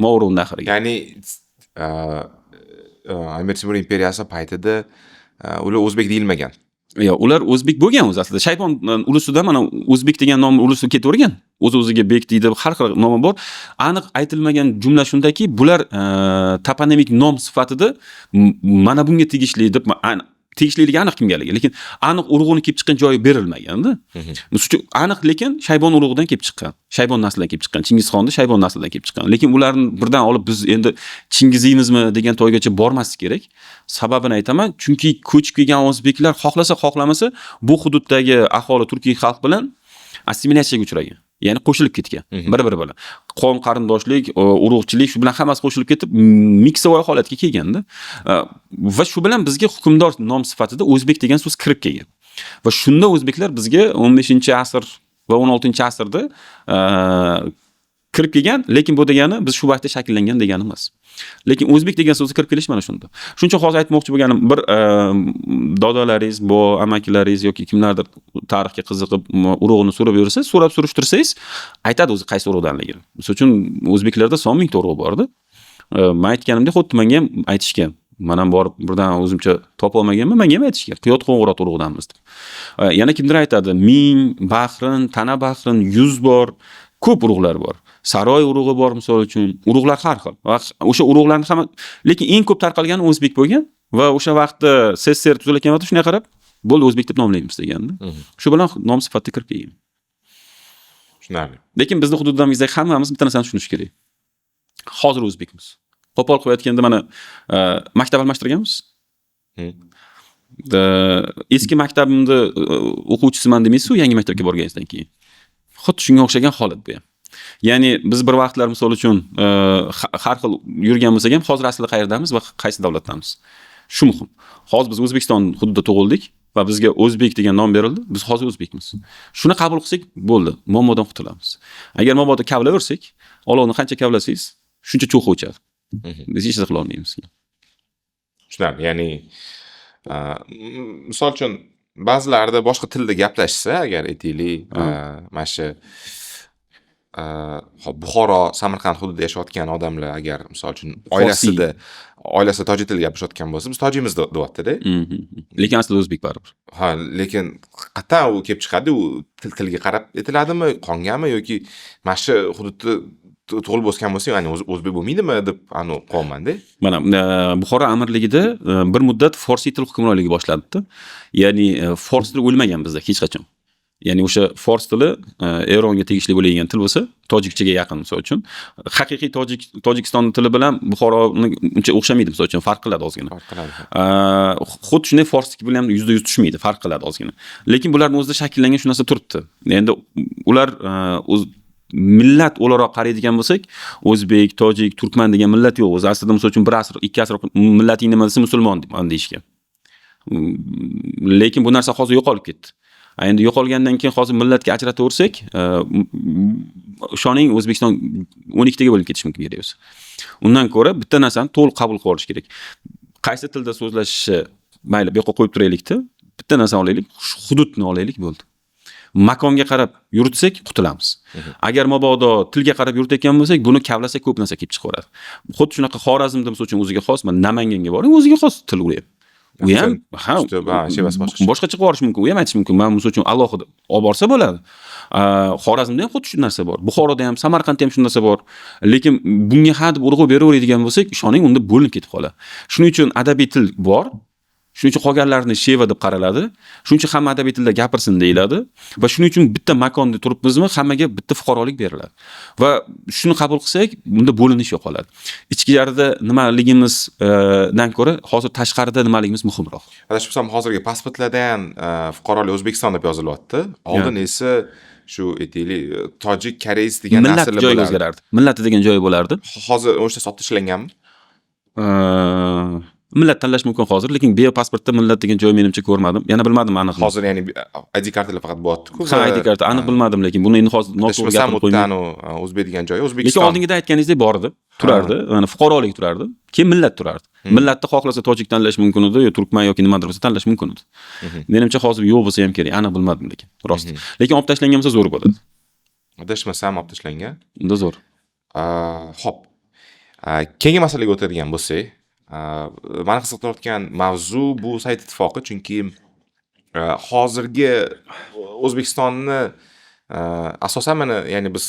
Movaroun Nahriga. Ya'ni Amir Temur imperiyasi paytida ular o'zbek deyilmagan. Yo'q, ular o'zbek bo'lgan o'zi aslida. Shaybon ulusidan mana o'zbek degan nom ulusi ketavergan. O'z-o'ziga bek deydi, har xil nomi bor. Aniq aytilmagan jumla shundaki, bular toponimik nom sifatida mana bunga tegishli deb tegishliligi aniq kimgaligi, lekin aniq urug'ini kelib chiqqan joyi berilmaganda. Misol uchun, aniq lekin Shaybon urug'idan kelib chiqqan. Shaybon naslidan kelib chiqqan. Chingizxonni Shaybon naslidan kelib chiqqan. Lekin ularni birdan olib biz endi Chingiziymizmi degan toygacha bormaslik kerak. Sababini aytaman, chunki ko'chib kelgan o'zbeklar xohlasa xohlamasa bu hududdagi aholi turkiy xalq bilan assimilyatsiyaga uchragan. Ya'ni qo'shilib ketgan bir-biri bilan. Qon qarindoshlik, urug'chilik, shu bilan hammasi qo'shilib ketib, миксовой holatga kelganda. Va shu bilan bizga hukmdor nom sifatida o'zbek degan so'z kirib kelgan. Va shunda o'zbeklar bizga 15-asr va 16-asrda kirib kelgan, lekin bu degani biz shu vaqtda shakllangan degani emas. Lekin o'zbek degan so'zi kirib kelish mana shunda. Shuning uchun hozir aytmoqchi bo'lganim, bir dodalaringiz, bo amakilaringiz yoki kimlardir tarixga qiziqib urug'ini so'rab yursa, so'rab surishtirsangiz, aytadi o'zi qaysi urug'danligini. Misol uchun, o'zbeklarda son mingta urug' bor-da. Men aytganimdek, xuddi menga ham aytishgan. Man ham borib birdan o'zimcha topa olmaganman, menga ham aytishgan. Qiyot Qo'ng'irot urug'idanmiz deb. Yana kimdir aytadi, Ming, Bahrin, Tana Bahrin, 100 bor, ko'p urug'lar bor. Saroy urug'i bor, misol uchun. Urug'lar har xil. Va o'sha urug'larni hamma, lekin eng ko'p tarqalgani o'zbek bo'lgan va o'sha vaqtda SSSR tuzilayotgan vaqtda shunday qarab, bo'ldi, o'zbek deb nomlaymiz deganda. Shu bilan nom sifatida kirib kelgan. Tushunarli. Lekin bizni hududimizdagi hammamiz bitta narsani tushunish kerak. Hozir o'zbekmiz. Qo'pol qilib aytganda, mana maktab almashtirganmiz. Eski maktabimni o'quvchisiman demaysiz-ku yangi maktabga borganingizdan keyin. Xuddi shunga o'xshagan holat bu ham. Ya'ni biz bir vaqtlar, misol uchun, har xil yurgan bo'lsak ham, hozir aslida qayerdamiz va qaysi davlatdamiz? Shu muhim. Hozir biz O'zbekiston hududida tug'ildik va bizga o'zbek degan nom berildi. Biz hozir o'zbekmiz. Shuni qabul qilsak bo'ldi, muammodan qutulamiz. Agar mabodo kavlaversak, olovni qancha kavlasangiz, shuncha cho'xi o'chadi. Biz hech narsa qila olmaymiz. Tushunarli. Ya'ni misol uchun, ba'zilarida boshqa tilda gaplashsa, agar aytaylik, mana shu hop, Buxoro, Samarqand hududida yashayotgan odamlar agar, misol uchun, oilasida tojik tilida gapirishayotgan bo'lsa, biz tojikmiz deyapti-da. Lekin aslida o'zbek baribir. Ha, lekin qayerdan u kelib chiqadi? U tilga qarab aytiladimi, qongami yoki mana shu hududda Tug'ilib o'sgan bo'lsang, ya'ni o'zbek bo'lmaydimi deb anu qolyapmanda. Mana Buxoro amirligida bir muddat forsiy til hukmronligi boshlanibdi. Ya'ni fors tili o'lmagan bizda hech qachon. Ya'ni o'sha fors tili Eronga tegishli bo'lgan til bo'lsa, tojikchaga yaqin, misol uchun. Haqiqiy tojik, Tojikiston tili bilan Buxoroni uncha o'xshamaydi, misol uchun, farq qiladi ozgina. Farq qiladi. Xuddi shunday forsniki bilan ham 100% tushmaydi, farq qiladi ozgina. Lekin bularni o'zida shakllangan shu narsa turibdi. Endi ular o'z millat o'laroq qaraydigan bo'lsak, o'zbek, tojik, turkman degan millat yo'q. O'zi aslida, misol uchun, bir asr, 2 asr millating nima desa, musulmon deyishgan. Lekin bu narsa hozir yo'qolib ketdi. Endi yo'qolgandan keyin hozir millatga ajrataversak, ishoning, O'zbekiston 12 taga bo'linib ketishi mumkin kerak bo'lsa. Undan ko'ra bitta narsani to'liq qabul qilib olish kerak. Qaysi tilda so'zlashishi mayli, bu yoqqa qo'yib turaylikda, bitta narsani olaylik, shu hududni olaylik, bo'ldi. Makonga qarab yuritsak, qutulamiz. Agar mabodo tilga qarab yuritayotgan bo'lsak, buni kavlasak, ko'p narsa kelib chiqaveradi. Xuddi shunaqa Xorazmda, misol uchun, o'ziga xos, mana Namanganga boring, o'ziga xos til u ham. U ham, ha, ha, shevasi boshqacha. Boshqacha qilib yuborish mumkin. U ham aytishi mumkin. Man, misol uchun, alohida olib borsa bo'ladi. Xorazmda ham xuddi shu narsa bor. Buxoroda ham, Samarqandda ham shu narsa bor. Lekin bunga ha deb urg'u beraveradigan bo'lsak, ishoning, unda bo'linib ketib qoladi. Shuning uchun adabiy til bor. Shuning uchun qolganlarini sheva deb qaraladi. Shuning uchun hamma adabiy tilda gapirsin deyiladi va shuning uchun bitta makonda turibmizmi, hammaga bitta fuqarolik beriladi. Va shuni qabul qilsak, bunda bo'linish yo'qoladi. Ichkarida nimaligimizdan ko'ra hozir tashqarida nimaligimiz muhimroq. Adashmasam, hozirgi pasportlarda ham fuqarolik O'zbekiston deb yozilyapti. Oldin esa shu, aytaylik, tojik, koreys degan Millat narsalar joyi bo'lardi. O'zgarardi. Millati degan joyi bo'lardi. Hozir o'sha hisobda ishlanganmi? Millat tanlash mumkin hozir, lekin biopasportda millat degan joy menimcha ko'rmadim. Yana bilmadim aniq. Hozir, ya'ni, ID kartalar faqat bo'lyapti-ku. Ha, ID karta aniq bilmadim, lekin buni endi hozir noto'g'ri Adashmasam, gapirib qo'ymayman. Anavi o'zbek degan joyi Lekin O'zbekiston. oldingida aytganingizdek bor edi, turardi. Mana fuqarolik turardi. Keyin millat turardi. Millatni xohlasa tojik tanlash mumkin edi, yo turkman yoki nimadir bo'lsa tanlash mumkin edi. Menimcha, hozir yo'q bo'lsa ham kerak, aniq bilmadim lekin. Rost. Lekin olib tashlangan bo'lsa, zo'r bo'ladi. Adashmasam, olib tashlangan. Unda zo'r. Xo'p. Keyingi masalaga o'tadigan bo'lsak, mani qiziqtirayotgan mavzu bu Sovet Ittifoqi, chunki hozirgi O'zbekistonni asosan mana, ya'ni biz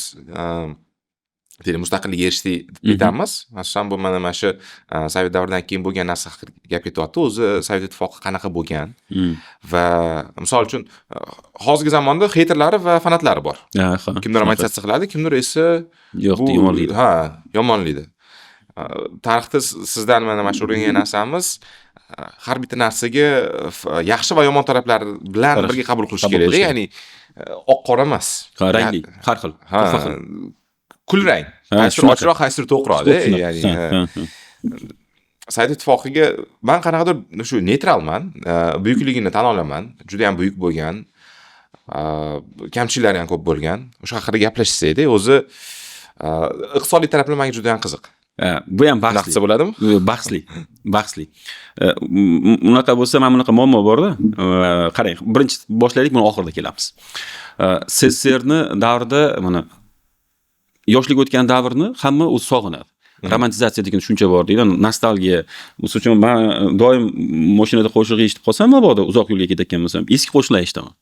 deylik, mustaqillikka erishdik deb aytamiz. Asosan bu mana shu sovet davridan keyin bo'lgan narsa haqida gap ketyapti. O'zi Sovet Ittifoqi qanaqa bo'lgan va misol uchun, hozirgi zamonda heyterlari va fanatlari bor. Kimdir romantizatsiya qiladi, kimdir esa Yo'q, bu yomonlaydi. Ha, yomonlaydi. Tarixda sizdan mana shu o'rgangan narsamiz, har bitta narsaga yaxshi va yomon taraflari bilan birga qabul qilish qabul kerakda, qilish kerak. Ya'ni oq qora emas. Ha, rangli, har xil. Ha, xil xil. Kulrang. Ha, Qaysidir shunaqa. ochroq, qaysidir to'qroqda, Shunaqa. ya'ni Ha, ha, ha. Sovet Ittifoqiga man qanaqadir shu neytralman, buyukligini tan olaman, juda ham buyuk bo'lgan, kamchiliklari ham ko'p bo'lgan. O'sha haqida gaplashsak-da, o'zi iqtisodiy taraflar menga juda ham qiziq. Ha, bu ham Bunaqa bahsli. qilsa bo'ladimi? Bahsli, bahsli. Unaqa bo'lsa, mana bunaqa muammo borda. Qarang, birinchi boshlaylik, buni oxirida kelamiz. SSSRni davrida, mana yoshlik o'tgan davrni hamma o'zi sog'inadi. Romantizatsiya degan tushuncha bor deydi, nostalgiya. Misol uchun, man doim mashinada qo'shiq eshitib qolsam, mabodo uzoq yo'lga ketayotgan bo'lsam, eski qo'shiqlar eshitaman.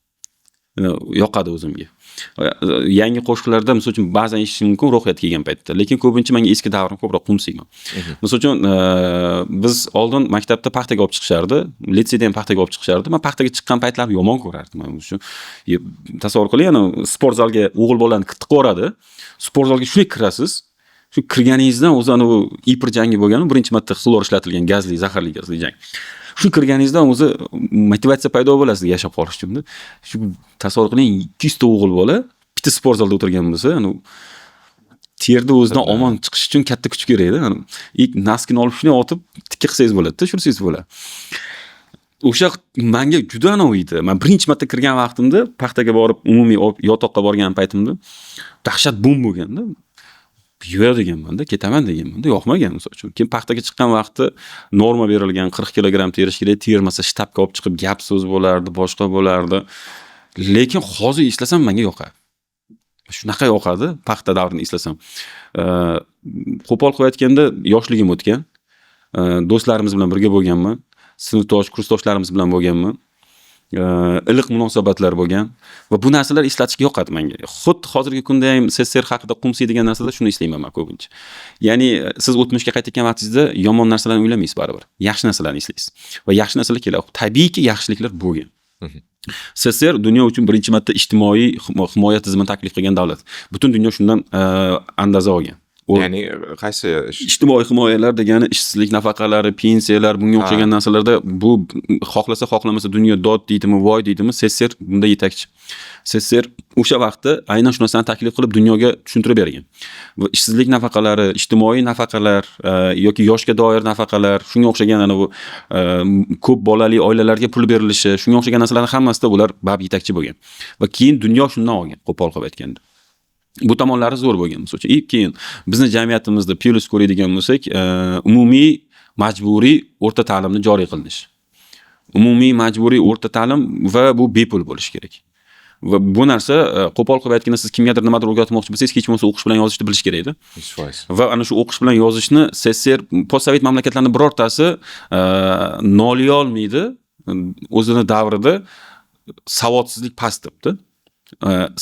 Yoqadi o'zimga. Yangi qo'shiqlarda, misol uchun, ba'zan eshitishim mumkin ruhiyat kelgan paytda, lekin ko'pincha menga eski davrni ko'proq qo'msayman. Misol uchun, biz oldin maktabda paxtaga olib chiqishardi, litseyda ham paxtaga olib chiqishardi. Man paxtaga chiqqan paytlarim yomon ko'rardim. Man shu tasavvur qiling, ana sport zalga o'g'il bolani tiqib yuboradi. Sport zalga shunday kirasiz. Shu kirganingizdan o'zi anavi Ipr jangi bo'lgan, birinchi marta xlor ishlatilgan gazli, zaharli gazli jang. Shu kirganingizdan o'zi motivatsiya paydo bo'ladi sizga yashab qolish uchun. Shu tasavvur qiling, 200 ta o'g'il bola bitta sport zalda o'tirgan bo'lsa, anu terni o'zidan omon chiqish uchun katta kuch kerakda. Anu ilk носки ni olib shunday otib tikka qilsangiz bo'ladi-da, tushirsangiz bo'ladi. O'sha manga juda anavi edi. Man birinchi marta kirgan vaqtimda paxtaga borib, umumiy yotoqqa borgan paytimda dahshat bum bo'lganda, yo'q deganmanda, ketaman deganmanda, yoqmagan, misol uchun. Keyin paxtaga chiqqan vaqti norma berilgan, 40 kilogramm terish kerak, termasa shtabga olib chiqib gap so'z bo'lardi, boshqa bo'lardi. Lekin hozir eslasam, menga yoqadi. Shunaqa yoqadi paxta davrini eslasam. Qo'pol qilib aytganda, yoshligim o'tgan. Do'stlarimiz bilan birga bo'lganman. Sinfdosh, kursdoshlarimiz bilan bo'lganman. Iliq munosabatlar bo'lgan va bu narsalar eslatishga yoqadi menga. Xuddi hozirgi kunda ham SSSR haqida qo'msaydigan narsada shuni eslayman man ko'pincha. Ya'ni siz o'tmishga qaytayotgan vaqtingizda yomon narsalarni o'ylamaysiz baribir. Yaxshi narsalarni eslaysiz. Va yaxshi narsalar keladi. Tabiiyki, yaxshiliklar bo'lgan. SSSR dunyo uchun birinchi marta ijtimoiy himoya tizimini taklif qilgan davlat. Butun dunyo shundan andaza olgan. Ya'ni qaysi Ijtimoiy himoyalar degani ishsizlik nafaqalari, pensiyalar, bunga o'xshagan narsalarda bu xohlasa xohlamasa dunyo dod deydimi, voy deydimi, SSSR bunda yetakchi. SSSR o'sha vaqtda aynan shu narsani taklif qilib dunyoga tushuntirib bergan. Va ishsizlik nafaqalari, ijtimoiy nafaqalar yoki yoshga doir nafaqalar, shunga o'xshagan ana bu ko'p bolali oilalarga pul berilishi, shunga o'xshagan narsalarning hammasida ular baribir yetakchi bo'lgan. Va keyin dunyo shundan olgan, qo'pol qilib aytganda. Bu tomonlari zo'r bo'lgan misol uchun. И keyin bizni jamiyatimizda plyus ko'radigan bo'lsak, umumiy majburiy o'rta ta'limni joriy qilinishi. Umumiy majburiy o'rta ta'lim va bu bepul bo'lishi kerak. Va bu narsa qo'pol qilib aytganda, siz kimgadir nimadir o'rgatmoqchi bo'lsangiz, hech bo'lmasa o'qish bilan yozishni bilish kerak edi. 100%. Va ana shu o'qish bilan yozishni SSSR, postsovet mamlakatlarning birortasi noliy olmaydi. O'zini davrida savodsizlik past debdi.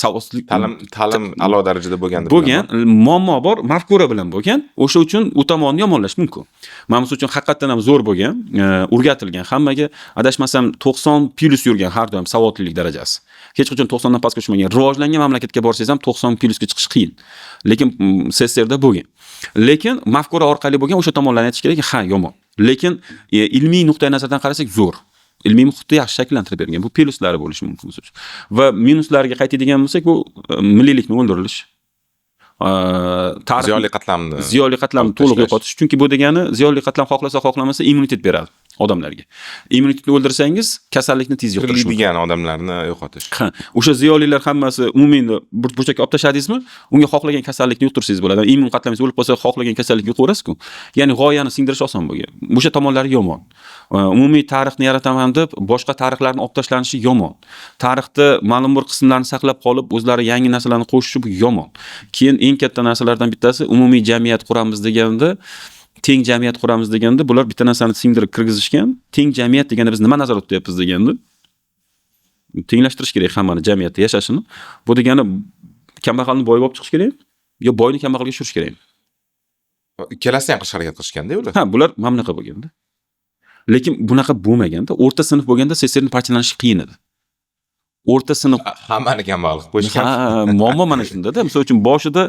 Savodsizlik Ta'lim a'lo darajada bo'lgan deb bo'lgan, muammo bor, mafkura bilan bo'lgan. O'sha uchun u tomonni yomonlash mumkin. Mana misol uchun haqiqatdan ham zo'r bo'lgan, o'rgatilgan hammaga, adashmasam 90 plyus yurgan har doim savodlilik darajasi. Hech qachon 90 dan pastga tushmagan. Rivojlangan mamlakatga borsangiz ham 90 plyusga chiqish qiyin. Lekin SSSRda bo'lgan. Lekin mafkura orqali bo'lgan, o'sha tomonlarni aytish kerak, ha, yomon. Lekin ilmiy nuqtai nazardan qarasak zo'r. Ilmiy muhitni yaxshi shakllantirib bergan. Bu plyuslari bo'lishi mumkin misol uchun. Va minuslariga qaytadigan bo'lsak, bu milliylikni o'ldirilish. Tarix Ziyoli qatlamni ziyoli qatlamni olib to'liq tashlash. yo'qotish. Chunki bu degani ziyoli qatlam xohlasa xohlamasa immunitet beradi odamlarga. Immunitetni o'ldirsangiz, kasallikni tez yuqtirish mumkin. Kirlaydigan odamlarni yo'qotish. Ha, o'sha ziyolilar hammasi umumiy bir burchakka olib tashladingizmi, unga xohlagan kasallikni yuqtirsangiz bo'ladi. Immun qatlamingiz o'lib qolsa, xohlagan kasallik yuqaverasiz-ku. Ya'ni g'oyani singdirish oson bo'lgan. O'sha tomonlari yomon. Umumiy tarixni yarataman deb boshqa tarixlarni olib tashlanishi yomon. Tarixda ma'lum bir qismlarni saqlab qolib, o'zlari yangi narsalarni qo'shishi bu yomon. Keyin eng katta narsalardan bittasi, umumiy jamiyat quramiz deganda, teng jamiyat quramiz deganda, bular bitta narsani singdirib kirgizishgan. Teng jamiyat deganda biz nima nazarda tutyapmiz deganda, tenglashtirish kerak hammani jamiyatda yashashini. Bu degani kambag'alni boy bo'lib chiqish kerak yo boyni kambag'alga tushirish kerak. Ikkalasini ham qilishga harakat qilishganda ular. Ha, bular mana bunaqa bo'lganda. Lekin bunaqa bo'lmaganda, o'rta sinf bo'lganda SSSRni parchalanishi qiyin edi. O'rta sinf Hammani kambag'al qilib qo'yishgan. Ha, muammo mana shunda-da. Misol uchun boshida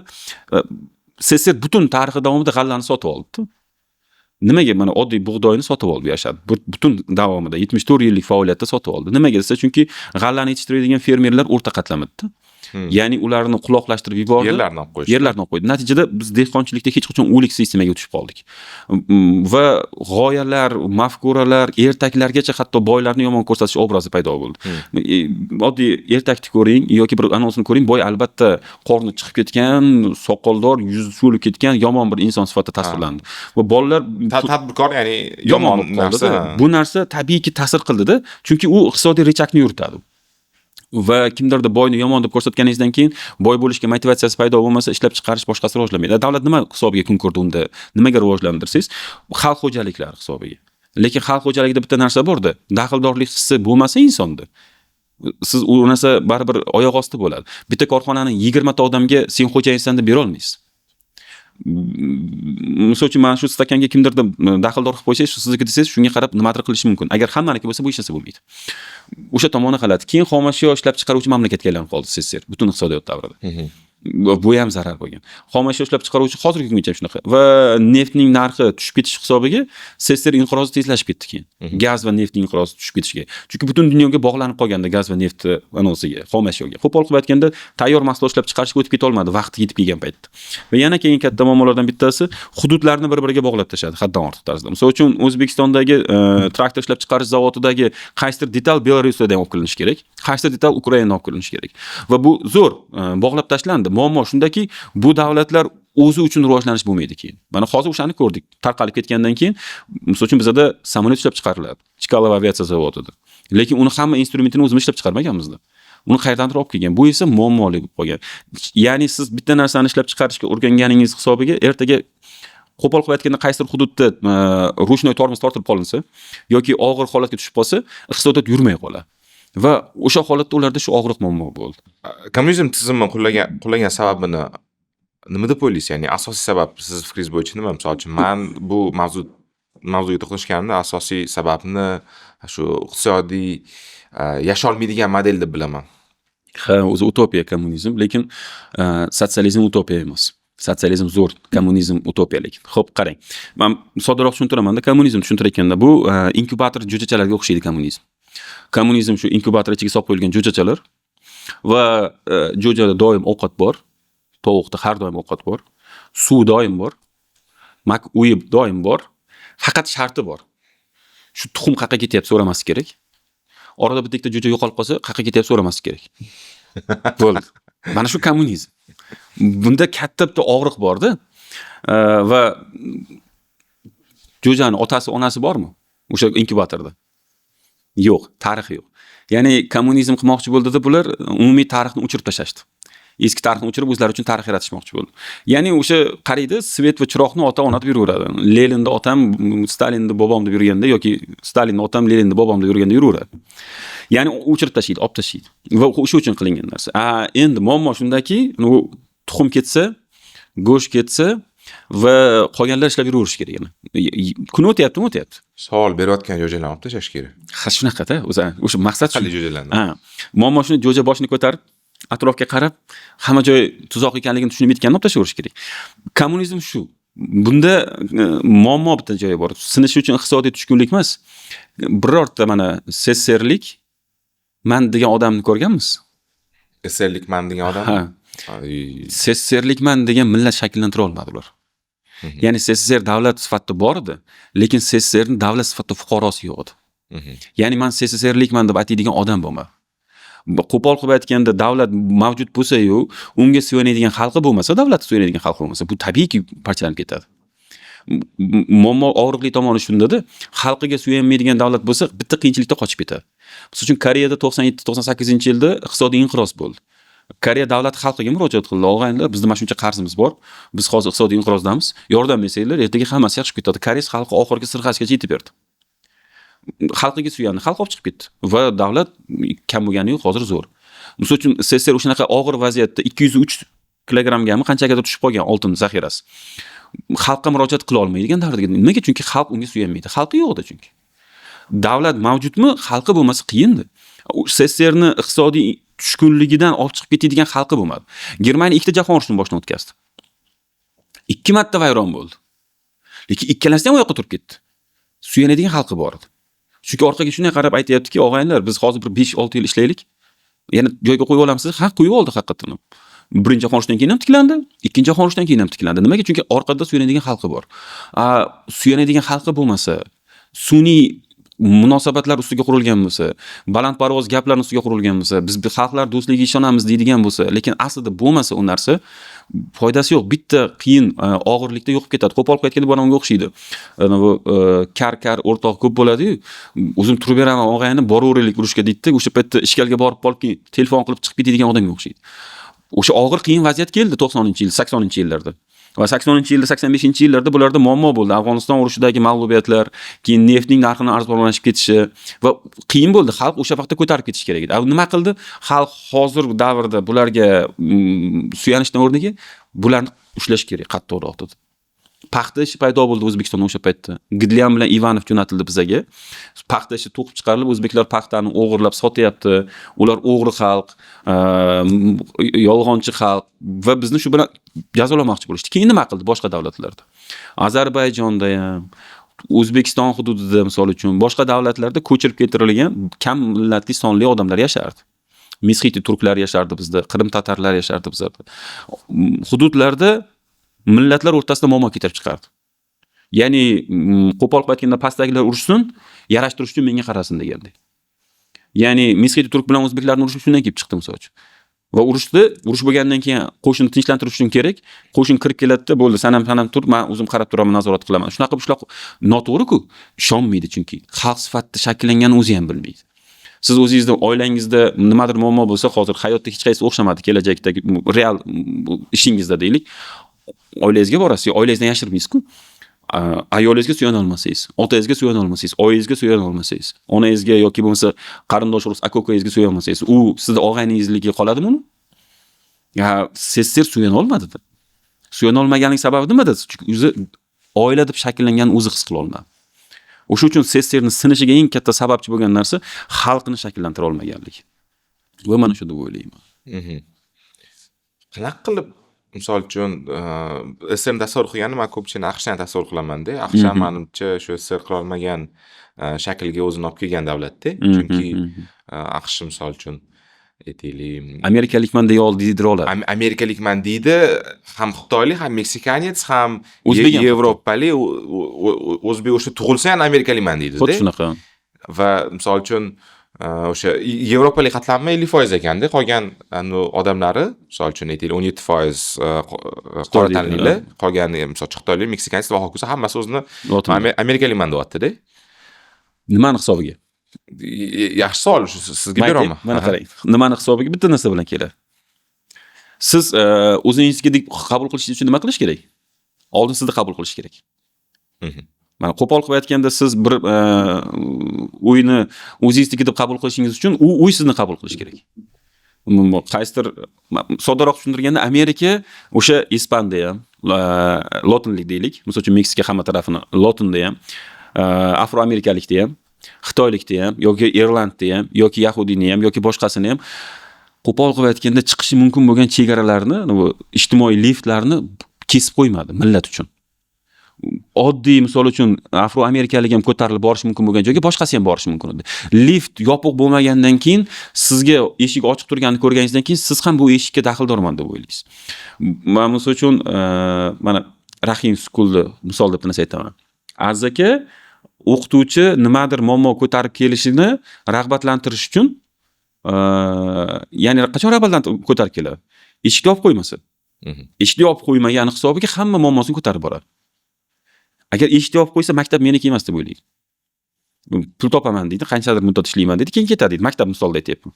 SSSR butun tarixi davomida g'allani sotib oldi. Nimaga mana oddiy bug'doyni sotib olib yashadi? Butun davomida 74 yillik faoliyatda sotib oldi. Nimaga desa, chunki g'allani yetishtiradigan fermerlar o'rta qatlam edi. Ya'ni ularni quloqlashtirib yubordi. Yerlarni olib qo'yishdi. Yerlarni olib qo'ydi. Natijada biz dehqonchilikda hech qachon o'lik sistemaga tushib qoldik. Va g'oyalar, mafkuralar, ertaklargacha hatto boylarni yomon ko'rsatish obrazi paydo bo'ldi. Oddiy ertakni ko'ring yoki bir anonsini ko'ring, boy albatta qorni chiqib ketgan, soqoldor, yuzi so'lib ketgan yomon bir inson sifatida tasvirlandi. Va bolalar Tadbirkor, ya'ni yomon yomon bo'lib qoldida. narsa. Bu narsa tabiiyki ta'sir qildida, chunki u iqtisodiy рычаг ni yuritadi. Va kimdirda boyni yomon deb ko'rsatganingizdan keyin boy bo'lishga motivatsiyasi paydo bo'lmasa, ishlab chiqarish boshqasi rivojlanmaydi. Davlat nima hisobiga kun ko'rdi unda? Nimaga rivojlantirsangiz, xalq xo'jaliklari hisobiga. Lekin xalq xo'jaligida bitta narsa borda, daxldorlik hissi bo'lmasa insonda, siz u narsa baribir oyoq osti bo'ladi. Bitta korxonani 20 ta odamga sen xo'jayinsan deb bera olmaysiz. Misol uchun mana shu stakanga kimdirda daxldor qilib qo'ysangiz, shu sizniki desangiz, shunga qarab nimadir qilishi mumkin. Agar hammaniki bo'lsa, bu hech narsa bo'lmaydi. O'sha tomoni g'alati. Keyin xomashyo ishlab chiqaruvchi mamlakatga aylanib qoldi SSSR butun iqtisodiyot davrida. Va bu ham zarar bo'lgan. Xomashyo ishlab chiqaruvchi hozirgi kungacha ham shunaqa. Va neftning narxi tushib ketishi hisobiga SSSR inqirozi tezlashib ketdi keyin. Gaz va neftning inqirozi tushib ketishiga. Chunki butun dunyoga bog'lanib qolganda gaz va neft anosiga, xomashyoga. Qo'pol qilib aytganda, tayyor mahsulot ishlab chiqarishga o'tib keta olmadi vaqti yetib kelgan paytda. Va yana keyin katta muammolardan bittasi, hududlarni bir-biriga bog'lab tashladi haddan ortiq tarzda. Misol uchun O'zbekistondagi traktor ishlab chiqarish zavodidagi qaysidir detal Belarusdan ham olib kelinishi kerak, qaysidir detal Ukrainadan olib kelinishi kerak. Va bu zo'r bog'lab tashlandi. Muammo shundaki, bu davlatlar o'zi uchun rivojlanish bo'lmaydi keyin. Mana hozir o'shani ko'rdik. Tarqalib ketgandan keyin, misol uchun bizada samolyot ishlab chiqariladi Chkalov aviatsiya zavodida. Lekin uni hamma instrumentini o'zimiz ishlab chiqarmaganmizda. Uni qayerdandir olib kelgan. Bu esa muammoli bo'lib qolgan. Ya'ni siz bitta narsani ishlab chiqarishga o'rganganingiz hisobiga ertaga qo'pol qilib aytganda qaysidir hududda ручной tormoz tortilib qolinsa yoki og'ir holatga tushib qolsa, iqtisodiyot yurmay qoladi. Va o'sha holatda ularda shu og'riq muammo bo'ldi. Kommunizm tizimi qulagan sababini nima deb o'ylaysiz? Ya'ni asosiy sabab siz fikringiz bo'yicha nima? Misol uchun, man bu mavzuga to'xtalishganimda asosiy sababni shu iqtisodiy yasholmaydigan model deb bilaman. Ha, o'zi utopiya kommunizm, lekin sotsializm utopiya emas. Sotsializm zo'r, kommunizm utopiya lekin. Xo'p, qarang. Man soddaroq tushuntiramanda, kommunizm tushuntirayotganda bu inkubator jo'jachalarga o'xshaydi kommunizm. Kommunizm shu inkubator ichiga solib qo'yilgan jo'jachalar va jo'jada doim ovqat bor, tovuqda har doim ovqat bor, suv doim bor, mak uyi doim bor, faqat sharti bor. Shu tuxum qayerga ketyapti so'ramaslik kerak. Orada bitta ikkita jo'ja yo'qolib qolsa, qayerga ketyapti so'ramaslik kerak. Bo'ldi. Mana shu kommunizm. Bunda katta bitta og'riq borda. Va jo'jani otasi, onasi bormi? O'sha inkubatorda. Yo'q, tarix yo'q. Ya'ni kommunizm qilmoqchi bo'ldi deb ular umumiy tarixni o'chirib tashlashdi. Eski tarixni o'chirib, o'zlari uchun tarix yaratishmoqchi bo'ldi. Ya'ni o'sha qaraydi, свет va chiroqni ota ona deb yuraveradi. Leninni otam, Stalinni bobom deb yurganda yoki Stalinni otam, Leninni bobom deb yurganda yuraveradi. Ya'ni o'chirib tashlaydi, olib tashlaydi. Va o'sha uchun qilingan narsa. Endi muammo shundaki, u tuxum ketsa, go'sht ketsa va qolganlar ishlab yuraverishi kerak yana. Kun o'tyaptimi, o'tyapti. Savol berayotgan jo'jalarni olib tashlash kerak. Ha, shunaqada, o'zi o'sha maqsad shu. Qanday jo'jalarni? Ha, muammo shuni, jo'ja boshini ko'tarib, atrofga qarab, hamma joy tuzoq ekanligini tushunib yetganini olib tashlaverish kerak. Kommunizm shu. Bunda muammo bitta joyi bor. Sinishi uchun iqtisodiy tushkunlik emas. Birorta mana SSSRlik man degan odamni ko'rganmiz? SSRlikman degan odam? Ha. Ay. SSSRlikman degan millat shakllantira olmadi ular. Ya'ni SSSR davlat sifatida bor edi, lekin SSSRni davlat sifatida fuqarosi yo'q edi. Ya'ni man SSSRlikman deb ataydigan odam bo'lmadi. Qo'pol qilib aytganda, davlat mavjud bo'lsa-yu, unga suyanadigan xalqi bo'lmasa, davlatga suyanadigan xalqi bo'lmasa, bu tabiiyki parchalanib ketadi. Muammo og'riqli tomoni shundada, xalqiga suyanmaydigan davlat bo'lsa, bitta qiyinchilikda qochib ketadi. Misol uchun, Koreyada 97-98-yilda iqtisodiy inqiroz bo'ldi. Koreya davlati xalqiga murojaat qildi. Og'aynilar, bizda mana shuncha qarzimiz bor. Biz hozir iqtisodiy inqirozdamiz. Yordam bersanglar, ertaga hammasi yaxshi ketadi. Koreys xalqi oxirgi sirg'ashgacha yetib berdi. Xalqiga suyandi, xalq olib chiqib ketdi va davlat kam bo'lgani yo'q, hozir zo'r. Misol uchun, SSSR o'shanaqa og'ir vaziyatda 203 kilogrammgami qanchagadir tushib qolgan oltin zaxirasi. Xalqqa murojaat qila olmaydigan davrda. Nimaga? Chunki xalq unga suyanmaydi. Xalqi yo'q edi chunki. Davlat mavjudmi, xalqi bo'lmasa qiyindi. SSSRni iqtisodiy tushkunligidan olib chiqib ketadigan xalqi bo'lmadi. Germaniya ikkita jahon urushini boshdan o'tkazdi. Ikki marta vayron bo'ldi. Lekin ikkalasida ham oyoqqa turib ketdi. Suyanadigan xalqi bor edi. Chunki orqaga shunday qarab aytyaptiki, og'aynilar, biz hozir bir 5-6 yil ishlaylik. Yana joyga qo'yib olamiz. Ha, qo'yib oldi haqiqatan ham. Birinchi jahon urushidan keyin ham tiklandi, ikkinchi jahon urushidan keyin ham tiklandi. Nimaga? Chunki orqada suyanadigan xalqi bor. Suyanadigan xalqi bo'lmasa, sun'iy munosabatlar ustiga qurilgan bo'lsa, balandparvoz gaplar ustiga qurilgan bo'lsa, biz xalqlar do'stligiga ishonamiz deydigan bo'lsa, lekin aslida bo'lmasa u narsa, foydasi yo'q. Bitta qiyin og'irlikda yo'qib ketadi. Qo'pol qilib aytganda, bu unga o'xshaydi. Ana bu kar-kar o'rtoq ko'p bo'ladi-yu. O'zim turib beraman, og'ayni, boraveraylik urushga deydi-da, o'sha paytda ishkalga borib qolib, keyin telefon qilib chiqib ketadigan odamga o'xshaydi. O'sha og'ir qiyin vaziyat keldi 90-yil, 80-yillarda. Va 80-yilda, 85-yillarda bularda muammo bo'ldi. Afg'oniston urushidagi mag'lubiyatlar, keyin neftning narxini arzonlashib ketishi va qiyin bo'ldi. Xalq o'sha vaqtda ko'tarib ketish kerak edi. A nima qildi? Xalq hozir davrda bularga suyanishdan o'rniga bularni ushlash kerak qattiqroq dedi. Paxta ishi paydo bo'ldi O'zbekistonda o'sha paytda. Gdlyan bilan Ivanov jo'natildi bizaga. Paxta ishi to'qib chiqarilib, o'zbeklar paxtani o'g'irlab sotyapti. Ular o'g'ri xalq, yolg'onchi xalq va bizni shu bilan jazolamoqchi bo'lishdi. Keyin nima qildi boshqa davlatlarda? Ozarbayjonda ham, O'zbekiston hududida misol uchun boshqa davlatlarda ko'chirib keltirilgan kam millatli sonli odamlar yashardi. Mesxeti turklar yashardi bizda, Qrim tatarlar yashardi bizlarda. Hududlarda millatlar o'rtasida muammo keltirib chiqardi. Ya'ni qo'pol qilib aytganda, pastdagilar urushsin, yarashtirish uchun menga qarasin degandek. Ya'ni mesxeti turk bilan o'zbeklarning urushi shundan kelib chiqdi misol uchun. Va urushdi, urush bo'lgandan keyin qo'shinni tinchlantirish uchun kerak. Qo'shin kirib keladida, bo'ldi, san ham, san ham tur, men o'zim qarab turaman, nazorat qilaman. Shunaqa qilib shunaqa noto'g'ri-ku. Ishonmaydi chunki xalq sifatida shakllanganini o'zi ham bilmaydi. Siz o'zingizda oilangizda nimadir muammo bo'lsa, hozir hayotda hech qaysi o'xshamadi, kelajakdagi real ishingizda deylik. Oilangizga borasiz, yo oilangizdan yashirmaysiz-ku. Ayolingizga suyana olmasangiz, otangizga suyana olmasangiz, oyingizga suyana olmasangiz, onangizga yoki bo'lmasa qarindosh urug' aka ukangizga suyana olmasangiz, u sizni og'ayningizligi qoladimi uni? Ya SSSR suyana olmadi. Suyana olmaganlik sababi nimada? Chunki o'zi oila deb shakllangan o'zi his qila olmadi. O'sha uchun SSSRni sinishiga eng katta sababchi bo'lgan narsa xalqni shakllantira olmaganligi. Va mana shu deb o'ylayman. Qanaqa qilib, misol uchun, SSRni tasavvur qilganda man ko'pchilikni AQShni tasavvur qilamanda. AQSh ham manimcha shu SSR qilolmagan shaklga o'zini olib kelgan davlatda. Chunki AQSh, misol uchun, aytaylik, Amerikalikman deya deydira oladi. Amerikalikman deydi, ham xitoylik, ham мексиканец, ham O'zbek ham. Yevropalik, o'zbek o'sha tug'ilsa ham amerikalikman deydi. Xuddi shunaqa. Va misol uchun, o'sha yevropalik qatlammi 50% ekanda, qolgan anu odamlari, misol uchun, aytaylik, 17% qora tanlilar, qolgani, misol uchun, xitoylik, мексиканец va hokazo, hammasi o'zini Lotin. Amerikalikman deyaptida. Nimani hisobiga? Yaxshi savol, shu sizga beraman. Mana qarang. Nimani hisobiga? Bitta narsa bilan keladi. Siz o'zingizniki deb qabul qilishingiz uchun nima qilish kerak? Oldin sizni qabul qilish kerak. Mana qo'pol qilib aytganda, siz bir uyni o'zingizniki deb qabul qilishingiz uchun u uy sizni qabul qilishi kerak. Qaysidir soddaroq tushuntirganda, Amerika o'sha ispanda ham, lotinlik deylik, misol uchun, Meksika hamma tarafini lotinda ham, afroamerikalikda ham, xitoylikda ham yoki irlandda ham yoki yahudiyni ham yoki boshqasini ham, qo'pol qilib aytganda, chiqishi mumkin bo'lgan chegaralarni, bu ijtimoiy liftlarni kesib qo'ymadi millat uchun. Oddiy, misol uchun, afroamerikalik ham ko'tarilib borishi mumkin bo'lgan joyga boshqasi ham borishi mumkin edi. Lift yopiq bo'lmagandan keyin, sizga eshik ochiq turganini ko'rganingizdan keyin siz ham bu eshikka daxldorman deb o'ylaysiz. Man, misol uchun, mana Rahim Schoolni misol deb narsa aytaman. Aziz aka, o'qituvchi nimadir muammo ko'tarib kelishini rag'batlantirish uchun, ya'ni qachon rag'batlantirib ko'tarib keladi? Eshikni yopib qo'ymasa. Eshikni yopib qo'ymagani hisobiga hamma muammosini ko'tarib boradi. Agar eshikni yopib qo'ysa, maktab meniki emas deb o'ylaydi. Pul topaman deydi, qanchadir muddat ishlayman deydi, keyin ketadi deydi. Maktab misolida aytyapman.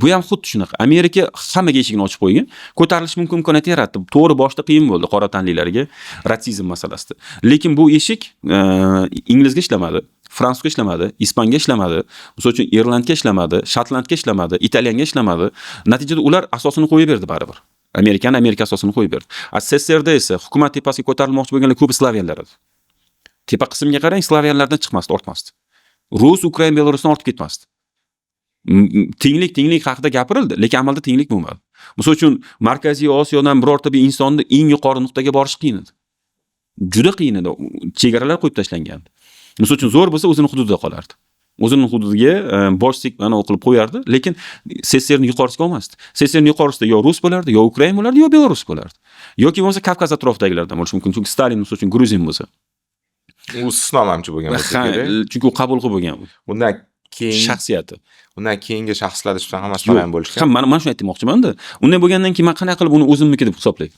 Bu ham xuddi shunaqa. Amerika hammaga eshigini ochib qo'ygan, ko'tarilish mumkin imkoniyat yaratdi. To'g'ri, boshida qiyin bo'ldi qora tanlilarga ratsizm masalasida. Lekin bu eshik inglizga ishlamadi, fransuzga ishlamadi, ispanga ishlamadi, misol uchun, irlandga ishlamadi, shotlandga ishlamadi, italyanga ishlamadi. Natijada ular asosini qo'yib berdi baribir. Amerikani Amerika asosini qo'yib berdi. A SSSRda esa hukumat tepasiga ko'tarilmoqchi bo'lganlar ko'pi slavyanlar edi. Tepa qismga qarang, slavyanlardan chiqmasdi, ortmasdi. Rus, ukrain, belarusdan ortib ketmasdi. Tenglik haqida gapirildi, lekin amalda tenglik bo'lmadi. Misol uchun, Markaziy Osiyodan birorta bir insonni eng yuqori nuqtaga borish qiyin edi. Juda qiyin edi. Chegaralar qo'yib tashlangandi. Misol uchun, zo'r bo'lsa o'zini hududida qolardi. O'zini hududiga bosh anavi qilib qo'yardi, lekin SSSRni yuqorisiga olmasdi. SSSRni yuqorisida yo rus bo'lardi, yo ukrain bo'lardi, yo belarus bo'lardi. Yoki bo'lmasa Kavkaz atrofidagilardan bo'lishi mumkin. Chunki Stalin, misol uchun, gruzin bo'lsa. U istisno manimcha bo'lgan bo'lsa Ha, kerak. chunki u qabul qilib bo'lgan. Undan keyin Shaxsiyati. Undan keyingi shaxslarda shu hammasi Yo'q, slavyan bo'lishgan. Ha, mana shuni aytmoqchimanda. Unday bo'lgandan keyin man qanaqa qilib uni o'zimniki deb hisoblay?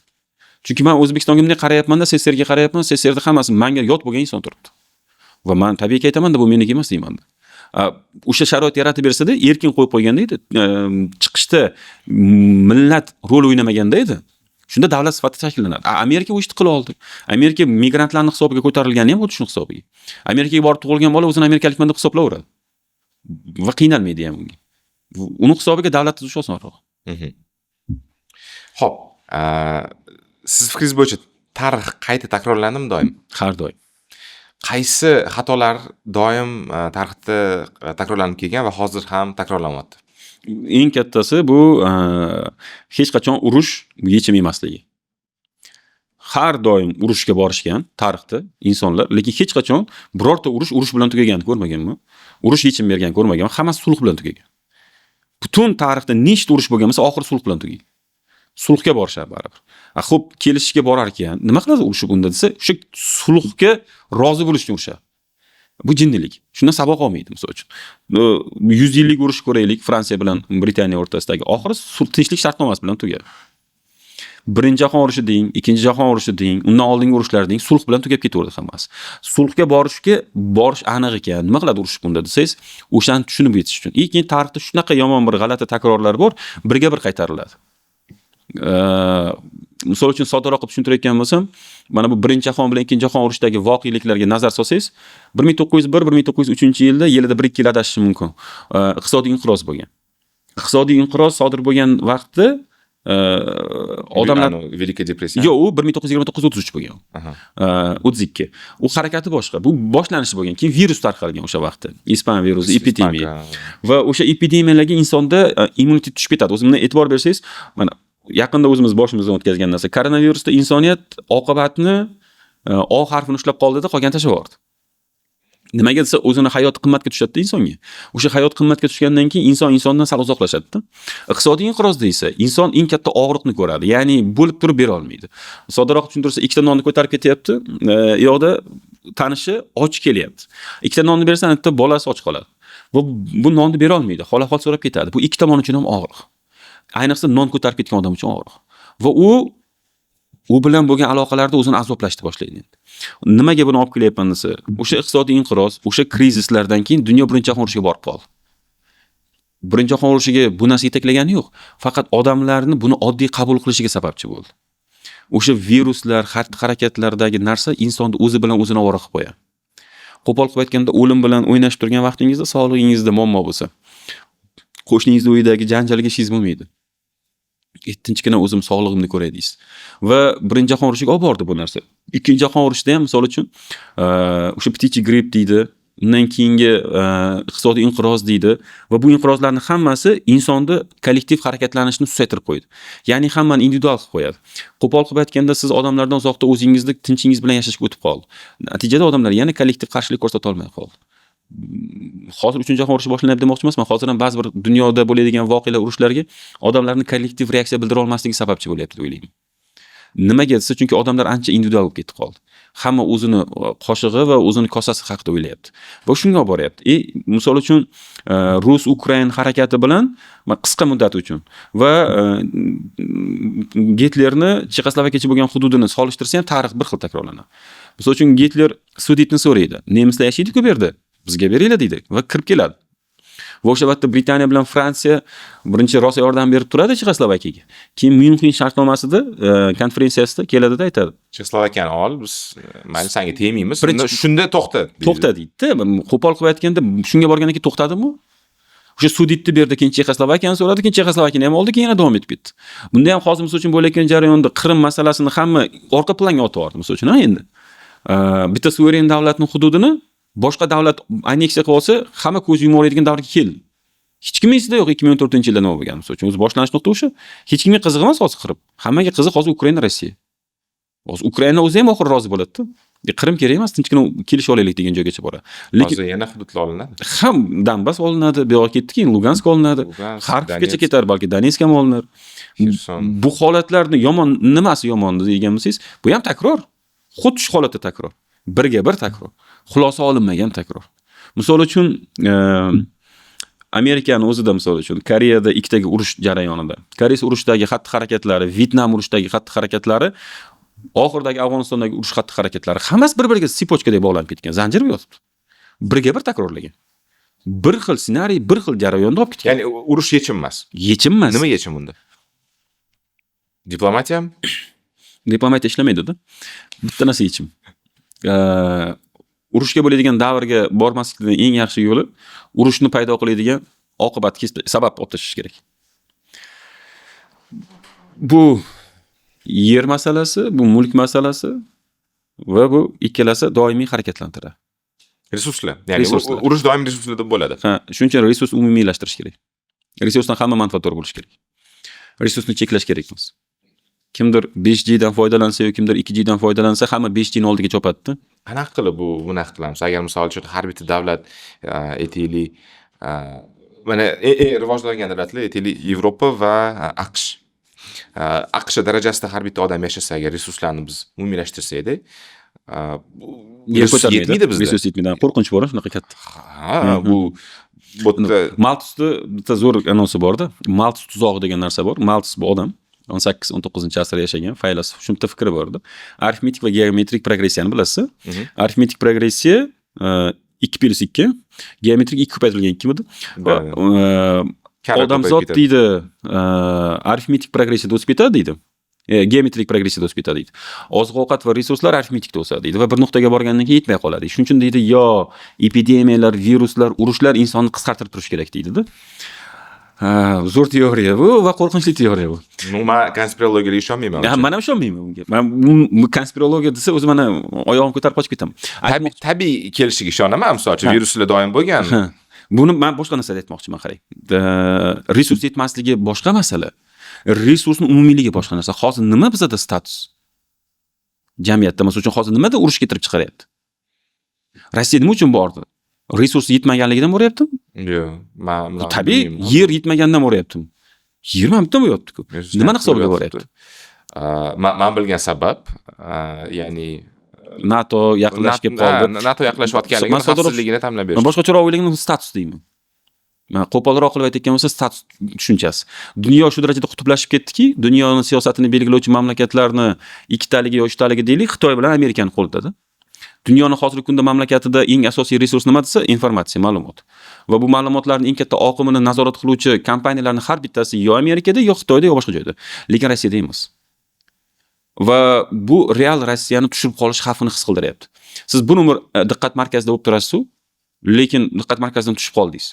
Chunki man O'zbekistonga bunday qarayapmanda, SSSRga qarayapman, SSSRda hammasi manga yot bo'lgan inson turibdi. Va man tabiiyki aytamanda, bu meniki emas deyman. O'sha sharoit yaratib bersada, erkin qo'yib qo'yganda edi, chiqishda millat rol o'ynamaganda edi. Shunda davlat sifatida shakllanadi. Amerika u ishni qila oldi. Amerika migrantlarni hisobiga ko'tarilgani ham xuddi shuni hisobiga. Amerikaga borib tug'ilgan bola o'zini amerikalikman deb hisoblayveradi. Va qiynalmaydi ham unga. Uni hisobiga davlat tuzish osonroq. Xo'p, siz fikringiz bo'yicha tarix qayta takrorlandimi doim? Har doim. Qaysi xatolar doim tarixda takrorlanib kelgan va hozir ham takrorlanyapti? Eng kattasi bu hech qachon urush yechim emasligi. Har doim urushga borishgan tarixda insonlar, lekin hech qachon birorta urush urush bilan tugaganini ko'rmaganman. Urush yechim bergan ko'rmaganman, hammasi sulh bilan tugagan. Butun tarixda nechta urush bo'lgan bo'lsa, oxiri sulh bilan tugagan. Sulhga borishadi baribir. A xo'p, kelishishga borar ekan, nima qiladi urushib unda desa, o'sha sulhga rozi bo'lish uchun urushadi. Bu jinnilik. Shundan saboq olmaydi, misol uchun. 100 yillik urush ko'raylik Fransiya bilan Britaniya o'rtasidagi. Oxiri tinchlik shartnomasi bilan tugadi. Birinchi jahon urushi deng, ikkinchi jahon urushi deng, undan oldingi urushlar deng, sulh bilan tugab ketaverdi hammasi. Sulhga borishga borish aniq ekan. Nima qiladi urushib unda desangiz, o'shani tushunib yetish uchun. И keyin tarixda shunaqa yomon bir g'alati takrorlar bor, birga bir qaytariladi. Misol uchun, soddaroq qilib tushuntirayotgan bo'lsam, mana bu Birinchi jahon bilan Ikkinchi jahon urushidagi voqeliklarga nazar solsangiz, 1901, 1903 yilda, yilida 1-2 yil adashishi mumkin, iqtisodiy inqiroz bo'lgan. Iqtisodiy inqiroz sodir bo'lgan vaqtda odamlar Anavi Великая депрессия. Yo'q, u 1929-33 bo'lgan. 32. U harakati boshqa. Bu boshlanishi bo'lgan. Keyin virus tarqalgan o'sha vaqtda. Ispan virusi, epidemiya. Va o'sha epidemiyalarga insonda immunitet tushib ketadi. O'zi bundan e'tibor bersangiz, mana yaqinda o'zimiz boshimizdan o'tkazgan narsa. Koronavirusda insoniyat oqibatni O harfini ushlab qoldida, qolganini tashlab yubordi. Nimaga desa, o'zini hayoti qimmatga tushadi-da insonga. O'sha hayot qimmatga tushgandan keyin inson insondan sal uzoqlashadi-da. Iqtisodiy inqirozda esa inson eng katta og'riqni ko'radi. Ya'ni bo'lib turib bera olmaydi. Soddaroq tushuntirsa, ikkita nonni ko'tarib ketyapti, u yoqda tanishi och kelyapti. Ikkita nonni bersan, bitta bolasi och qoladi. Bu nonni bera olmaydi. Hol ahvol so'rab ketadi. Bu ikki tomon uchun ham og'riq. Ayniqsa non ko'tarib ketgan odam uchun og'riq. Va u bilan bo'lgan aloqalarda o'zini azoblashni boshlaydi endi. Nimaga buni olib kelyapman desa, o'sha iqtisodiy inqiroz, o'sha krizislardan keyin dunyo Birinchi jahon urushiga borib qoldi. Birinchi jahon urushiga bu narsa yetaklagani yo'q. Faqat odamlarni buni oddiy qabul qilishiga sababchi bo'ldi. O'sha viruslar, xatti-harakatlardagi narsa insonni o'zi bilan o'zini ovora qilib qo'yadi. Qo'pol qilib aytganda, o'lim bilan o'ynashib turgan vaqtingizda sog'lig'ingizda muammo bo'lsa, qo'shningizni uyidagi janjalga ishingiz bo'lmaydi. Tinchgina o'zim sog'lig'imni ko'ray deysiz. Va Birinchi jahon urushiga olib bordi bu narsa. Ikkinchi jahon urushida ham, misol uchun, o'sha птичий грипп deydi, undan keyingi iqtisodiy inqiroz deydi va bu inqirozlarni hammasi insonni kollektiv harakatlanishini susaytirib qo'ydi. Ya'ni hammani individual qilib qo'yadi. Qo'pol qilib aytganda, siz odamlardan uzoqda o'zingizni tinchingiz bilan yashashga o'tib qoldi. Natijada odamlar yana kollektiv qarshilik ko'rsata olmay qoldi. Hozir Uchinchi jahon urushi boshlanyapti demoqchi emasman. Hozir ham ba'zi bir dunyoda bo'ladigan voqealar, urushlarga odamlarni kollektiv reaksiya bildira olmasligi sababchi bo'lyapti deb o'ylayman. Nimaga desa, chunki odamlar ancha individual bo'lib ketib qoldi. Hamma o'zini qoshig'i va o'zini kosasi haqida o'ylayapti. Va shunga olib boryapti. И misol uchun, rus ukrain harakati bilan qisqa muddat uchun va Gitlerni Chexoslovakiyacha bo'lgan hududini solishtirsa ham, tarix bir xil takrorlanadi. Misol uchun, Gitler Sudetni so'raydi. Nemislar yashaydi-ku bu yerda. Bizga beringlar deydi va kirib keladi. Va o'sha vaqtda Britaniya bilan Fransiya birinchi rosa yordam berib turadi Chexoslovakiyaga. Keyin Myunxen shartnomasida, konferensiyasida keladida aytadi. Chexoslovakiyani ol, biz mayli, senga tegmaymiz. Shunda to'xta deydi. To'xta deydi-da. Qo'pol qilib aytganda, shunga borgandan keyin to'xtadimi? O'sha Sudetni berdi, keyin Chexoslovakiyani so'radi, keyin Chexoslovakiyani ham oldi, keyin yana davom etib ketdi. Bunda ham hozir, misol uchun, bo'layotgan jarayonda Qrim masalasini hamma orqa planga otib yubordi, misol uchun, ha endi. Bitta suveren davlatning hududini boshqa davlat anneksiya qilib olsa, hamma ko'z yumib oladigan davrga keldi. Hech kimning esida yo'q 2014-yilda nima bo'lgan, misol uchun. O'zi boshlanish nuqta o'sha. Hech kimga qiziq emas hozir Qrim. Hammaga qiziq hozir Ukraina, Rossiya. Hozir Ukraina o'zi ham oxiri rozi bo'ladi-da. Qrim kerak emas, tinchgina kelishib olaylik degan joygacha boradi. Lekin hozir yana hududlar olinadi. Ham Donbass olinadi, bu yoqqa ketdi, keyin Lugansk olinadi. Xarkovgacha ketar, balki Donetsk ham olinar. Xerson. Bu holatlarni yomon nimasi yomon degan bo'lsangiz, bu ham takror. Xuddi shu holatda takror. Birga bir takror. Xulosa olinmagan takror. Misol uchun, Amerikani o'zida, misol uchun, Koreyada ikkitaga urush jarayonida, Koreys urushidagi xatti-harakatlari, Vyetnam urushidagi xatti-harakatlari, oxiridagi Afg'onistondagi urush xatti-harakatlari hammasi bir-biriga цепочка dek bog'lanib ketgan, zanjir bo'lib yotibdi. Birga bir takrorlagan. Bir xil ssenariy, bir xil jarayonda olib ketgan. Ya'ni urush yechim emas. Yechim emas. Nima yechim unda? Diplomatiyami? Diplomatiya ishlamaydi-da. Bitta narsa yechim. Urushga bo'ladigan davrga bormaslikning eng yaxshi yo'li urushni paydo qiladigan oqibat, sabab olib tashlash kerak. Bu yer masalasi, bu mulk masalasi va bu ikkalasi doimiy harakatlantiradi. Resurslar. Ya'ni Resurslar. urush doim resurslarda bo'ladi. Ha, shuning uchun resurs umumiylashtirish kerak. Resursdan hamma manfaatdor bo'lishi kerak. Resursni cheklash kerak emas. Kimdir 5G dan foydalansa yoki kimdir 2G dan foydalansa, hamma 5G ni oldiga chopadi-da. Qanaqa qilib bu bunaqa qilamiz? Agar, misol uchun, har bitta davlat, aytaylik, mana rivojlangan davlatlar, aytaylik, Yevropa va AQSh. AQSh darajasida har bitta odam yashasa, agar resurslarni biz umumiylashtirsakda, Yer resurs ko'tarmaydi. yetmaydi bizda. Resurs yetmaydi. Qo'rqinch bor shunaqa katta. Ha, bu yerda Maltusni bitta zo'r anonsi borda. Maltus tuzog'i degan narsa bor. Maltus bu odam 18-19 asrda yashagan faylasuf. Shu bitta fikri bor edi. Arifmetik va geometrik progressiyani bilasiz? Mhm. Arifmetik progressiya 2 plyus 2, geometrik 2 ko'paytirilgan 2 midi? Va, Karra odamzod ko'payib ketadi. deydi, arifmetik progressiyada o'sib ketadi deydi. Geometrik progressiyada o'sib ketadi deydi. Oziq ovqat va resurslar arifmetikda o'sadi deydi va bir nuqtaga borgandan keyin yetmay qoladi. Shuning uchun deydi, yo epidemiyalar, viruslar, urushlar insonni qisqartirib turishi kerak deydida. Ha, zo'r teoriya bu va qo'rqinchli teoriya bu. Ну, man konspirologiyaga ishonmayman. Ha, man ham ishonmayman bunga. Man bu konspirologiya desa, o'zi mana oyog'im ko'tarib qochib ketaman. Tabiiy kelishiga ishonaman, misol uchun, viruslar doim bo'lgan. Ha. Buni man boshqa narsada aytmoqchiman, qarang. Resurs yetmasligi boshqa masala. Resursni umumiyligi boshqa narsa. Hozir nima bizada status? Jamiyatda, masalan uchun, hozir nimada urush keltirib chiqaryapti? Rossiya nima uchun bordi? Resurs yetmaganligidan boryaptimi? Yo'q, man Tabiiy, yer yetmagandan boryaptimi? Yer mana bitta bo'lyapti-ku. Nimani hisobiga boryapti? Man bilgan sabab, ya'ni NATO yaqinlashib kelib qoldi. NATO yaqinlashayotganligini, Man xavfsizligini ta'minlab Man berish. boshqacharoq o'ylagan, status deyman. Man qo'polroq qilib aytayotgan bo'lsa, status tushunchasi. Dunyo shu darajada qutblashib ketdiki, dunyoni siyosatini belgilovchi mamlakatlarni ikkitaligi yo uchtaligi deylik, Xitoy bilan Amerikani qo'lidada. Dunyoni hozirgi kunda mamlakatida eng asosiy resurs nima desa, informatsiya, ma'lumot. Va bu ma'lumotlarning eng katta oqimini nazorat qiluvchi kompaniyalarning har bittasi yo Amerikada, yo Xitoyda, yo boshqa joyda. Lekin Rossiyada emas. Va bu real Rossiyani tushirib qolish xavfini his qildiryapti. Siz bir umr diqqat markazida bo'lib turasiz, lekin diqqat markazidan tushib qoldingiz.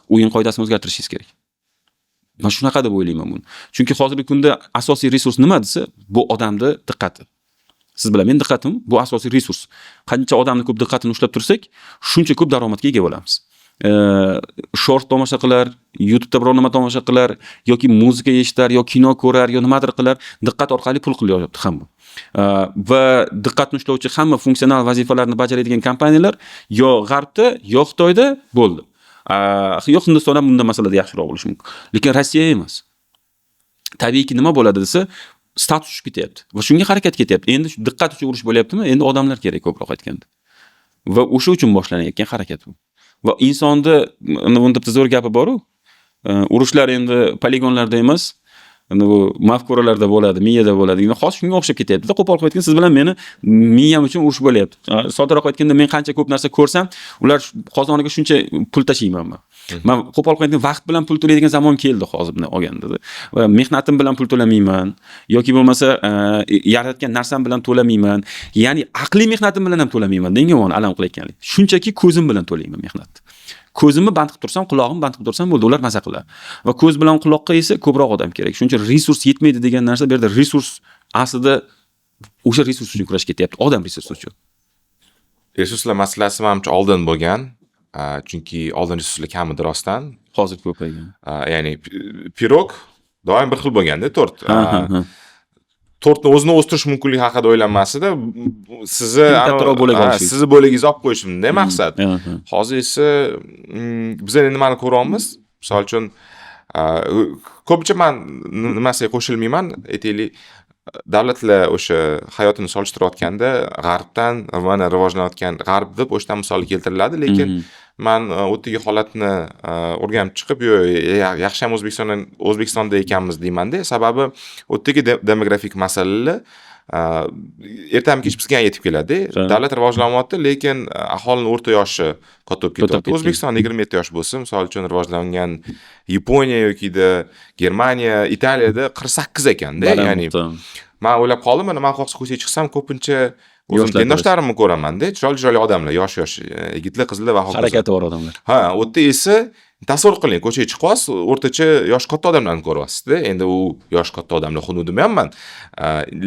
O'yin qoidasini o'zgartirishingiz kerak. Man shunaqa deb o'ylayman buni. Chunki hozirgi kunda asosiy resurs nima desa, bu odamni diqqati. Siz bilan men diqqatim bu asosiy resurs. Qancha odamni ko'p diqqatini ushlab tursak, shuncha ko'p daromadga ega bo'lamiz. Short tomosha qilar, YouTube'da biror nima tomosha qilar yoki muzika eshitar, yo kino ko'rar, yo nimadir qilar, diqqat orqali pul qilyapti hamma. Va diqqatni ushlovchi hamma funksional vazifalarni bajaradigan kompaniyalar yo g'arbda, yo Xitoyda bo'ldi. Yo Hindiston ham bunda masalada yaxshiroq bo'lishi mumkin. Lekin Rossiya emas. Tabiiyki, nima bo'ladi desa, status tushib ketyapti va shunga harakat ketyapti. Endi shu diqqat uchun urush bo'lyaptimi? Endi odamlar kerak ko'proq aytganda. Va o'sha uchun boshlanayotgan harakat bu. Va insonni unda bitta zo'r gapi bor-u. Urushlar endi poligonlarda emas, endi bu mafkuralarda bo'ladi, miyada bo'ladi. Endi hozir shunga o'xshab ketyapti-da. Qo'pol qilib aytganda, siz bilan meni miyam uchun urush bo'lyapti. Soddaroq aytganda, men qancha ko'p narsa ko'rsam, ular qozoniga shuncha pul tashiyman man. Man qo'pol qilib aytganda, vaqt bilan pul to'laydigan zamon keldi hozir bunday olganda. Va mehnatim bilan pul to'lamayman yoki bo'lmasa yaratgan narsam bilan to'lamayman. Ya'ni aqliy mehnatim bilan ham to'lamayman. Eng yomoni alam qilayotganlik. Shunchaki ko'zim bilan to'layman mehnatni. Ko'zimni band qilib tursam, qulog'imni band qilib tursam bo'ldi, ular maza qiladi. Va ko'z bilan quloqqa esa ko'proq odam kerak. Shuning uchun resurs yetmaydi degan narsa, bu yerda resurs aslida o'sha resurs uchun kurash ketyapti, odam resursi uchun. Resurslar masalasi manimcha oldin bo'lgan. Chunki oldin resurslar kam edi rostdan. Hozir ko'paygan. Ya'ni pirog doim bir xil bo'lganda, tort. Ha, ha, ha. Tortni o'zini o'stirish mumkinligi haqida o'ylanmasida, sizni Kattaroq bo'lak olishingiz. Sizni bo'lagingizni olib qo'yishimda maqsad. Ha, ha. Hozir esa biz endi nimani ko'ryapmiz? Misol uchun, ko'pincha man nimasiga qo'shilmayman, aytaylik, davlatlar o'sha hayotini solishtirayotganda g'arbdan, mana rivojlanayotgan g'arb deb o'shadan misol keltiriladi, lekin man u yerdagi holatni o'rganib chiqib, yo'q, yaxshi ham O'zbekistonda ekanmiz deymanda. Sababi u yerdagi demografik masalalar ertami kech bizga ham yetib keladi. Davlat rivojlanyapti, lekin aholini o'rta yoshi katta bo'lib Katta ketyapti. ketgan. O'zbekistonda 27 yosh bo'lsa, misol uchun, rivojlangan Yaponiya yokida Germaniya, Italiyada 48 ekanda. Baland Ya'ni miqdor. Man o'ylab qoldim, mana man xohsa ko'chaga chiqsam, ko'pincha o'zim Yoshlar. tengdoshlarimni ko'ramanda, chiroyli chiroyli odamlar, yosh yosh yigitlar, qizlar va hokazo. Harakati bor odamlar. Ha, u yerda esa tasavvur qiling, ko'chaga chiqyapsiz, o'rtacha yosh katta odamlarni ko'ryapsizda. Endi u yosh katta odamlar xunuk demayapman,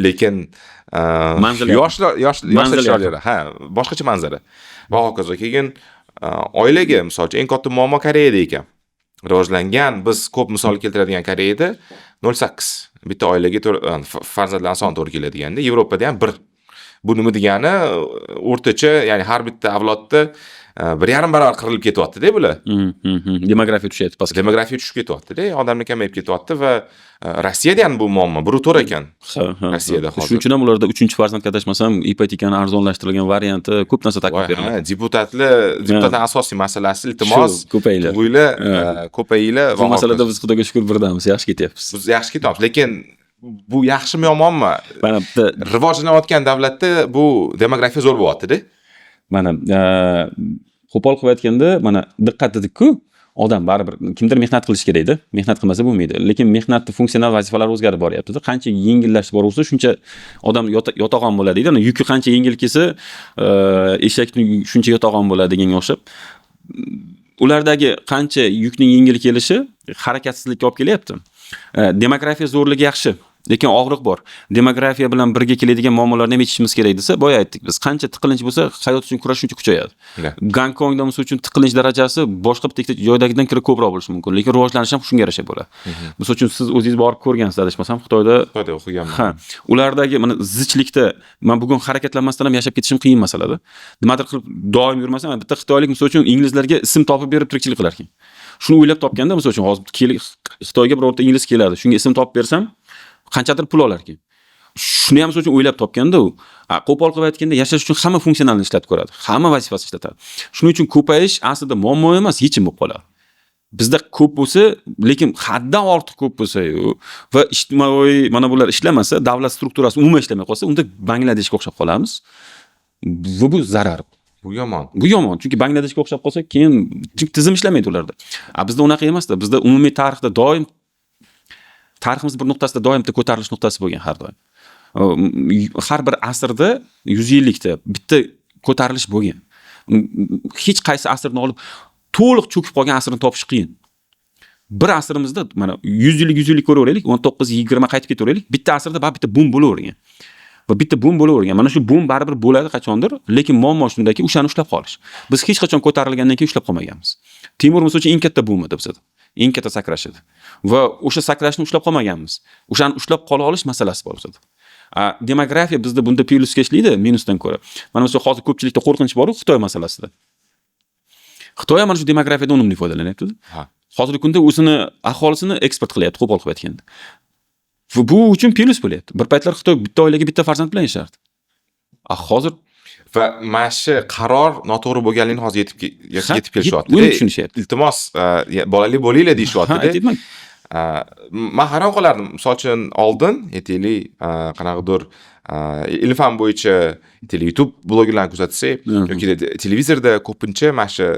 lekin Manzil yoshlar, yosh yoshlar Manzil. chiroyliroq. Ha, boshqacha manzara. Va hokazo. Keyin oilaga, misol uchun, eng katta muammo Koreyada ekan. Rivojlangan, biz ko'p misol keltiradigan Koreyada 0,8 bitta oilaga farzandlar soni to'g'ri keladiganda, Yevropada ham 1. Bu nima degani? O'rtacha, ya'ni har bitta avlodda 1,5 barobar qirilib ketyapti-da bular. Demografiya tushyapti pastga. Demografiya tushib ketyapti-da, odamlar kamayib ketyapti va Rossiyada ham bu muammo 1,4 ekan. Ha, ha, Rossiyada ha. hozir. Shuning uchun ham ularda uchinchi farzandga adashmasam, ipotekani arzonlashtirilgan varianti, ko'p narsa taklif Voy, beriladi. ha, deputatlar asosiy masalasi, iltimos, Shu, ko'payinglar. tug'inglar, ko'payinglar Bu va masalada hokazo. biz, Xudoga shukur, birdamiz, yaxshi ketyapmiz. Biz yaxshi ketyapmiz, lekin bu yaxshimi, yomonmi? Mana bitta Rivojlanayotgan davlatda bu demografiya zo'r bo'lyapti-da. Mana qo'pol qilib aytganda, mana diqqat dedik-ku, Odam baribir kimdir mehnat qilishi kerakda, mehnat qilmasa bo'lmaydi. Lekin mehnatni funksional vazifalari o'zgarib boryapti-da. Qancha yengillashib boraversa, shuncha odam yotag'on bo'ladi deydi. Yuki qancha yengil kelsa, eshakni shuncha yotag'on bo'ladi deganga o'xshab. Ulardagi qancha yukning yengil kelishi harakatsizlikka olib kelyapti. Demografiya zo'rligi yaxshi, lekin og'riq bor. Demografiya bilan birga keladigan muammolarni ham yechishimiz kerak desa, boya aytdik biz, qancha tiqilinch bo'lsa, hayot uchun kurash shuncha kuchayadi. Gonkongda misol uchun tiqilinch darajasi boshqa bitta joydagidan ko'ra ko'proq bo'lishi mumkin, lekin rivojlanish ham shunga yarasha bo'ladi. Misol uchun siz o'zingiz borib ko'rgansiz, adashmasam, Xitoyda. Xitoyda o'qiganman. Ha, ulardagi mana zichlikda man bugun harakatlanmasdan ham yashab ketishim qiyin masalada. Nimadir qilib doim yurmasam, bitta xitoylik misol uchun inglizlarga ism topib berib tirikchilik qilar ekan. Shuni o'ylab topganda, misol uchun hozir Xitoyga birorta ingliz keladi, shunga ism topib bersam, qanchadir pul olar ekan. Shuni ham misol uchun o'ylab topganda u. Qo'pol qilib aytganda, yashash uchun hamma funksionalni ishlatib ko'radi, hamma vazifasini ishlatadi. Shuning uchun ko'payish aslida muammo emas, yechim bo'lib qoladi. Bizda ko'p bo'lsa, lekin haddan ortiq ko'p bo'lsa-yu va ijtimoiy mana bular ishlamasa, davlat strukturasi umuman ishlamay qolsa, unda Bangladeshga o'xshab qolamiz. Va bu zarar. Bu yomon. Bu yomon, chunki Bangladeshga o'xshab qolsa, keyin chunki tizim ishlamaydi ularda. A bizda unaqa emasda. Bizda umumiy tarixda doim, tariximiz bir nuqtasida doim bitta ko'tarilish nuqtasi bo'lgan har doim. Har bir asrda, 100 yillikda bitta ko'tarilish bo'lgan. Hech qaysi asrni olib to'liq cho'kib qolgan asrni topish qiyin. Bir asrimizda mana 100 yillik, 100 yillik ko'raveraylik, 19, 20 qaytib ketaveraylik, bitta asrda baribir bitta bum bo'lavergan. Va bitta bum bo'lavergan. Mana shu bum baribir bo'ladi qachondir, lekin muammo shundaki, o'shani ushlab qolish. Biz hech qachon ko'tarilgandan keyin ushlab qolmaganmiz. Temur misol uchun eng katta bum edi bizada. Eng katta sakrash edi. Va o'sha sakrashni ushlab qolmaganmiz. O'shani ushlab qola olish masalasi bor bizada. Demografiya bizda bunda plyusga ishlaydi, minusdan ko'ra. Mana misol hozir ko'pchilikda qo'rqinch bor-ku Xitoy masalasida. Xitoy ham mana shu demografiyadan unumli foydalanyapti. Hozirgi kunda o'zini aholisini eksport qilyapti, qo'pol qilib aytganda. Va bu uchun plyus bo'lyapti. Bir paytlar Xitoy bitta oilaga bitta farzand bilan yashardi. A hozir Va mana shu qaror noto'g'ri bo'lganligini hozir yetib kelishyapti. Uni tushunishyapti. Iltimos, bolali bo'linglar deyishyapti. Aytyapman. Man hayron qolardim. Misol uchun oldin, aytaylik, qanaqadir ilm fan bo'yicha, aytaylik, YouTube blogerlarni kuzatsak yoki televizorda ko'pincha mana shu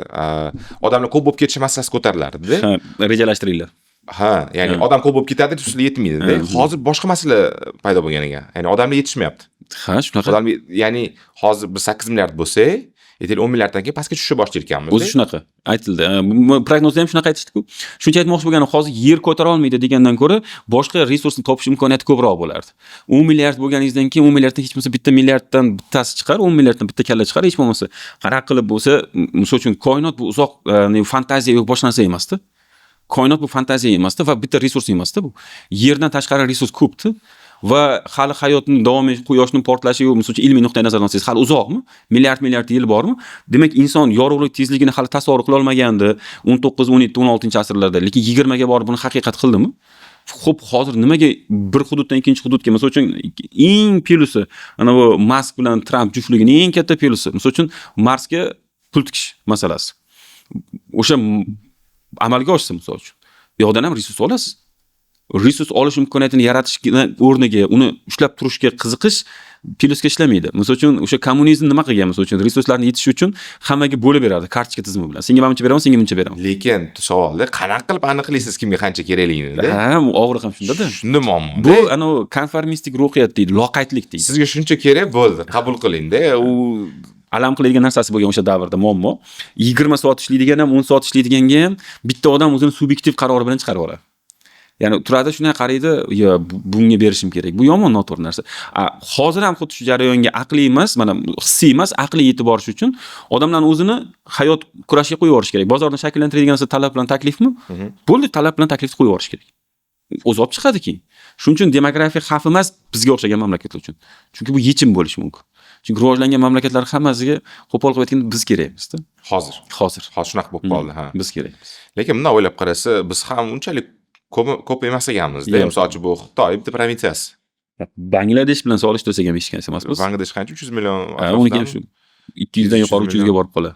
odamlar ko'p bo'lib ketishi masalasi ko'tarilardi. Ha, rejalashtiringlar. Ha, ya'ni odam ko'p bo'lib ketadi, resurslar yetmaydi. Hozir boshqa masala paydo bo'lgan ekan. Ya'ni odamlar yetishmayapti. Ha, shunaqa. Odam, ya'ni hozir biz 8 milliard bo'lsak, aytaylik, 10 milliarddan keyin pastga tushishga boshlar ekanmiz. O'zi shunaqa aytildi. Prognozda ham shunaqa aytishdi-ku. Shuncha aytmoqchi bo'lganim, hozir yer ko'tara olmaydi degandan ko'ra boshqa resursni topish imkoniyati ko'proq bo'lardi. 10 milliard bo'lganingizdan keyin 10 milliarddan hech bo'lmasa bitta milliarddan bittasi chiqar, 10 milliarddan bitta kalla chiqar, hech bo'lmasa. Qanaqa qilib bo'lsa, misol uchun koinot bu uzoq fantaziya yo'q boshqa narsa emasda. Koinot bu fantaziya emasda va bitta resurs emasda bu. Yerdan tashqari resurs ko'pdi. Va hali hayotni davom etish, quyoshning portlashi, misol uchun ilmiy nuqtai nazardan olsangiz, hali uzoqmi? Milliard milliard yil bormi? Demak, inson yorug'lik tezligini hali tasavvur qila olmagandi 19, 17, 16 asrlarda, lekin 20 ga borib buni haqiqat qildimi? Xo'p, hozir nimaga bir hududdan ikkinchi hududga, misol uchun eng plyusi, ana bu Mask bilan Tramp juftligining eng katta plyusi, misol uchun Marsga pul tikish masalasi. O'sha amalga oshsa misol uchun. Bu yoqdan ham resurs olasiz. Resurs olish imkoniyatini yaratish o'rniga uni ushlab turishga qiziqish plyusga ishlamaydi. Misol uchun o'sha kommunizm nima qilgan? Misol uchun resurslarni yetishi uchun hammaga bo'lib berardi kartochka tizimi bilan. Senga mana buncha beraman, senga buncha beraman. Lekin savolda qanaqa qilib aniqlaysiz kimga qancha kerakligini? Ha, og'riq ham shunda-da. Shunda muammo. Bu anavi konformistik ruhiyat deydi, loqaydlik deydi. Sizga shuncha kerak bo'ldi, qabul qilingda. U alam qiladigan narsasi bo'lgan o'sha davrda muammo. 20 soat ishlaydigan ham, 10 soat ishlaydiganga ham bitta odam o'zini subyektiv qarori bilan chiqarib yuboradi. Ya'ni turadi shunday qaraydi, yo bunga berishim kerak. Bu yomon noto'g'ri narsa. Hozir ham xuddi shu jarayonga aqliy emas, mana hissiy emas, aqliy yetib borish uchun odamlarni o'zini hayot kurashiga qo'yib yuborish kerak. Bozorni shakllantiradigan narsa talab bilan taklifmi? Bo'ldi, talab bilan taklifni qo'yib yuborish kerak. O'zi olib chiqadi keyin. Shuning uchun demografiya xavf emas bizga o'xshagan mamlakatlar uchun. Chunki bu yechim bo'lishi mumkin. Chunki rivojlangan mamlakatlar hammasiga qo'pol qilib aytganda biz kerakmiz-da. Hozir. Hozir. Hozir shunaqa bo'lib qoldi, ha. Biz kerakmiz. Lekin bundan o'ylab qarasa, biz ham unchalik ko'p emas ekanmiz-da. Yo'q. Misol uchun bu Xitoy bitta provinsiyasi. Bangladesh bilan solishtirsak ham hech narsa emas biz. Bangladesh qancha? 300 million Ha, uniki ham shu 200 dan yuqori 300 300 ga borib qoladi.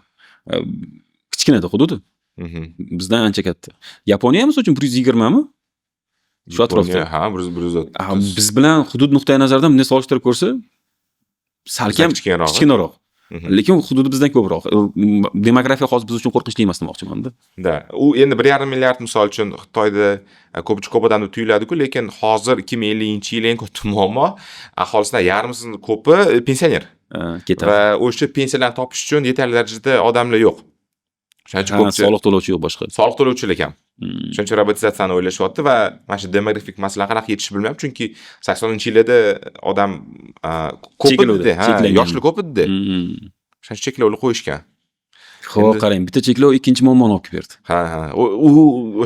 Kichkinada hududi. Bizdan ancha katta. Yaponiya misol uchun 120 mi? Shu atrofda. Ha, bir yuz Ha, biz bilan hudud nuqtai nazaridan bunday solishtirib ko'rsa, salkam Kichkinaroq. Kichkinaroq. Lekin hududi bizdan ko'proq. Demografiya hozir biz uchun qo'rqinchli emas demoqchimanda. Да, u endi 1,5 milliard, misol uchun, Xitoyda ko'pchi ko'p odamda tuyuladiku, lekin hozir 2050-yil eng katta muammo: aholisidan yarmisidan ko'pi pensioner. Ketadi. Va o'sha pensiyalarni topish uchun yetarli darajada odamlar yo'q. Shuning uchun ko'pchi Soliq to'lovchi yo'q boshqa. Soliq to'lovchilar kam. Shuning uchun robotizatsiyani o'ylashyapti va mana shu demografik masalani qanaqa yechishni bilmayapti, chunki 80-yillarda odam ko'p Cheklovda, edi, ha, cheklangan. Yoshlar ko'p edi. Shuning uchun cheklovlar qo'yishgan. Xo'p, qarang, bitta cheklov ikkinchi muammoni olib kelib berdi. Ha, u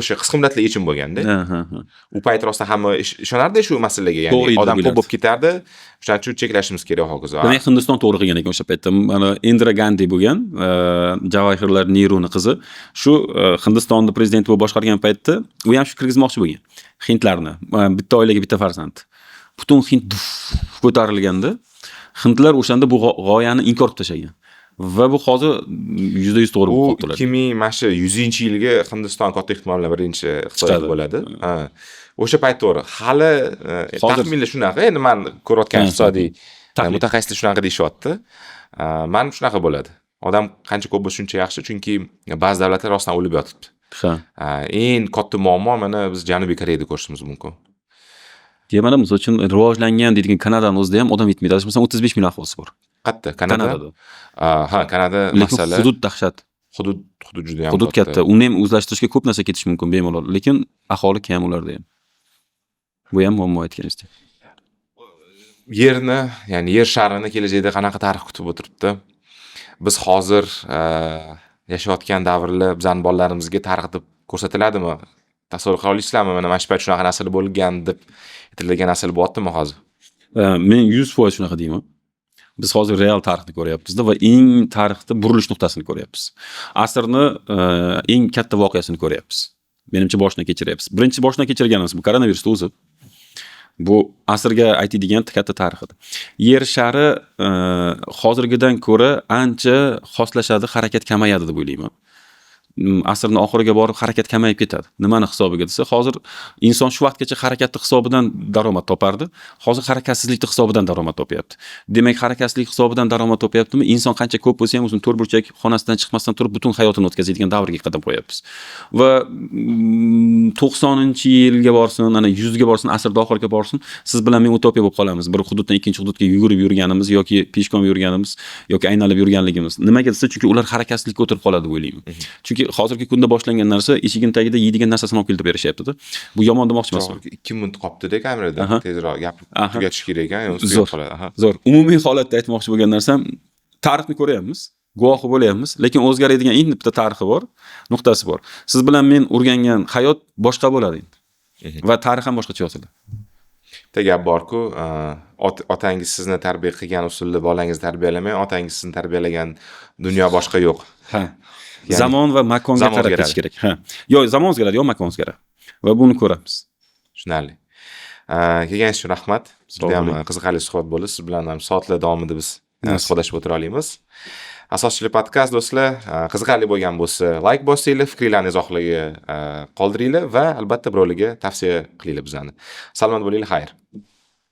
o'sha qisqa muddatli yechim bo'lganda. Ha, ha, ha. U payt rostdan hamma ishonardi shu masalaga, ya'ni To'g'ri edi odam deb ko'p o'ylardi. bo'lib ketardi, shuning uchun cheklashimiz kerak, hokazo. Demak, Hindiston to'g'ri qilgan ekan o'sha paytda. Mana Indira Gandhi bo'lgan, Javaharlal Neruni qizi. Shu Hindistonni prezidenti bo'lib boshqargan paytda u ham shu kirgizmoqchi bo'lgan. Hindlarni, bitta oilaga bitta farzand. Butun Hind duf ko'tarilganda, hindlar o'shanda bu g'oyani inkor qilib tashlagan. Va bu hozir 100% to'g'ri U bo'lib qolibdilar. 2000 mana shu 100-yilga Hindiston katta ehtimol bilan birinchi Xitoy Chiqadi. bo'ladi. Ha. O'sha payt to'g'ri. Hali taxminlar shunaqa. Endi man ko'rayotgan iqtisodiy Tahlil. mutaxassislar shunaqa deyishyapti. Man shunaqa bo'ladi. Odam qancha ko'p bo'lsa, shuncha yaxshi, chunki ba'zi davlatlar rostdan o'lib yotibdi. Eng katta muammo mana biz Janubiy Koreyada ko'rishimiz mumkin. Ya mana, misol uchun, rivojlangan deydigan Kanadani o'zida ham odam yetmaydi. Adashmasam, 35 million aholisi bor. Qayerda? Kanada? Kanadada. Ha, Kanada Lekin masala. hudud dahshat. Hudud juda ham Hudud katta. Uni ham o'zlashtirishga ko'p narsa ketishi mumkin bemalol. Lekin aholi kam ularda ham. Bu ham muammo, aytganingizdek. Yerni, ya'ni Yer sharini kelajakda qanaqa tarix kutib o'tiribdi? Biz hozir yashayotgan davrlar bizani bolalarimizga tarix deb ko'rsatiladimi? Tasavvur qila olasizlarmi? Mana shu payt shunaqa narsalar bo'lgan deb aytiladigan narsalar bo'lyaptimi hozir? Men 100% shunaqa deyman. Biz hozir real tarixni ko'ryapmizda va eng tarixda burilish nuqtasini ko'ryapmiz. Asrni eng katta voqeasini ko'ryapmiz. Menimcha, boshdan kechiryapmiz. Birinchi boshdan kechirganimiz bu koronavirusni o'zi. Bu asrga aytadigan katta tarix edi. Yer shari hozirgidan ko'ra ancha xoslashadi, harakat kamayadi deb o'ylayman. Asrni oxiriga borib harakat kamayib ketadi. Nimani hisobiga desa, hozir inson shu vaqtgacha harakatni hisobidan daromad topardi. Hozir harakatsizlikni hisobidan daromad topyapti. Demak, harakatsizlik hisobidan daromad topyaptimi? Inson qancha ko'p bo'lsa ham, o'zini to'rtburchak xonasidan chiqmasdan turib butun hayotini o'tkazadigan davrga qadam qo'yapmiz. Va 90-yilga borsin, ana 100 ga borsin, asrda oxiriga borsin, siz bilan men utopiya bo'lib qolamiz. Bir hududdan ikkinchi hududga yugurib yurganimiz yoki пешком yurganimiz yoki aylanib yurganligimiz. Nimaga desa, chunki ular harakatsizlikka o'tirib qoladi deb o'ylayman. Chunki hozirgi kunda boshlangan narsa eshigini tagida yeydigan narsasini olib keltirib berishyapti-da. Bu yomon demoqchi emasman. 2 minut qolibdi-da kamerada. Tezroq gapirib tugatish kerak ekan, yo'qsa Zo'r. qoladi. Zo'r. Umumiy holatda aytmoqchi bo'lgan narsam, tarixni ko'ryapmiz, guvohi bo'lyapmiz, lekin o'zgaradigan endi bitta tarixi bor, nuqtasi bor. Siz bilan men o'rgangan hayot boshqa bo'ladi endi. Va tarix ham boshqacha yoziladi. Bitta gap borku, otangiz sizni tarbiya qilgan usulda bolangizni tarbiyalamang, otangiz sizni tarbiyalagan dunyo boshqa yo'q. Ha. Ya'ni Zamon va makonga zamon qarab o'zgaradi. ketish kerak. Ha. Yo zamon o'zgaradi, yo makon o'zgaradi. Va buni ko'ramiz. Tushunarli. Kelganingiz uchun rahmat. Sog' Juda ham bo'ling. qiziqarli suhbat bo'ldi. Siz bilan ham soatlar davomida biz Yes. suhbatlashib o'tira olamiz. Asoschilik podkast, do'stlar, qiziqarli bo'lgan bo'lsa, layk bosinglar, fikringlarni izohlarga qoldiringlar va albatta birovlarga tavsiya qilinglar bizani. Salomat bo'linglar, xayr.